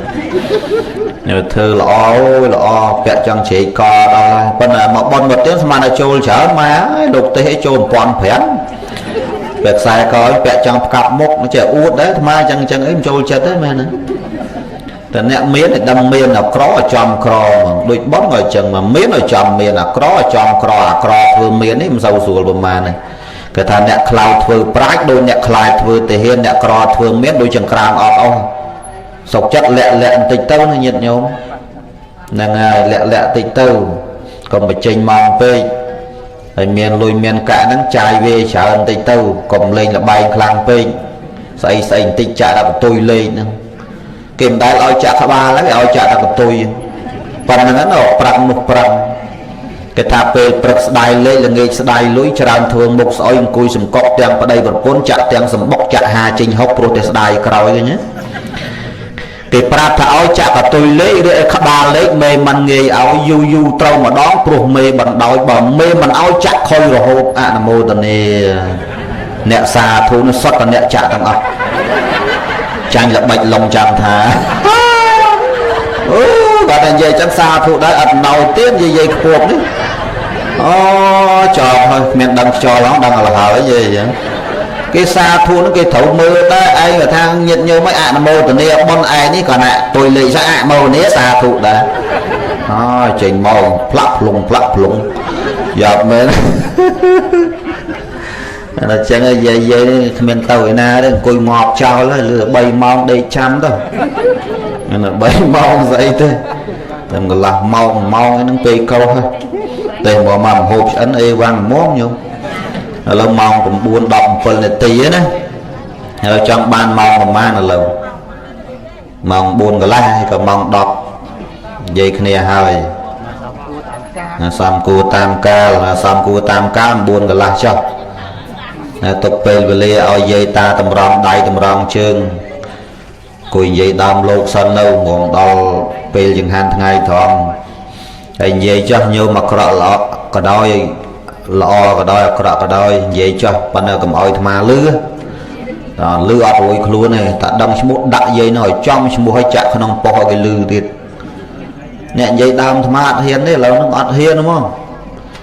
ធ្វើល្អអូយល្អពាក់ចង់ជ្រែកកដល់ហើយប៉ុន្តែមកប៉ុនមកទៀតស្មានតែចូលច្រើនម៉ែហើយលោកទេសឲ្យចូល1500ពាក់ខ្សែកពាក់ចង់ផ្កាប់មុខចេះអួតដែរអាត្មាចឹងចឹងអីមិនចូលចិត្តទេមែនណាតែអ្នកមានឲ្យដឹងមានអាក្រឲ្យចំក្រហ្មងដូចប៉ុនក៏ចឹងមកមានឲ្យចំមានអាក្រឲ្យចំក្រអាក្រធ្វើមាននេះមិនសូវស្រួលប្រហែលទេគេថាអ្នកខ្លោចធ្វើប្រាជ្ញដូចអ្នកខ្លាចធ្វើទាហានអ្នកក្រធ្វើមានដូចចង្ក្រានអត់អស់សុកចិត្តលាក់លាក់បន្តិចទៅណាញាតិញោមហ្នឹងហើយលាក់លាក់តិចទៅកុំបញ្ចេញម៉ោងពេកហើយមានលុយមានកាក់ហ្នឹងចាយវាច្រើនបន្តិចទៅកុំលេងលបែងខ្លាំងពេកស្អីស្អីបន្តិចចាក់ដល់កន្ទុយលេងហ្នឹងគេមិនដែលឲ្យចាក់ក្បាលហើយឲ្យចាក់ដល់កន្ទុយប៉ុណ្្នឹងហ្នឹងប្រាំងនោះប្រាំងគេថាពេលព្រឹកស្ដាយលេខល្ងាចស្ដាយលុយច្រើនធ្វើមុខស្អុយអង្គុយសង្កត់ទាំងប្តីប្រពន្ធចាក់ទាំងសម្បុកចាក់ហាចេញហុកព្រោះតែស្ដាយក្រោយហ្នឹងណាគេប្រាប់ថាឲ្យចាក់កន្ទុយលេខឬឲ្យក្បាលលេខមេមិនងាយឲ្យយូរយូរត្រូវម្ដងព្រោះមេបណ្ដោយបើមេមិនឲ្យចាក់ខុយរហូតអនុមោទនាអ្នកសាធុនោះសុទ្ធតែអ្នកចាក់ទាំងអស់ ចាញ់ល្បិចឡុងចាំថាអូគាត់តែនិយាយចឹងសាធុដែរអត់ណោយទៀតនិយាយខ្ពប់នេះអូចប់ហើយគ្មានដឹងខ្យល់ហងដឹងអល់ហើយនិយាយចឹងគេសាធុហ្នឹងគេត្រូវមើលដែរឯងគាត់ថាញាតញោមឲ្យអនុមោទនាបុណ្យឯងនេះគាត់ណាទុយលេខសអនុមោទនាសាធុដែរអើចេញមកផ្លាក់ភ្លុងផ្លាក់ភ្លុងយ៉ាប់មែនដល់ចឹងយាយយាយគ្មានទៅឯណាទេអង្គុយងាប់ចោលហើយលឺ3ម៉ោងដេកចាំទៅណា3ម៉ោងស្អីទេតែកន្លះម៉ោងម៉ោងហ្នឹងពេលក្រោះហើយតែមកមហូបឆ្អិនអីវ៉ាំងមុំញោមឥឡូវម៉ោង9:17នាទីណាឥឡូវចង់បានម៉ោងប្រហែលឥឡូវម៉ោង4កន្លះហើយក៏ម៉ោង10និយាយគ្នាហើយសំគួរតាមកាលសំគួរតាមកាល9កន្លះចុះទុកពេលវេលាឲ្យយាយតាតម្រង់ដៃតម្រង់ជើងគួយនិយាយដើមលោកសិននៅហ្មងដល់ពេលចង្ហាន់ថ្ងៃត្រង់ហើយនិយាយចោះញោមអាក្រក់ល្អក៏ដោយល្អក៏ដោយអាក្រក់ក៏ដោយនិយាយចោះប៉ុន្តែកុំឲ្យអាត្មាលឺតើលឺអត់រួយខ្លួនទេតែដឹងឈ្មោះដាក់យាយនោះឲ្យចំឈ្មោះឲ្យចាក់ក្នុងប៉ុស្តិ៍ឲ្យគេលឺទៀតអ្នកនិយាយដើមអាត្មាអត់ហ៊ានទេឥឡូវហ្នឹងអត់ហ៊ានហ្មង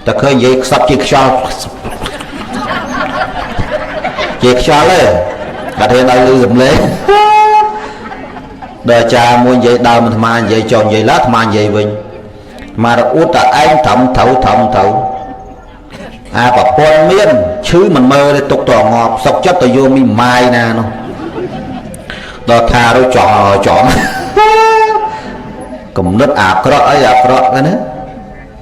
តែឃើញនិយាយខ្សឹបជាខ្យល់ជាខ្យល់ទេអត់ហ៊ានឲ្យលឺសំឡេងដល់អាចារ្យមួយនិយាយដើមអាត្មានិយាយចុះនិយាយឡើងអាត្មានិយាយវិញអាត្មារអួតតែឯងត្រឹមត្រូវត្រឹមត្រូវអាប្រពន្ធមានឈឺមិនមើលទេទុកតងាប់សុកចិត្តទៅយកមីម៉ាយណានោះដល់ថារួចចចំគំនិតអាក្រក់អីអាក្រក់ហ្នឹងណា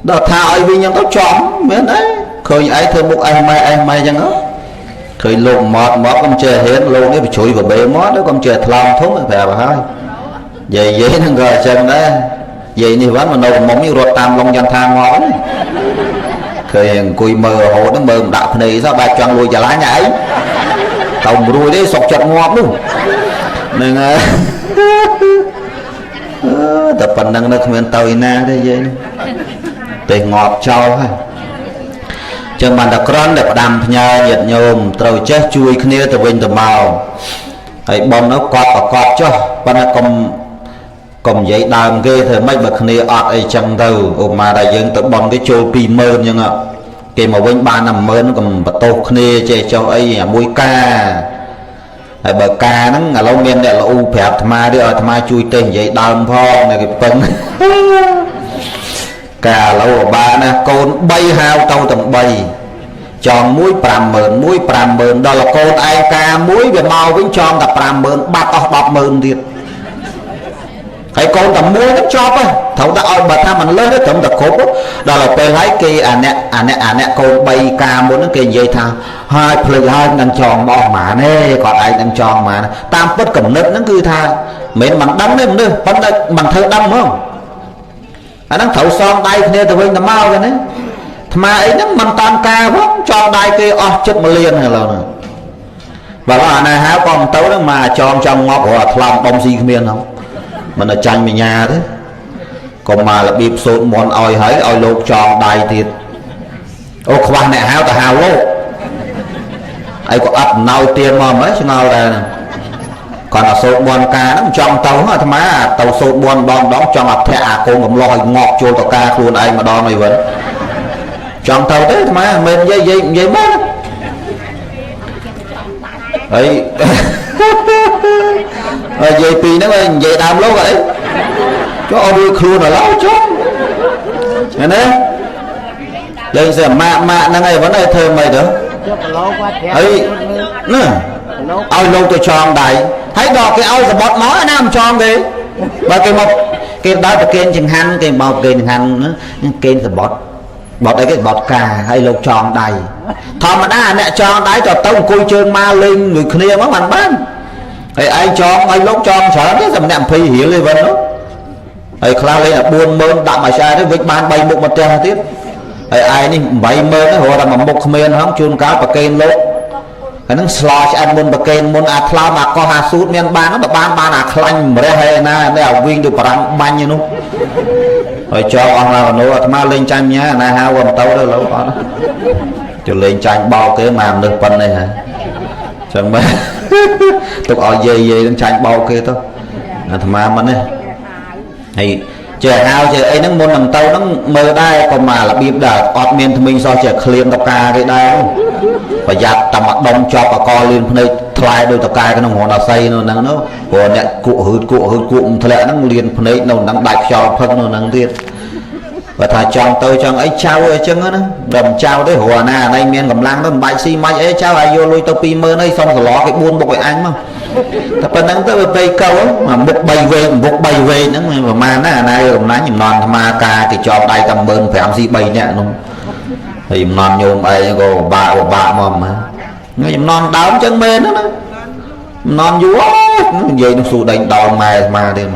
ដល់ថាឲ្យវិញហ្នឹងទៅចំមែនអីឃើញឯងធ្វើមុខអេះម៉ែអេះម៉ែអញ្ចឹងឃើញលោកម៉ត់មកកុំចេះហ៊ានលោកនេះបញ្ជ្រុយបបេមាត់កុំចេះថ្លោមធំប្រាប់ហើយយាយយាយហ្នឹងក៏អញ្ចឹងដែរយាយនេះវ៉ាន់មកនៅមុំនេះរត់តាមឡុងចន្ទថាងប់ហ្នឹងឃើញអង្គុយមើលរហូតហ្នឹងមើលមិនដាក់ភ្នែកសោះបែបចង់លួចចលាញ់ឯងទៅមិនរួចទេសុកចិត្តងាប់នោះហ្នឹងហើយតែប៉ុណ្្នឹងនៅគ្មានទៅឯណាទេយាយទេងាប់ចោលហើយចឹងបានតែក្រន់តែផ្ដាំផ្ញើញាតិញោមត្រូវចេះជួយគ្នាទៅវិញទៅមកហើយបំនោះកត់ប្រកបចុះប៉ុន្តែកុំនិយាយដើមគេធ្វើម៉េចបើគ្នាអត់អីចឹងទៅឧបមាថាយើងទៅបន់គេចូល20000ចឹងគេមកវិញបានតែ10000កុំបន្ទោសគ្នាចេះចុះអីអាមួយកាហើយបើកាហ្នឹងឥឡូវមានអ្នកល្អូប្រាប់អាត្មាទេឲ្យអាត្មាជួយទេនិយាយដើមផងនៅគេពឹងកាឥឡូវបានណាកូន3ហៅទៅទាំង3ចងមួយ50000មួយ50000ដល់កូនឯងកាមួយវាមកវិញចងតែ50000បាត់អស់100,000ទៀតហើយកូនតែមួយហ្នឹងចប់ហើយត្រូវតែឲ្យបើថាមិនលើសទេត្រឹមតែគ្រប់ដល់ទៅពេលហើយគេអាអ្នកអាអ្នកអាអ្នកកូន3កាមុនហ្នឹងគេនិយាយថាហើយភ្លេចហើយនឹងចងមកអស់ហ្មងទេគាត់ឯងនឹងចងហ្មងតាមពិតកំណត់ហ្នឹងគឺថាមិនមែនមិនដឹងទេមនុស្សប៉ុន្តែមិនធ្វើដឹងហ្មងអាហ្នឹងត្រូវសងដៃគ្នាទៅវិញទៅមកហ្នឹងណាអាត្មាអីហ្នឹងមិនតាមការផងចងដៃគេអស់ចិត្ត1លានឥឡូវហ្នឹងបើអាណាហៅក៏មិនទៅហ្នឹងមកចងចង់ងាប់រាល់ថ្លំដុំស៊ីគ្មានហ្នឹងមិនតែចាញ់មញ្ញាទេកុំមករបៀបសូត្រមន្តឲ្យហើយឲ្យលោកចងដៃទៀតអូខ្វះអ្នកហៅទៅហៅលោកឯងក៏អត់ណោយទៀនមកហ្មងឆ្ងល់ដែរហ្នឹងគាត់តែសូត្រមន្តការហ្នឹងចង់ទៅអាត្មាទៅសូត្រមន្តម្ដងម្ដងចង់អធិអាកូនកំឡោះឲ្យងាប់ចូលតការខ្លួនឯងម្ដងអីវិញចង់ទៅទេអាត្មាមិននិយាយនិយាយមែនហើយនិយាយពីហ្នឹងនិយាយដើមលោកអីចុះអត់រួចខ្លួនឥឡូវចុះណាលេងសែម៉ាក់ម៉ាក់ហ្នឹងអីហ្នឹងធ្វើមិនទៅហើយណាឲ្យលោកទៅចងដៃហើយដល់គេឲ្យសបុតមកណាមិនចងទេបើគេមកគេដើរប្រគេនចង្ហាន់គេមកប្រគេនចង្ហាន់គេសបុតបត់អីគេបត់កាហើយលោកចងដៃធម្មតាអ្នកចងដៃទៅទៅអង្គុយជើងមកលេងមួយគ្នាមកបានបានហើយឯងចងឲ្យលោកចងច្រើនទេសម្នាក់20រៀលទេវិញនោះហើយខ្លះលេង40000ដាក់មួយឆែទេវិចបាន3មុខមកផ្ទះទៀតហើយឯងនេះ80000រត់តែមួយមុខគ្មានហងជួនកាលប្រគេនលោកហើយនឹងស្លោឆ្អិនមុនប្រគេនមុនអាថ្លោមអាកោះអាស៊ូតមានបានបើបានបានអាខ្លាញ់ម្រះហើយណានេះអាវិញដូចបារាំងបាញ់នោះហើយចងអស់ឡើងនោះអាត្មាលេងចាញ់ញ៉ាណាហៅមិនទៅទៅលោកអត់ជលេងចាញ់បោកគេមកមនុស្សប៉ុណ្ណេះហ่ะ ចឹងបាទទុកឲ្យយាយយាយនឹងចាញ់បោកគេទៅអាត្មាមិនទេហើយចេះហៅចេះអីហ្នឹងមុននឹងទៅហ្នឹងមើលដែរក៏មករបៀបដែរអត់មានថ្មិញសោះចេះក្លៀមតកាគេដែរប្រយ័ត្នតែមកដុំជាប់អកលឿនភ្នែកថ្លែដោយតកាក្នុងរនអាស័យនៅហ្នឹងនោះព្រោះអ្នកគក់ហឺតគក់ហឺតគក់ធ្លាក់ហ្នឹងលៀនភ្នែកនៅហ្នឹងដាច់ខ្យល់ផឹកនៅហ្នឹងទៀតបើថាចង់ទៅចង់អីចៅអីចឹងណាដល់មិនចៅទេព្រោះអាណាអានេះមានកម្លាំងទៅមិនបាច់ស៊ីម៉ាច់អីចៅឲ្យយកលុយទៅ20000ហើយសុំសឡគេ4បុកឲ្យអញមកតែប៉ុណ្្នឹងទៅវាពេកកៅមួយមុខ3វែងមុខ3វែងហ្នឹងប្រហែលណាអាណាកំណាញ់ចំនួនអាត្មាការគេជាប់ដៃតែ15000ស៊ី3នាក់នោះហើយចំនួនញោមឯងក៏បាក់បាក់មកហ្នឹងចំនួនដើមចឹងមែនណាចំនួនយូរនិយាយនឹងស៊ូដេញដល់ម៉ែអាត្មាទៀត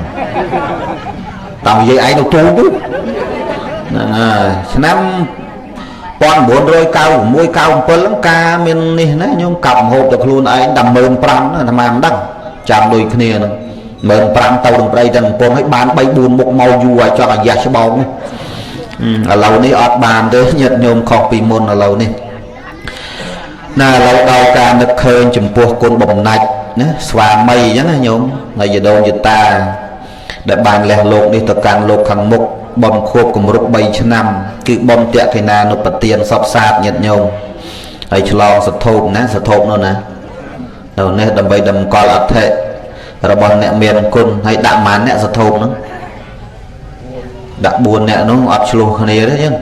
តាមនិយាយឯងនៅទូទៅហ្នឹងហើយឆ្នាំ1996 97ហ្នឹងការមាននេះណាញោមកាប់ម្ហូបទៅខ្លួនឯងតែ15000ណាអាត្មាមិនដឹងចាំដូចគ្នាហ្នឹង15000ទៅនឹងប្តីទៅនឹងប្រពន្ធឲ្យបាន3 4មុខមកយូរឲ្យចង់អាយ៉ាស់ច្បងឥឡូវនេះអត់បានទេញាតិញោមខុសពីមុនឥឡូវនេះណាឥឡូវដល់ការនឹកឃើញចំពោះគុណបំណាច់ណាស្វាមីអញ្ចឹងណាញោមហើយយដូនយតាដែលបានលះលោកនេះទៅកាន់លោកខាងមុខបុណ្យខួបគម្រប់3ឆ្នាំគឺបុណ្យតក្កិណានុបទានសពសាទញាតិញោមហើយឆ្លងសធូបណាសធូបនោះណានៅនេះដើម្បីតម្កល់អដ្ឋិរបស់អ្នកមានគុណហើយដាក់ប៉ុន្មានអ្នកសធូបហ្នឹងដាក់4អ្នកនោះអត់ឆ្លោះគ្នាទេចឹង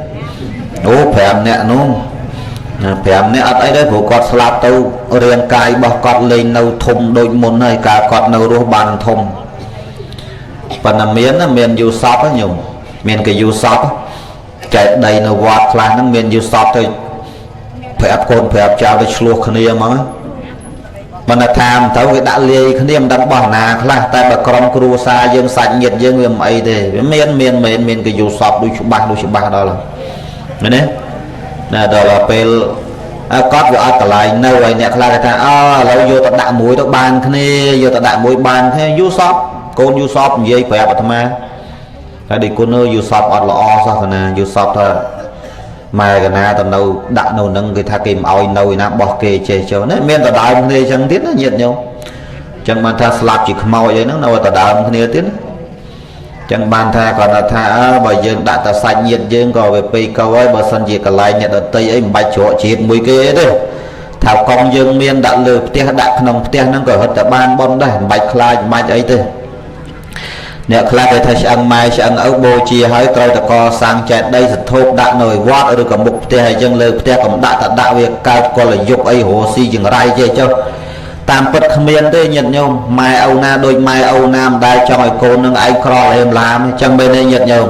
អូ5អ្នកនោះ5អ្នកអត់អីទេព្រោះគាត់ស្លាប់ទៅរាងកាយរបស់គាត់លែងនៅធំដូចមុនហើយកាលគាត់នៅរស់បានធំប៉ុន្តែមានយូសពញោមមានគេយូសពចែកដីនៅវត្តខ្លះហ្នឹងមានយូសពទៅប្រាប់កូនប្រាប់ចៅទៅឆ្លោះគ្នាហ្មងមិនថាមិនទៅគេដាក់លាយគ្នាមិនដឹងបោះណាខ្លះតែបើក្រុមគ្រួសារយើងសាច់ញាតិយើងវាមិនអីទេវាមានមានមែនមានគេយូសពដូចច្បាស់ដូចច្បាស់ដល់មែនទេណាដល់ពេលគាត់វាអត់កន្លែងនៅហើយអ្នកខ្លះគេថាអឥឡូវយកទៅដាក់មួយទៅបានគ្នាយកទៅដាក់មួយបានគ្នាយូសពកូនយូសពនិយាយប្រាប់អាត្មាតែដូចគុណយូសពអត់ល្អសោះកណាយូសពថាម៉ែកណាទៅនៅដាក់នៅនឹងគេថាគេមិនអោយនៅឯណាបោះគេចេះចុះណាមានដដើមគ្នាអញ្ចឹងទៀតណាញាតិញោមអញ្ចឹងបានថាស្លាប់ជាខ្មោចអីហ្នឹងនៅដដើមគ្នាទៀតណាអញ្ចឹងបានថាគាត់ថាអើបើយើងដាក់តែសាច់ញាតិយើងក៏វាពេកកោហើយបើសិនជាកន្លែងអ្នកដតីអីមិនបាច់ជ្រក់ជាតិមួយគេទេថាកងយើងមានដាក់លើផ្ទះដាក់ក្នុងផ្ទះហ្នឹងក៏រត់តែបានប៉ុនដែរមិនបាច់ខ្លាចមិនបាច់អីទេអ្នកខ្លះគេថាឆ្អឹងម៉ែឆ្អឹងឪបូជាហើយត្រូវតកសាងចេតិយសធូបដាក់នៅវត្តឬក៏មុខផ្ទះអញ្ចឹងលើផ្ទះកុំដាក់តដាក់វាកើតកលយុគអីរស់ស៊ីចង្រៃចេះចុះតាមពិតគ្មានទេញាតិញោមម៉ែឪណាដូចម៉ែឪណាមិនដែលចង់ឲ្យកូននឹងឯងក្រឡេមឡាមអញ្ចឹងមែនទេញាតិញោម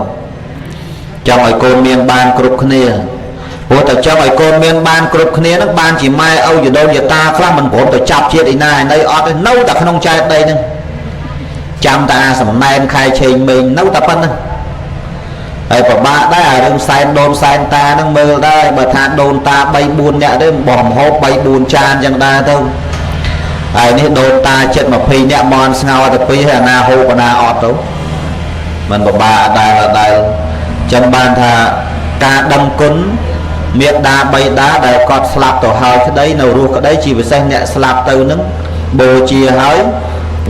ចង់ឲ្យកូនមានបានគ្រប់គ្នាព្រោះតែចង់ឲ្យកូនមានបានគ្រប់គ្នានឹងបានជាម៉ែឪយដូនយតាខ្លះមិនព្រមទៅចាប់ជាតិឯណាឯណីអត់ទេនៅតែក្នុងចេតិយហ្នឹងចាំតាសំណែនខែឆេងមេងនៅតែប៉ុណ្្នឹងហើយពិបាកដែរអារឿងសែនដូនសែនតាហ្នឹងមើលដែរបើថាដូនតា3 4នាក់ទេបោះម្ហូប3 4ចានចឹងដែរទៅហើយនេះដូនតាចិត្ត20នាក់មនស្ងោទៅពីរហើយអាណាហូបអាណាអត់ទៅមិនពិបាកដែរចឹងបានថាការដឹងគុណមេដាបៃតាដែលគាត់ស្លាប់ទៅហើយក្តីនៅរស់ក្តីជាពិសេសអ្នកស្លាប់ទៅនឹងបូជាហើយ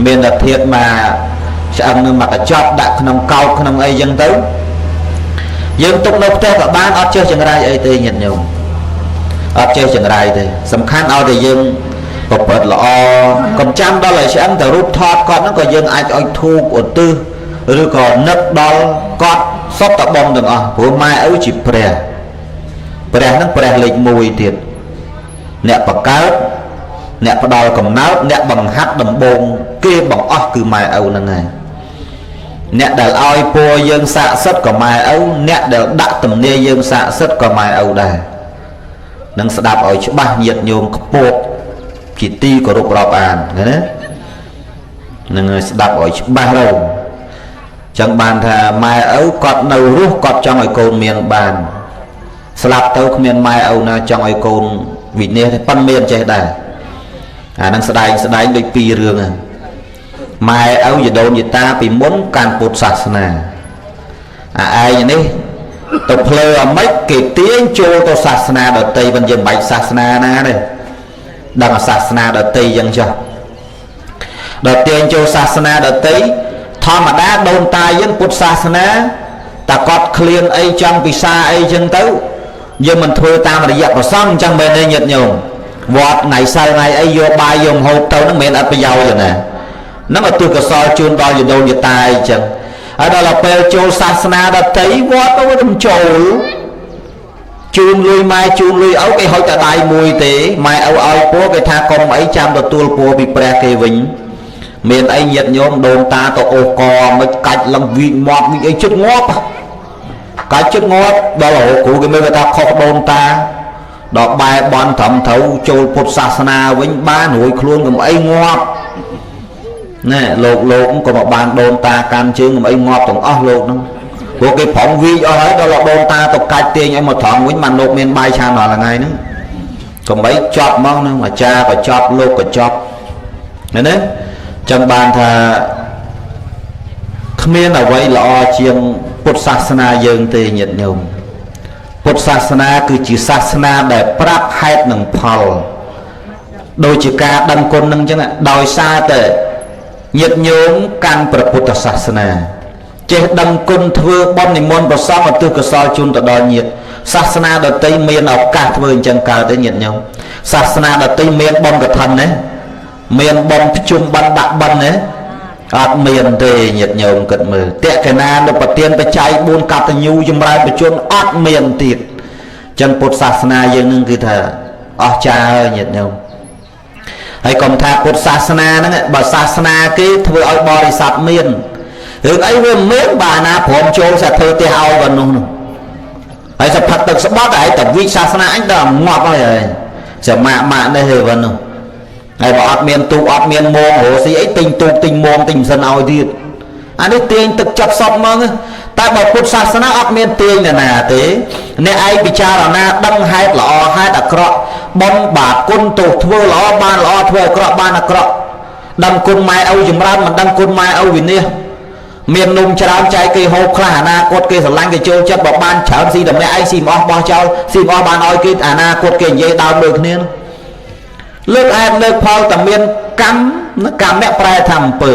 មានតែធាតមកឆ្អឹងនឹងមកកញ្ចប់ដាក់ក្នុងកោតក្នុងអីចឹងទៅយើងទុកនៅផ្ទះក៏បានអត់ចេះចង្រៃអីទេញាតិញោមអត់ចេះចង្រៃទេសំខាន់ឲ្យតែយើងប្រព្រឹត្តល្អកុំចាំដល់ឲ្យឆ្អឹងតែរូបថតគាត់ហ្នឹងក៏យើងអាចឲ្យធូបឧទ្ទិសឬក៏នឹកដល់គាត់សុទ្ធតែបំទាំងអស់ព្រោះម៉ែឪជាព្រះព្រះហ្នឹងព្រះលេខ1ទៀតអ្នកបង្កើតអ្នកផ្ដល់កំណើតអ្នកបង្ហាត់ដំបងគេបង្អស់គឺម៉ែឪហ្នឹងហើយអ្នកដែលឲ្យពរយើងស័ក្តិសិទ្ធក៏ម៉ែឪអ្នកដែលដាក់ទំនាយយើងស័ក្តិសិទ្ធក៏ម៉ែឪដែរនឹងស្ដាប់ឲ្យច្បាស់ញាតិញោមខ្ពស់ជាទីគោរពរាប់អានណានឹងស្ដាប់ឲ្យច្បាស់ទៅចឹងបានថាម៉ែឪគាត់នៅរស់គាត់ចង់ឲ្យកូនមានបានស្លាប់ទៅគ្មានម៉ែឪណាចង់ឲ្យកូនវិនិច្ឆ័យទេប៉ុន្តែមានចេះដែរអានឹងស្ដែងដូចពីររឿងហ្នឹងម៉ែឪយដូនយតាពីមុនកាន់ពុទ្ធសាសនាអាឯងនេះទៅភ្លើអាម៉េចគេទាញចូលទៅសាសនាដតីមិនយើងបាច់សាសនាណាទេ ដឹងសាសនាដតីយ៉ាងចុះដល់ទាញចូលសាសនាដតីធម្មតាដូនតាយើងពុទ្ធសាសនាតាគាត់ឃ្លានអីចង់ពិសាអីចឹងទៅយើងមិនធ្វើតាមរយៈប្រសង់អញ្ចឹងមែនទេញាតិញោមវត្តថ្ងៃសៅរ៍ថ្ងៃអីយកបាយយកហូបទៅហ្នឹងមិនមែនអត់ប្រយោជន៍ទេណាហ្នឹងឧទ្ទិសកុសលជូនដល់យដូនយតាអីចឹងហើយដល់ពេលចូលសាសនាដតីវត្តទៅមិនចូលជូនលុយម៉ែជូនលុយឪគេហុចតែដៃមួយទេម៉ែឪឲ្យពួរគេថាកុំអីចាំទទួលពួរពីព្រះគេវិញមានអីញាតិញោមដូនតាទៅអូសកមិនកាច់ឡើងវីមាត់វីអីចិត្តងាប់កាច់ចិត្តងាប់ដល់រហូតគ្រូគេមានថាខុសដូនតាដល់បែបន់ត្រឹមត្រូវចូលពុទ្ធសាសនាវិញបានរួចខ្លួនកុំអីងាប់ណែលោកលោកក៏មកបានដូនតាកាន់ជើងកុំអីងាប់ទាំងអស់លោកហ្នឹងព្រោះគេប្រងវីកអស់ហើយដល់ដូនតាទៅកាច់ទាញឲ្យមកត្រង់វិញបានលោកមានបាយឆានរាល់ថ្ងៃហ្នឹងកុំអីចប់ហ្មងហ្នឹងអាចារ្យក៏ចប់លោកក៏ចប់ឃើញទេចឹងបានថាគ្មានអ្វីល្អជាងពុទ្ធសាសនាយើងទេញាតិញោមពុទ្ធសាសនាគឺជាសាសនាដែលប្រាប់ហេតុនិងផលដូចជាការដឹងគុណនឹងចឹងដោយសារតែញាតិញោមកាន់ព្រះពុទ្ធសាសនាចេះដឹងគុណធ្វើបុណ្យនិមន្តប្រសងឧទ្ទិសកុសលជូនទៅដល់ញាតិសាសនាដទៃមានឱកាសធ្វើអញ្ចឹងកើតទេញាតិញោមសាសនាដទៃមានបុណ្យកឋិនទេមានបុណ្យភ្ជុំបិណ្ឌដាក់បិណ្ឌទេអត់មានទេញាតិញោមគិតមើលតេកណានុបទានបច្ច័យ4កតញ្ញូចម្រើនបជនអត់មានទៀតចឹងពុទ្ធសាសនាយើងនឹងគឺថាអស្ចារ្យហើយញាតិញោមហើយកុំថាពុទ្ធសាសនាហ្នឹងបើសាសនាគេធ្វើឲ្យបរិស័ទមានរឿងអីវាមានបើណាព្រមចូលសាធ្វើផ្ទះឲ្យបើនោះនោះហើយសផឹកទឹកស្បត់ហើយតែវិសាសនាអញដល់ងាប់ហើយហើយសមាម៉ាក់នេះទេបើនោះហើយបើអត់មានទូកអត់មានមងរស់ស៊ីអីទិញទូកទិញមងទិញម៉ាស៊ីនឲ្យទៀតអានេះទាញទឹកចិត្តសពហ្មងតែបើពុទ្ធសាសនាអត់មានទាញនរណាទេអ្នកឯងពិចារណាដឹងហេតុល្អហេតុអាក្រក់បុណ្យបាបគុណទោសធ្វើល្អបានល្អធ្វើអាក្រក់បានអាក្រក់ដឹងគុណម៉ែឪចម្រើនមិនដឹងគុណម៉ែឪវិនាសមាននំច្រើនចែកគេហូបខ្លះអនាគតគេស្រឡាញ់គេចូលចិត្តបើបានច្រើនស៊ីតែម្នាក់ឯងស៊ីមិនអស់បោះចោលស៊ីមិនអស់បានឲ្យគេអនាគតគេនិយាយដើមដូចគ្នាលើកអែបលើកផលតែមានកម្មកម្មៈប្រែថាអំពើ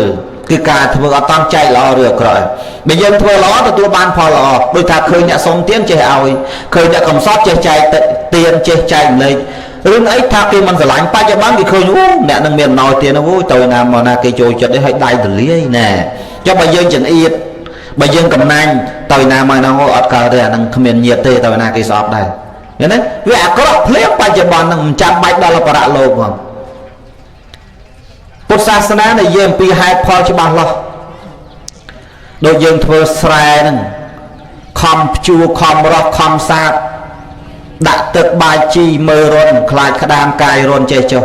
គឺការធ្វើអត់តង់ចែកល្អឬអាក្រក់បើយើងធ្វើល្អទទួលបានផលល្អដូចថាឃើញអ្នកសុំទានចេះឲ្យឃើញអ្នកកំសត់ចេះចែកទានចេះចែកម្លែករឿងអីថាគេមិនស្រឡាញ់បច្ចុប្បន្នគេឃើញអូអ្នកនឹងមានអំណោយទានអូយទៅណាមកណាគេចូលចិត្តឲ្យដៃទលាយណែចុះបើយើងចង្អៀតបើយើងកំណាញ់ទៅណាមកណាអត់កើតទេអានឹងគ្មានញាតទេទៅណាគេស្អប់ដែរឃើញទេវាអាក្រក់ភ្លាមបច្ចុប្បន្ននឹងមិនចាំបាច់ដល់បរៈលោកផងពុទ្ធសាសនានិយាយអំពីហេតុផលច្បាស់លាស់ដូចយើងធ្វើស្រែហ្នឹងខំភ្ជួរខំរស់ខំសាបដាក់ទឹកបាយជីមើលរុនខ្លាចក្តាមកាយរុនចេះចុះ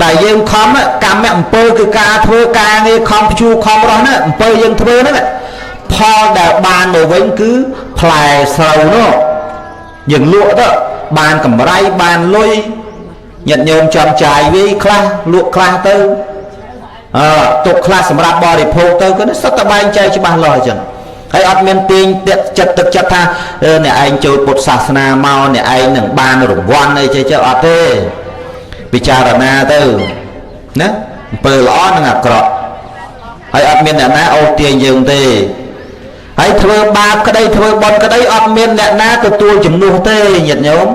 ដែលយើងខំកម្មអំពើគឺការធ្វើការងារខំភ្ជួរខំរស់ណាអំពើយើងធ្វើហ្នឹងផលដែលបានមកវិញគឺផ្លែស្រូវនោះយើងលក់ទៅបានកម្រៃបានលុយញាតិញោមចង់ចាយវាខ្លះលក់ខ្លះទៅទុកខ្លះសម្រាប់បរិភោគទៅគឺសុទ្ធតែបែងចែកច្បាស់លាស់អញ្ចឹងហើយអត់មានទាញចិត្តទឹកចិត្តថាអ្នកឯងចូលពុទ្ធសាសនាមកអ្នកឯងនឹងបានរង្វាន់អីចេះអត់ទេពិចារណាទៅណាអំពើល្អនិងអាក្រក់ហើយអត់មានអ្នកណាអូសទាញយើងទេហើយធ្វើបាបក្តីធ្វើបុណ្យក្តីអត់មានអ្នកណាទទួលជំនួសទេញាតិញោម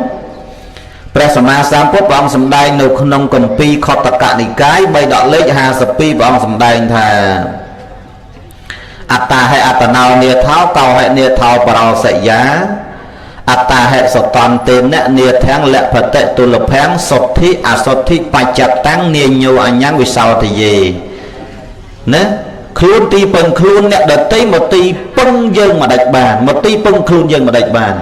ព្រះសម្មាសម្ពុទ្ធព្រះអង្គសម្ដែងនៅក្នុងគម្ពីរខុទ្ទកនិកាយ3ដកលេខ52ព្រះអង្គសម្ដែងថាអត្តាហេអត្តណោនាថោកោហេនាថោបរោសយាអត្តាហេសតន្តេនៈនាធាំងលភតិទុលភាំងសុទ្ធិអសុទ្ធិបច្ចតាំងនាញោអញ្ញងវិសោទយេណាខ្លួនទីពឹងខ្លួនអ្នកដតីមកទីពឹងយើងមិនដាច់បានមកទីពឹងខ្លួនយើងមិនដាច់បាន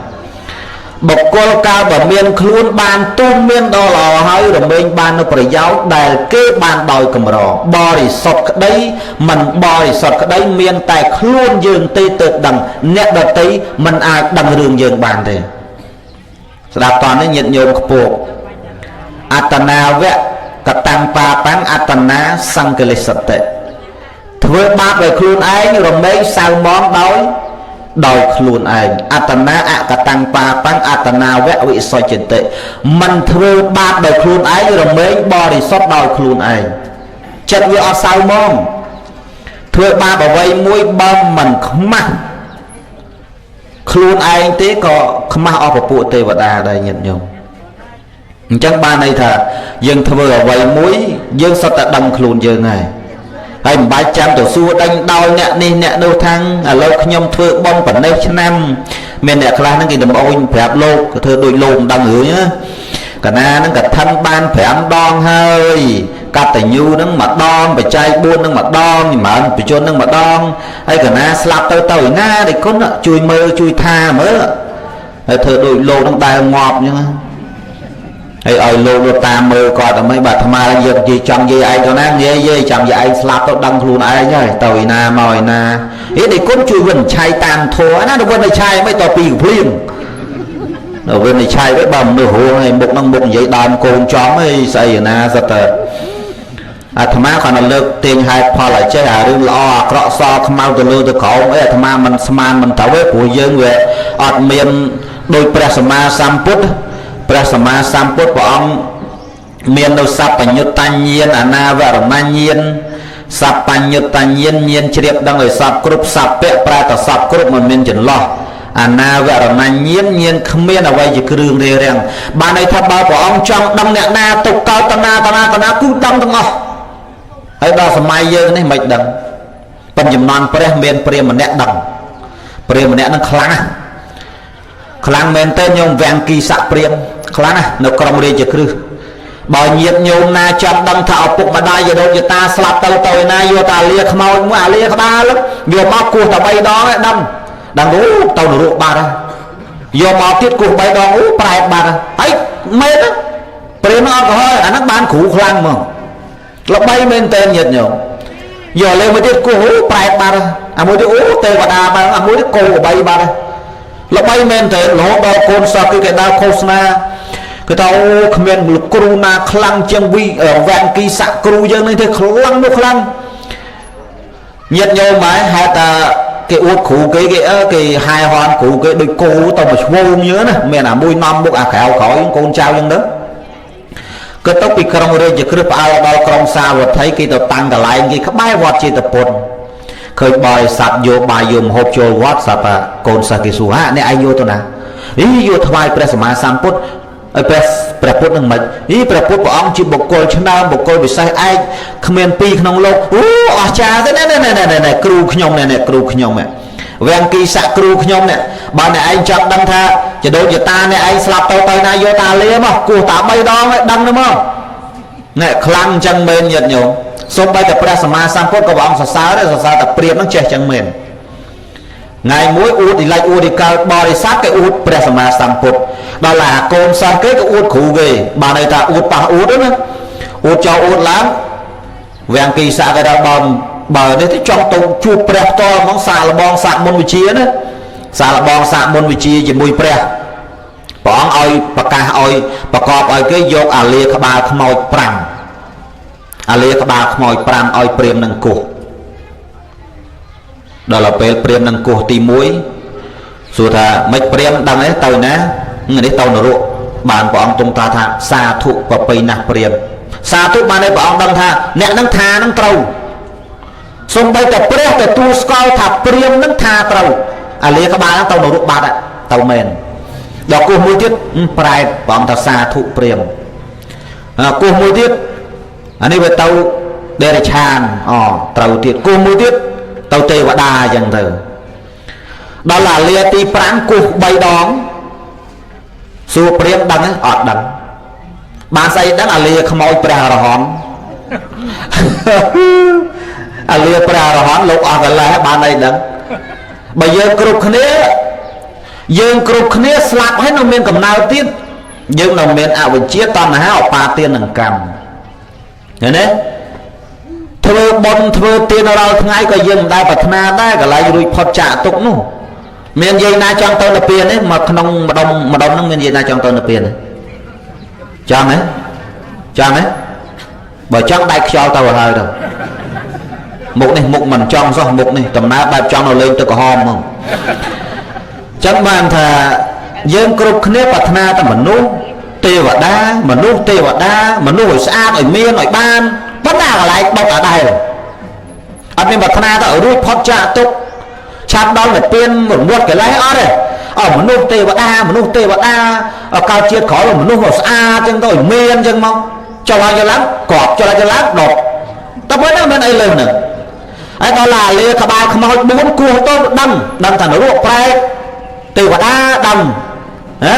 បុគ្គលកាលបើមានខ្លួនបានទូនមានដល់ល្អហើយរមែងបាននៅប្រយោជន៍ដែលគេបានដោយកម្របរិសុទ្ធក្តីមិនបរិសុទ្ធក្តីមានតែខ្លួនយើងទេទើបដឹងអ្នកដតីមិនអាចដឹងរឿងយើងបានទេស្ដាប់តនេះញាតិញោមខ្ពស់អត្តនាវៈកតាំងបាបាំងអត្តនាសង្កលិសតិធ្វើបាបដោយខ្លួនឯងរមែងសៅមងដោយ ដោយខ្លួនឯងអត្តនាអកតាំងបាបាំងអត្តនាវៈវិសុចតិមិនធ្វើបាបដោយខ្លួនឯងរមែងបរិសុទ្ធដោយខ្លួនឯងចិត្តវាអត់សៅហ្មងធ្វើបាបអ្វីមួយបើមិនខ្មាស់ខ្លួនឯងទេក៏ខ្មាស់អស់ពពួកទេវតាដែរញាតិញោមអញ្ចឹងបានន័យថាយើងធ្វើអ្វីមួយយើងសុទ្ធតែដឹងខ្លួនយើងហើយហើយមិនបាច់ចាំទៅសួរដេញដោយអ្នកនេះអ្នកនោះថាងឥឡូវខ្ញុំធ្វើបុណ្យប៉ុណ្ណេះឆ្នាំមានអ្នកខ្លះហ្នឹងគេដំអូនប្រាប់លោកធ្វើដូចលោកមិនដឹងរឿងណាកណាហ្នឹងកឋិនបាន5ដងហើយកតញ្ញូហ្នឹងម្ដងបច្ច័យ4ហ្នឹងម្ដងចម្រើនបជនហ្នឹងម្ដងហើយកណាស្លាប់ទៅទៅឯណាដេគុណជួយមើលជួយថាមើលហើយធ្វើដូចលោកហ្នឹងដែលងាប់អញ្ចឹងហើយឲ្យលោកទៅតាមមើលគាត់តែមិនបាទអាត្មាយកនិយាយចង់និយាយឯងទៅណានិយាយចង់និយាយឯងស្លាប់ទៅដឹងខ្លួនឯងហើយទៅឯណាមកឯណាអីដេគុណជួយវិនិច្ឆ័យតាមធម៌ណាទៅវិនិច្ឆ័យមិនតពីភ្លៀងនៅវិនិច្ឆ័យវិញបើមនុស្សរស់ហើយមុខហ្នឹងមុខនិយាយដើមកូនចំអីស្អីណាសិតតែអាត្មាគាត់នៅលើកទាញហេតុផលឲ្យចេះអារឿងល្អអាក្រក់សខ្មៅទៅលើទៅក្រោមអីអាត្មាមិនស្មានមិនត្រូវទេព្រោះយើងវាអត់មានដោយព្រះសម្មាសម្ពុទ្ធព្រះសម្មាសម្ពុទ្ធព្រះអង្គមាននៅសព្វញ្ញតញ្ញាណអនាវរណញ្ញាណសព្វញ្ញតញ្ញាណញាណជ្រាបដឹងឲ្យសពគ្រប់សព្វៈប្រែតសពគ្រប់មិនមានចន្លោះអនាវរណញ្ញាណញាណគ្មានអ្វីជាគ្រឿងរារាំងបានន័យថាបើព្រះអង្គចង់ដឹងអ្នកណាទុកកើតតណាតណាតណាគឺដឹងទាំងអស់ហើយដល់សម័យយើងនេះមិនដឹងប៉ុន្តែចំនួនព្រះមានព្រាហ្មណ៍ម្នាក់ដឹងព្រាហ្មណ៍ម្នាក់នឹងខ្លាំងណាស់ខ្លាំងមែនទេញោមវាំងគីស័កព្រាហ្មណ៍ខ្លាំងណាស់នៅក្រុងរាជក្រឹសបើញាតញោមណាចង់ដឹងថាឪពុកម្ដាយយដូនយតាស្លាប់ទៅទៅឯណាយកតាលាខ្មោចមួយអាលាក្បាលយកមកគោះតែ3ដងឯងដឹងដឹងអូទៅនរកបាត់ហើយយកមកទៀតគោះ3ដងអូប្រែតបាត់ហើយមែនព្រាហ្មណ៍អត់ក៏ហើយអាហ្នឹងបានគ្រូខ្លាំងហ្មងល្បីមែនតើញាតញោមយកលេមួយទៀតគោះអូប្រែតបាត់អាមួយទៀតអូទេវតាបាត់អាមួយទៀតគោល្បីបាត់ល្បីមែនតើរហូតដល់កូនសិស្សគឺគេដើរឃោសនាគឺថាអូគ្មានលោកគ្រូណាខ្លាំងជាងវីវាំងគីស័កគ្រូយើងនេះទេខ្លាំងនោះខ្លាំងញាតញោមហើយហេតុថាគេអួតគ្រូគេគេអើគេហែហន់គ្រូគេដូចគោទៅមកឈ្វោងយើងណាមានអាមួយនាំមុខអាក្រៅក្រោយកូនចៅយើងទៅក៏ទៅពីក្រុងរាជក្រឹសផ្អើលដល់ក្រុងសាវត្ថីគេទៅតាំងកន្លែងគេក្បែរវត្តចេតពុនឃើញបរិស័ទយកបាយយកម្ហូបចូលវត្តស្រាប់តែកូនសិស្សគេសួរហាអ្នកឯងយកទៅណាអីយកថ្វាយព្រះសម្មាសម្ពុទ្ធឲ្យព្រះពុទ្ធនឹងមិនអីព្រះពុទ្ធព្រះអង្គជាបុគ្គលឆ្នើមបុគ្គលពិសេសឯកគ្មានពីរក្នុងលោកអូអស្ចារ្យទេណែណែណែគ្រូខ្ញុំណែណែគ្រូខ្ញុំវាំងគីស័កគ្រូខ្ញុំណែបើអ្នកឯងចង់ដឹងថាចដូនចតាអ្នកឯងស្លាប់ទៅទៅណាយកតាលាមកគោះតា3ដងឲ្យដឹងទៅមកណែខ្លាំងអញ្ចឹងមែនញាតិញោមសូម្បីតែព្រះសម្មាសម្ពុទ្ធក៏ព្រះអង្គសរសើរដែរសរសើរតែព្រាហ្មណ៍នឹងចេះចឹងមែនថ្ងៃមួយអួតិឡិចអួតិកើតបរិស័ទគេអួតព្រះសម្មាសម្ពុទ្ធដល់ឡាកូនសិស្សគេក៏អួតគ្រូគេបានន័យថាអួតប៉ះអួតណាអួតចោលអួតឡើងវាំងគីស័កគេដល់បើនេះទៅចង់ទៅជួបព្រះផ្ទាល់ហ្មងសាកល្បងសាកមុនវិជាណាសាកល្បងសាកមុនវិជាជាមួយព្រះព្រះអង្គឲ្យប្រកាសឲ្យប្រកបឲ្យគេយកអាលាក្បាលខ្មោច5អាលាក្បាលខ្មោច5ឲ្យព្រាហ្មណ៍នឹងគោះដល់ពេលព្រាហ្មណ៍នឹងគោះទី1សួរថាមិនព្រាហ្មណ៍ដឹងទេទៅណានេះទៅនរកបានព្រះអង្គទ្រង់ត្រាស់ថាសាធុប្រពៃណាស់ព្រាហ្មណ៍សាធុបានឲ្យព្រះអង្គដឹងថាអ្នកនឹងថានឹងត្រូវសំបីតែព្រះទទួលស្គាល់ថាព្រាហ្មណ៍នឹងថាត្រូវអាលាក្បាលទៅនរកបាត់ទៅមែនដល់គោះមួយទៀតប្រែតព្រះអង្គថាសាធុព្រាហ្មណ៍គោះមួយទៀតអានេះវាទៅដេរឆានអូត្រូវទៀតគោះមួយទៀតទៅទេវតាអញ្ចឹងទៅដល់អាលាទី5គោះ3ដងសួរព្រាហ្មណ៍ដឹងទេអត់ដឹងបានស្អីដឹងអាលាខ្មោចព្រះអរហន្តអាលាព្រះអរហន្តលោកអស់កលេសបានអីដឹងបើយើងគ្រប់គ្នាយើងគ្រប់គ្នាស្លាប់ហើយនៅមានកំណើតទៀតយើងនៅមានអវិជ្ជាតណ្ហាឧបាទាននិងកម្មឃើញទេធ្វើបុណ្យធ្វើទានរាល់ថ្ងៃក៏យើងមិនដែលប្រាថ្នាដែរកន្លែងរួចផុតចាកទុកនោះមានយាយណាចង់ទៅនិព្វានទេមកក្នុងម្ដុំម្ដុំហ្នឹងមានយាយណាចង់ទៅនិព្វានទេចង់ទេចង់ទេបើចង់ដាច់ខ្យល់ទៅហើយទៅមុខនេះមុខមិនចង់សោះមុខនេះដំណើរបែបចង់នៅលេងទឹកក្រហមហ្មង ចឹងបានថាយើងគ្រប់គ្នាប្រាថ្នាតែមនុស្សទេវតាមនុស្សទេវតាមនុស្សឲ្យស្អាតឲ្យមានឲ្យបានប៉ុន្តែកន្លែងបុកអត់ដែរអត់មានប្រាថ្នាទៅឲ្យរួចផុតចាកទុកឆាប់ដល់និព្វានរំលត់កិលេសអត់ទេអើមនុស្សទេវតាមនុស្សទេវតាកើតជាតិក្រោយមនុស្សមកស្អាតចឹងទៅឲ្យមានចឹងមកចុះឲ្យឡើងក្របចុះឲ្យឡើងដប់តែប៉ុណ្ណឹងមិនអីលើហ្នឹងហើយដល់ឡាលាក្បាលខ្មោច4គោះទៅដឹងដឹងថានរកប្រែតទេវតាដឹងហ៎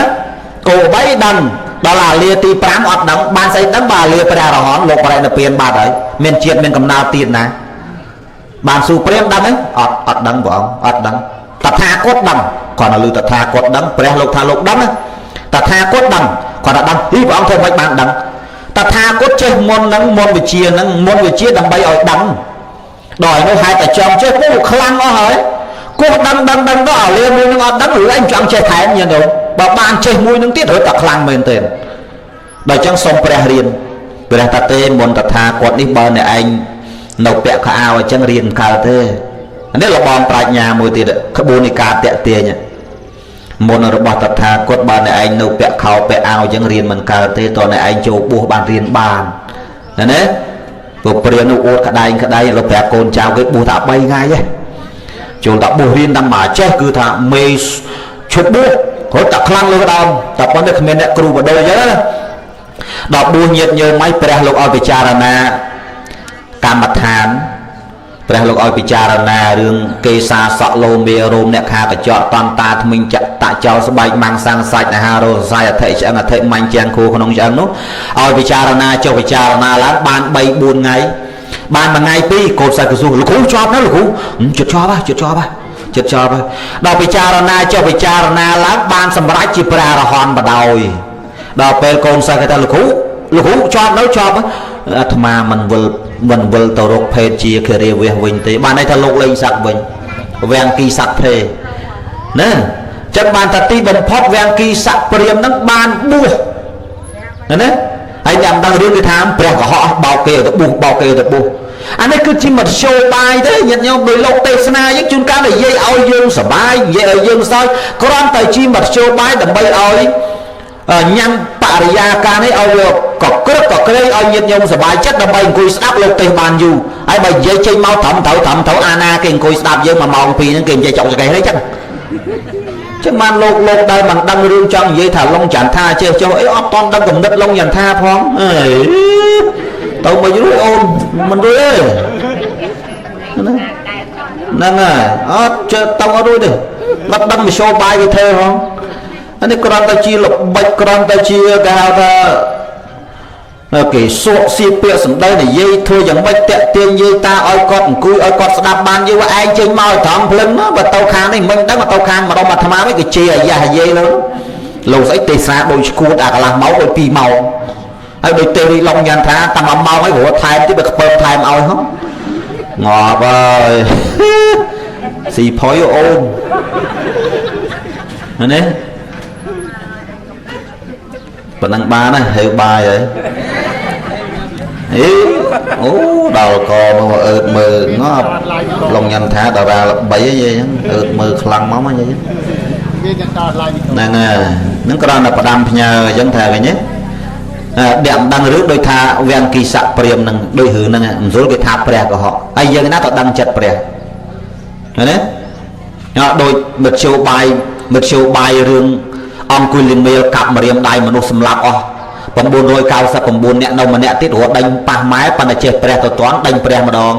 គោ3ដឹងដល់អាលាទី5អត់ដឹងបានស្អីដឹងបើអាលាព្រះអរហន្តលោកបរិនិព្វានបាត់ហើយមានជាតិមានកំណើតទៀតណាបានស៊ូព្រាមដឹងទេអត់អត់ដឹងព្រះអង្គអត់ដឹងតថាគតដឹងគាត់នៅលើតថាគតដឹងព្រះលោកថាលោកដឹងតថាគតដឹងគាត់ថាដឹងអីព្រះអង្គធ្វើមិនបានដឹងតថាគតចេះមុនហ្នឹងមុនវិជាហ្នឹងមុនវិជាដើម្បីឲ្យដឹងដល់ឯនោះហេតុតែចង់ចេះពូខ្លាំងអស់ហើយគោះដឹងដឹងដឹងដល់អាលាមួយនឹងអត់ដឹងឬឯងចង់ចេះថែមញាតិញោមបើបានចេះមួយនឹងទៀតរត់តែខ្លាំងមែនទេដល់អញ្ចឹងសូមព្រះរៀនព្រះតាទេមុនតថាគតនេះបើអ្នកឯងនៅពាក់ខោអាវអញ្ចឹងរៀនកើតទេនេះលបងប្រាជ្ញាមួយទៀតក្បួននៃការតាក់ទាញមុនរបស់តថាគតបើអ្នកឯងនៅពាក់ខោពាក់អាវអញ្ចឹងរៀនមិនកើតទេតើអ្នកឯងចូលបួសបានរៀនបានណាណាព្រោះព្រាននោះអួតក្តែងក្តែងលោកប្រាប់កូនចៅគេបួសតែ3ថ្ងៃទេចូលតែបួសរៀនតាមមកចេះគឺថាមេឈប់បួសរត់តែខ្លាំងលើដើមតែប៉ុន្តែគ្មានអ្នកគ្រូបដូរចឹងណាដល់បួសញាតញោមឲ្យព្រះលោកឲ្យពិចារណាកម្មដ្ឋានព្រះលោកឲ្យពិចារណារឿងកេសាសក់លោមេរោមអ្នកខាកញ្ចក់តន្តាថ្មិញចតចោលស្បែកម៉ាំងសាំងសាច់អាហាររសសាយអធិឆ្អឹងអធិមាញ់ជាងគូក្នុងឆ្អឹងនោះឲ្យពិចារណាចុះពិចារណាឡើងបាន3 4ថ្ងៃបានមួយថ្ងៃពីរកូនសិស្សក្រសួងលោកគ្រូជាប់ណាស់លោកគ្រូចិត្តជាប់ហ៎ចិត្តជាប់ហ៎ចិត្តជាប់ហ៎ដល់ពិចារណាចុះពិចារណាឡើងបានសម្រេចជាព្រះអរហន្តបដ ாய் ដល់ពេលកូនសិស្សគេថាលោកគ្រូលោកគ្រូជាប់នៅជាប់អាត្មាមិនវិលមិនវិលទៅរកភេទជាគិរិវះវិញទេបានន័យថាលោកលែងសัตว์វិញវាំងគីសัตว์ទេណាចឹងបានថាទីបំផុតវាំងគីស័កព្រាមនឹងបានបួសណាហើយតែមិនដឹងរឿងគេថាព្រះកុហកបោកគេទៅបួសបោកគេទៅបួសអានេះគឺជាមធ្យោបាយទេញាតិញោមដោយលោកទេសនាយើងជួនកាលនិយាយឲ្យយើងសប្បាយនិយាយឲ្យយើងសើចគ្រាន់តែជាមធ្យោបាយដើម្បីឲ្យញ៉ាំបរិយាការនេះឲ្យវាកក្រឹកកក្រែងឲ្យញាតិញោមសប្បាយចិត្តដើម្បីអង្គុយស្ដាប់លោកទេសបានយូរហើយបើនិយាយចេញមកត្រឹមត្រូវត្រឹមត្រូវអាណាគេអង្គុយស្ដាប់យើង1ម៉ោង2ហ្នឹងគេនិយាយចុកចកេះទេចឹងចឹងបានលោកលោកដែលមិនដឹងរឿងចង់និយាយថាឡុងចន្ទថាចេះចុះអីអត់តន់ដឹងកំណត់ឡុងចន្ទថាផងអើយទៅមករួចអូនមិនរួចទេហ្នឹងហើយអត់ចេះទៅអត់រួចទេអត់ដឹងមធ្យោបាយវាធ្វើផងអានេះគ្រាន់តែជាល្បិចគ្រាន់តែជាគេហៅថាគេសួកសៀពាក្យសម្ដីនិយាយធ្វើយ៉ាងម៉េចតាក់ទាញយាយតាឲ្យគាត់អង្គុយឲ្យគាត់ស្ដាប់បានយូរឯងចេញមកឲ្យត្រង់ភ្លឹងបើទៅខាងនេះមិនដឹងបើទៅខាងម្ដុំអាត្មាវិញគេជាអាយ៉ាអាយាយលើលោកស្អីទេសនាដូចឈួតអាកន្លះម៉ោងដូច2ម៉ោងហើយដូចទេរីឡុងយ៉ាងថាតែ1ម៉ោងហើយព្រោះថែមទៀតបើខ្ពើមថែមឲ្យហ៎ងាប់ហើយស៊ីផុយអូននេះប៉ុណ្ណឹងបានហើយហៅបាយហើយអេអូដល់កមកអើតមើលងាប់ឡងញ៉ាំថាតារាល្បីអីហ្នឹងអើតមើលខ្លាំងមកមកហ្នឹងហ្នឹងហ្នឹងគ្រាន់តែផ្ដាំផ្ញើអញ្ចឹងថាវិញណាអ្នកមិនដឹងរឿងដូចថាវាំងគីស័កព្រាមនឹងដូចរឿងហ្នឹងមិនស្រួលគេថាព្រះកុហកហើយយើងណាក៏ដឹងចិត្តព្រះណាដូចមធ្យោបាយមធ្យោបាយរឿងអង្គុលីមេលកាប់ម្រាមដៃមនុស្សសម្លាប់អស់999នាក់នៅម្នាក់ទៀតរត់ដេញប៉ះម៉ែប៉ុន្តែចេះព្រះទៅតាន់ដេញព្រះម្ដង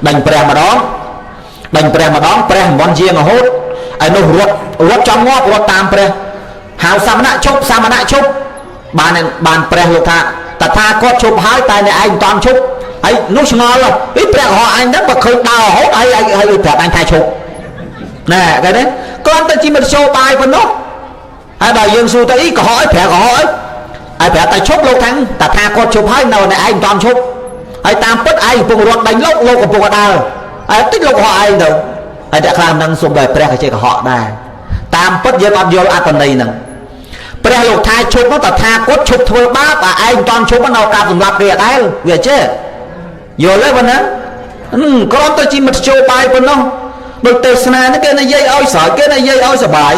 ដេញព្រះម្ដងដេញព្រះម្ដងព្រះមិនជាងរហូតឯនោះរត់រត់ចង់ងាប់រត់តាមព្រះហៅសមណៈឈប់សមណៈឈប់បានបានព្រះលោកថាតថាគាត់ឈប់ហើយតែអ្នកឯងមិនតាន់ឈប់ហើយនោះឆ្ងល់អីព្រះកុហកអញហ្នឹងបើឃើញដើររហូតហើយហើយប្រាប់អញថាឈប់ណែគេទេគ្រាន់តែជាមធ្យោបាយប៉ុណ្ណោះហើយដល់យើងសួរទៅអីកុហកអីព្រះកុហកអីហើយប្រាប់តែឈប់លោកថាតថាគាត់ឈប់ហើយនៅអ្នកឯងមិនតាន់ឈប់ហើយតាមពិតឯងកំពុងរត់ដេញលោកលោកកំពុងដើរហើយតិចលោកកុហកឯងទៅហើយតែខ្លះនឹងសុំតែព្រះក៏ចេះកុហកដែរតាមពិតយើងអត់យល់អត្ថន័យហ្នឹងព្រះលោកថាឈប់នោះតថាគាត់ឈប់ធ្វើបាបអាឯងមិនតាន់ឈប់នៅកាប់សម្លាប់គេអត់ដែរវាចេះយល់ទេប៉ុណ្ណាគ្រាន់តែជាមធ្យោបាយប៉ុណ្ណោះដូចទេសនានេះគេនិយាយឲ្យស្រោចគេនិយាយឲ្យសប្បាយ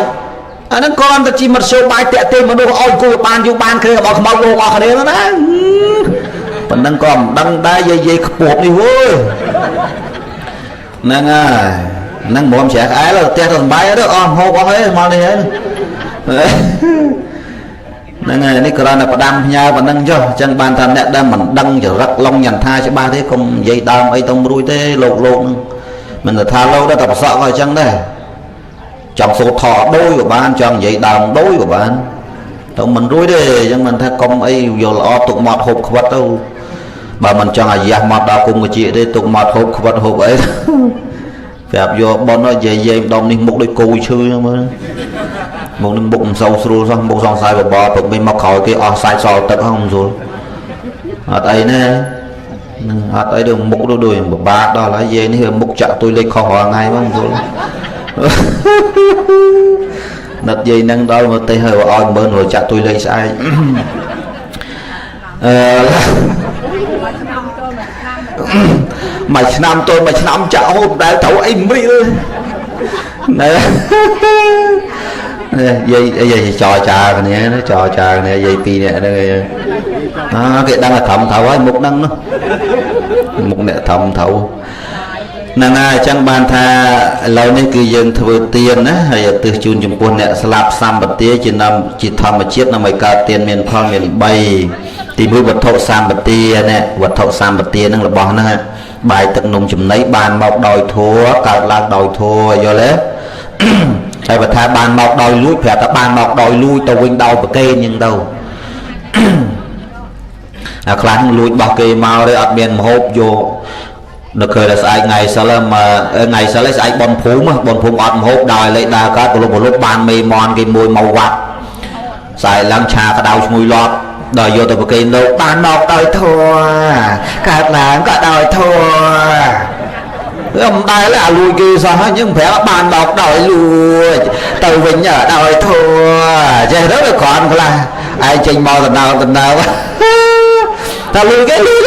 អាហ្នឹងគ្រាន់តែជាមធ្យោបាយតាក់ទាញមនុស្សឲ្យគួរបានយូរបានគ្នារបស់ខ្មោចលោកអស់គ្នាណាប៉ុណ្ណឹងក៏មិនដឹងដែរយាយយាយខ្ពស់នេះវើយហ្នឹងហើយហ្នឹងមុំជ្រះក្អែលផ្ទះទៅសំបាយទៅអស់ហូបអស់ហើយមកនេះហើយហ្នឹងហើយនេះគ្រាន់តែផ្ដាំផ្ញើប៉ុណ្ណឹងចុះអញ្ចឹងបានថាអ្នកដែលមិនដឹងចរិតឡងញ៉ាន់ថាច្បាស់ទេកុំនិយាយដើមអីទៅរួចទេលោកលោកហ្នឹងមិនថាលោកដែរតែប្រសក់ក៏អញ្ចឹងដែរចង់សូត្រធម៌ដូចក៏បានចង់និយាយដើមដូចក៏បានទៅមិនរួចទេអញ្ចឹងមិនថាកុំអីយល់ល្អទុកមាត់ហូបខ្វិតទៅបើមិនចង់អាយ៉ាស់មកដល់គុំកជាទេទុកមាត់ហូបខ្វិតហូបអីប្រាប់យកប៉ុននិយាយយាយម្ដងនេះមុខដូចគោឈើហ្នឹងមើលមុខនឹងមុខមិនសូវស្រួលសោះមុខសង្ស័យបបរព្រឹកមិញមកក្រោយគេអស់សាច់សល់ទឹកហ្នឹងមិនស្រួលអត់អីណានឹងអត់អីដូចមុខដូចពិបាកដល់ហើយយាយនេះមុខចាក់ទុយលេខខុសរាល់ថ្ងៃហ្មងស្រួលណិតយាយនឹងដល់មកទេហើយឲ្យ10000រចាក់ទុយលេខស្អែកអឺមួយឆ្នាំទល់មួយឆ្នាំចាក់ហូបដែលត្រូវអីមរៀលណែយាយយាយចរចាគ្នាចរចាគ្នាយាយពីរនាក់ហ្នឹងអើគេដឹងថាធំត្រូវហើយមុខហ្នឹងនោះមុខអ្នកធំត្រូវហ្នឹងហើយអញ្ចឹងបានថាឥឡូវនេះគឺយើងធ្វើទានណាហើយឧទ្ទិសជូនចំពោះអ្នកស្លាប់សម្បទាជានំជាធម្មជាតិដើម្បីកើតទានមានផលមាន3ទី1វត្ថុសម្បទានេះវត្ថុសម្បទានឹងរបស់ហ្នឹងបាយទឹកនំចំណីបានមកដោយធัวកើតឡើងដោយធัวយល់ទេហើយបើថាបានមកដោយលួចប្រាប់ថាបានមកដោយលួចទៅវិញដោយប្រកេនអញ្ចឹងទៅអាខ្លះលួចរបស់គេមកទេអត់មានមហូបយកនៅឃើញតែស្អែកថ្ងៃសិលមកថ្ងៃសិលស្អែកបនភូមិបនភូមិអត់មហូបដោយលេខដើរកើតប្រលប់ប្រលប់បានមេមន់គេមួយមកវត្តស្អែកឡើងឆាក្តៅឈ្ងុយលប់ដល់យកទៅប្រគេនលោកបានមកដោយធัวកើតឡើងក៏ដោយធัวវាមិនដែលអាលួចគេសោះហើយយើងប្រាប់បានមកដោយលួចទៅវិញដោយធัวចេះទៅវាគ្រាន់ខ្លះឯងចេញមកតំណើតំណើតែលួចគេលួច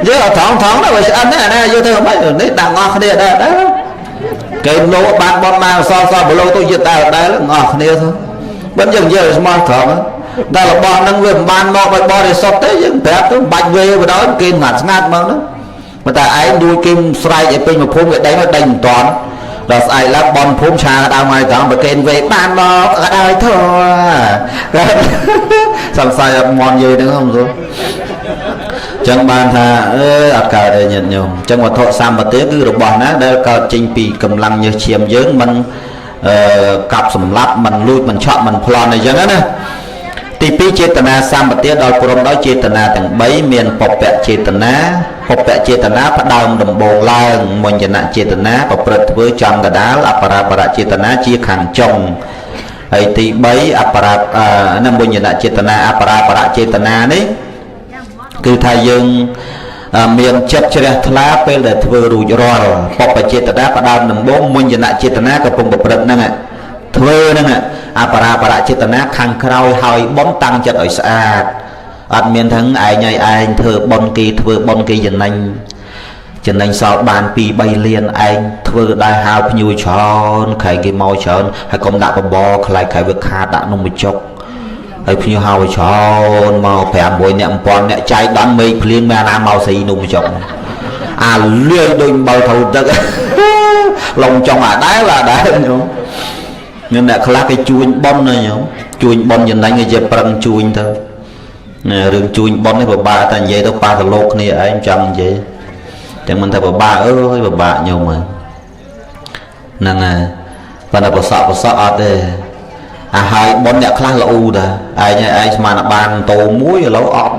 យើងអត់ថងថងដល់វាឆ្អិនណាយកទៅមិននេះដាក់អស់គ្នាដែរដែរគេលោកបានបនមកសល់សល់បលោទៅយឹតដែរដែរអស់គ្នាទៅមិនយើងនិយាយស្មោះត្រង់តែរបស់ហ្នឹងវាមិនបានមកដោយបរិសុទ្ធទេយើងប្រាប់ទៅបាច់វេបដល់គេងាត់ស្ងាត់មកហ្នឹងប៉ុន្តែឯងលួចគេស្រែកឲ្យពេញមួយភូមិគេដេញមកដេញមិនតាន់ដល់ស្អែកឡើងបនភូមិឆាដើមហើយត្រង់ប្រកេនវេបានមកក៏ដោយធัวសង្ស័យអត់មន់យាយហ្នឹងហ្នឹងស្រួលចឹងបានថាអើអត់កើតទេញាតិញោមចឹងវត្ថុសម្បទាគឺរបស់ណាដែលកើតចេញពីកម្លាំងញើសឈាមយើងមិនកាប់សម្លាប់មិនលួចមិនឆក់មិនប្លន់អីចឹងណាទី2ចេតនាសម្បទាដល់ព្រមដោយចេតនាទាំង3មានពពៈចេតនាពពៈចេតនាផ្ដើមដំបូងឡើងមញ្ញនចេតនាប្រព្រឹត្តធ្វើចំកដាលអបរាបរចេតនាជាខាងចុងហើយទី3អបរានមញ្ញនចេតនាអបរាបរចេតនានេះគឺថាយើងមានចិត្តជ្រះថ្លាពេលដែលធ្វើរួចរាល់ពពចេតនាផ្ដើមដំបូងមញ្ញនចេតនាកំពុងប្រព្រឹត្តហ្នឹងធ្វើហ្នឹងអបរាបរចេតនាខាងក្រោយហើយប៉ុនតាំងចិត្តឲ្យស្អាតអត់មានទាំងឯងឲ្យឯងធ្វើប៉ុនគេធ្វើប៉ុនគេចំណេញចំណេញសល់បាន2 3លានឯងធ្វើដែរហៅភ្ញួយច្រើនខែគេមកច្រើនហើយកុំដាក់បបរខ្លាចខែវាខាតដាក់នំបញ្ចុកហើយភ្ញៀវហៅឲ្យច្រើនមក5 6នាក់1000នាក់ចែកដល់មេឃភ្លៀងមានអាណាមកស៊ីនំបញ្ចុកអាលាយដូចអំបិលត្រូវទឹកឡុងចុងអាដែលអាដែលញោមមានអ្នកខ្លះគេជួញប៉ុនណាញោមជួញប៉ុនចំណេញគេជាប្រឹងជួញទៅរឿងជួញប៉ុននេះពិបាកតែនិយាយទៅប៉ះទៅលោកគ្នាឯងចង់និយាយចឹងមិនថាពិបាកអើយពិបាកញោមហើយហ្នឹងហើយប៉ុន្តែប្រសក់ប្រសក់អត់ទេអាហើយប៉ុនអ្នកខ្លះល្អតាឯងឯងស្មានតែបានតោមួយឥឡូវអត់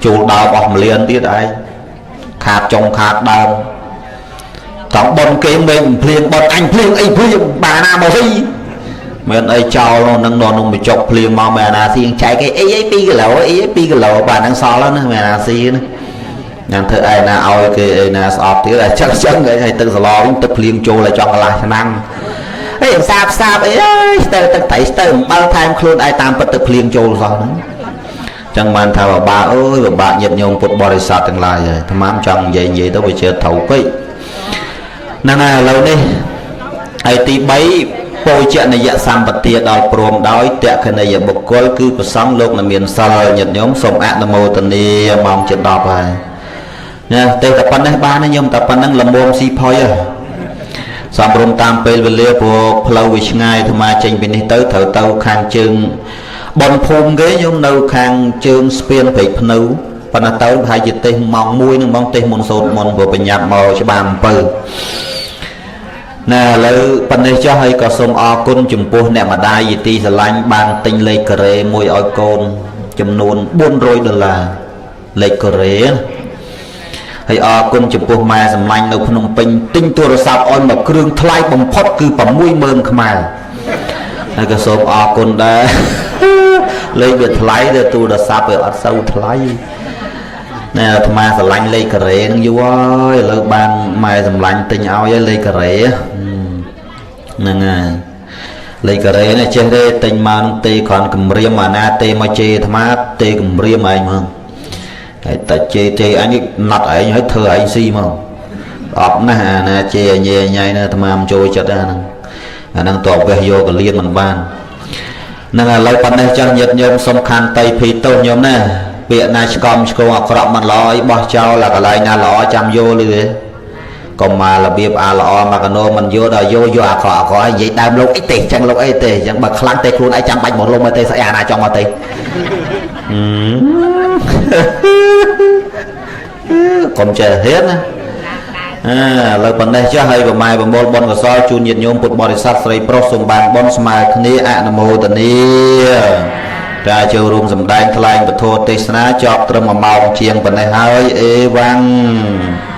ចូលដើមអស់1លានទៀតឯងខាតចុងខាតដើមតោះប៉ុនគេមេឃភ្លៀងប៉ុនអញភ្លៀងអីភ្លៀងបានណាមកស៊ីមានអីចោលនឹងនំបញ្ចុកភ្លៀងមកមែនអាស៊ីចែកគេអីអី2គីឡូអី2គីឡូបាទហ្នឹងសល់ណាមែនអាស៊ីណាញ៉ាំធ្វើឯណាឲ្យគេឯណាស្អប់ទៀតតែចឹងចឹងឲ្យទឹកសឡវិញទឹកភ្លៀងចូលឲ្យចង់កន្លះឆ្នាំអីសាបសាបអីស្ទើទឹកត្រីស្ទើអំបិលថែមខ្លួនឯងតាមពិតទឹកភ្លៀងចូលសោះហ្នឹងចឹងបានថាបបាអើយបបាញាតិញោមពុទ្ធបរិស័ទទាំងឡាយហើយអាត្មាចង់និយាយនិយាយទៅវាជាត្រូវពេកហ្នឹងហើយឥឡូវនេះហើយទី3 ពោជនយសម្បទាដល់ព្រមដោយតក្ខណីយបុគ្គលគឺប្រសង់លោកមានសិលញាតិញោមសូមអនុមោទនាម៉ោងជិត10ហើយណាទេតែប៉ុណ្ណេះបានញោមតែប៉ុណ្ណឹងល្មមស៊ីផុយសំរុំតាមពេលវេលាព្រោះផ្លូវវាឆ្ងាយអាត្មាចេញពីនេះទៅត្រូវទៅខាងជើងបនភូមិគេញោមនៅខាងជើងស្ពានព្រែកភ្នៅប៉ុន្តែទៅប្រហែលជាទេសម៉ោង1នឹងម៉ោងទេសមុនសូត្រមុនព្រោះបញ្ញាប់មកច្បារអំពៅណាឥឡូវប៉ុណ្ណេះចុះហើយក៏សូមអរគុណចំពោះអ្នកម្ដាយយទីស្រឡាញ់បានទិញលេខការ៉េមួយឲ្យកូនចំនួន400ដុល្លារលេខការ៉េហើយអរគុណចំពោះម៉ែសម្លាញ់នៅភ្នំពេញទិញទូរស័ព្ទឲ្យមកគ្រឿងថ្លៃបំផុតគឺ60000ខ្មែរហើយក៏សូមអរគុណដែរលេខវាថ្លៃតែទូរស័ព្ទវាអត់សូវថ្លៃណែអាត្មាស្រឡាញ់លេខការ៉េនឹងយូរហើយឥឡូវបានម៉ែសម្លាញ់ទិញឲ្យហើយលេខការ៉េហ្នឹងហើយលេខការ៉េនេះចេះទេទិញមកនឹងទេគ្រាន់គម្រាមអាណាទេមកជេរអាត្មាទេគម្រាមឯងហ្មងហើយតែជេរជេរអញណាត់ឯងហើយធ្វើឯងស៊ីមកអប់ណាស់អាណាជេរញ៉ៃញ៉ៃណាអាត្មាមិនចូលចិត្តអាហ្នឹងអាហ្នឹងតបវេះយកកលៀនមិនបានហ្នឹងឥឡូវប៉ុណ្ណេះចាស់ញាតិញោមសំខាន់តៃភីទោសញោមណាពាក្យណាឆ្កំឆ្គងអាក្រក់មិនល្អអីបោះចោលអាកន្លែងណាល្អចាំយកលឺទេកុំមករបៀបអាល្អមកកណោមិនយកដល់យកយកអាក្រក់អាក្រក់ឲ្យនិយាយដើមលោកអីទេចឹងលោកអីទេចឹងបើខ្លាំងទេខ្លួនឯងចាំបាច់មកលំមកទេស្អីអាណាចង់មកទេកុំចេះហ៊ានណាអើឥឡូវប៉ុណ្ណេះចាស់ហើយប្រម៉ែប្រមូលបុណ្យកុសលជូនញាតិញោមពុទ្ធបរិស័ទស្រីប្រុសសូមបានបុណ្យស្មើគ្នាអនុមោទនាការចូលរួមសម្ដែងថ្លែងពធទេសនាចប់ត្រឹម1ម៉ោងជាងប៉ុណ្ណេះហើយអេវ៉ាំង។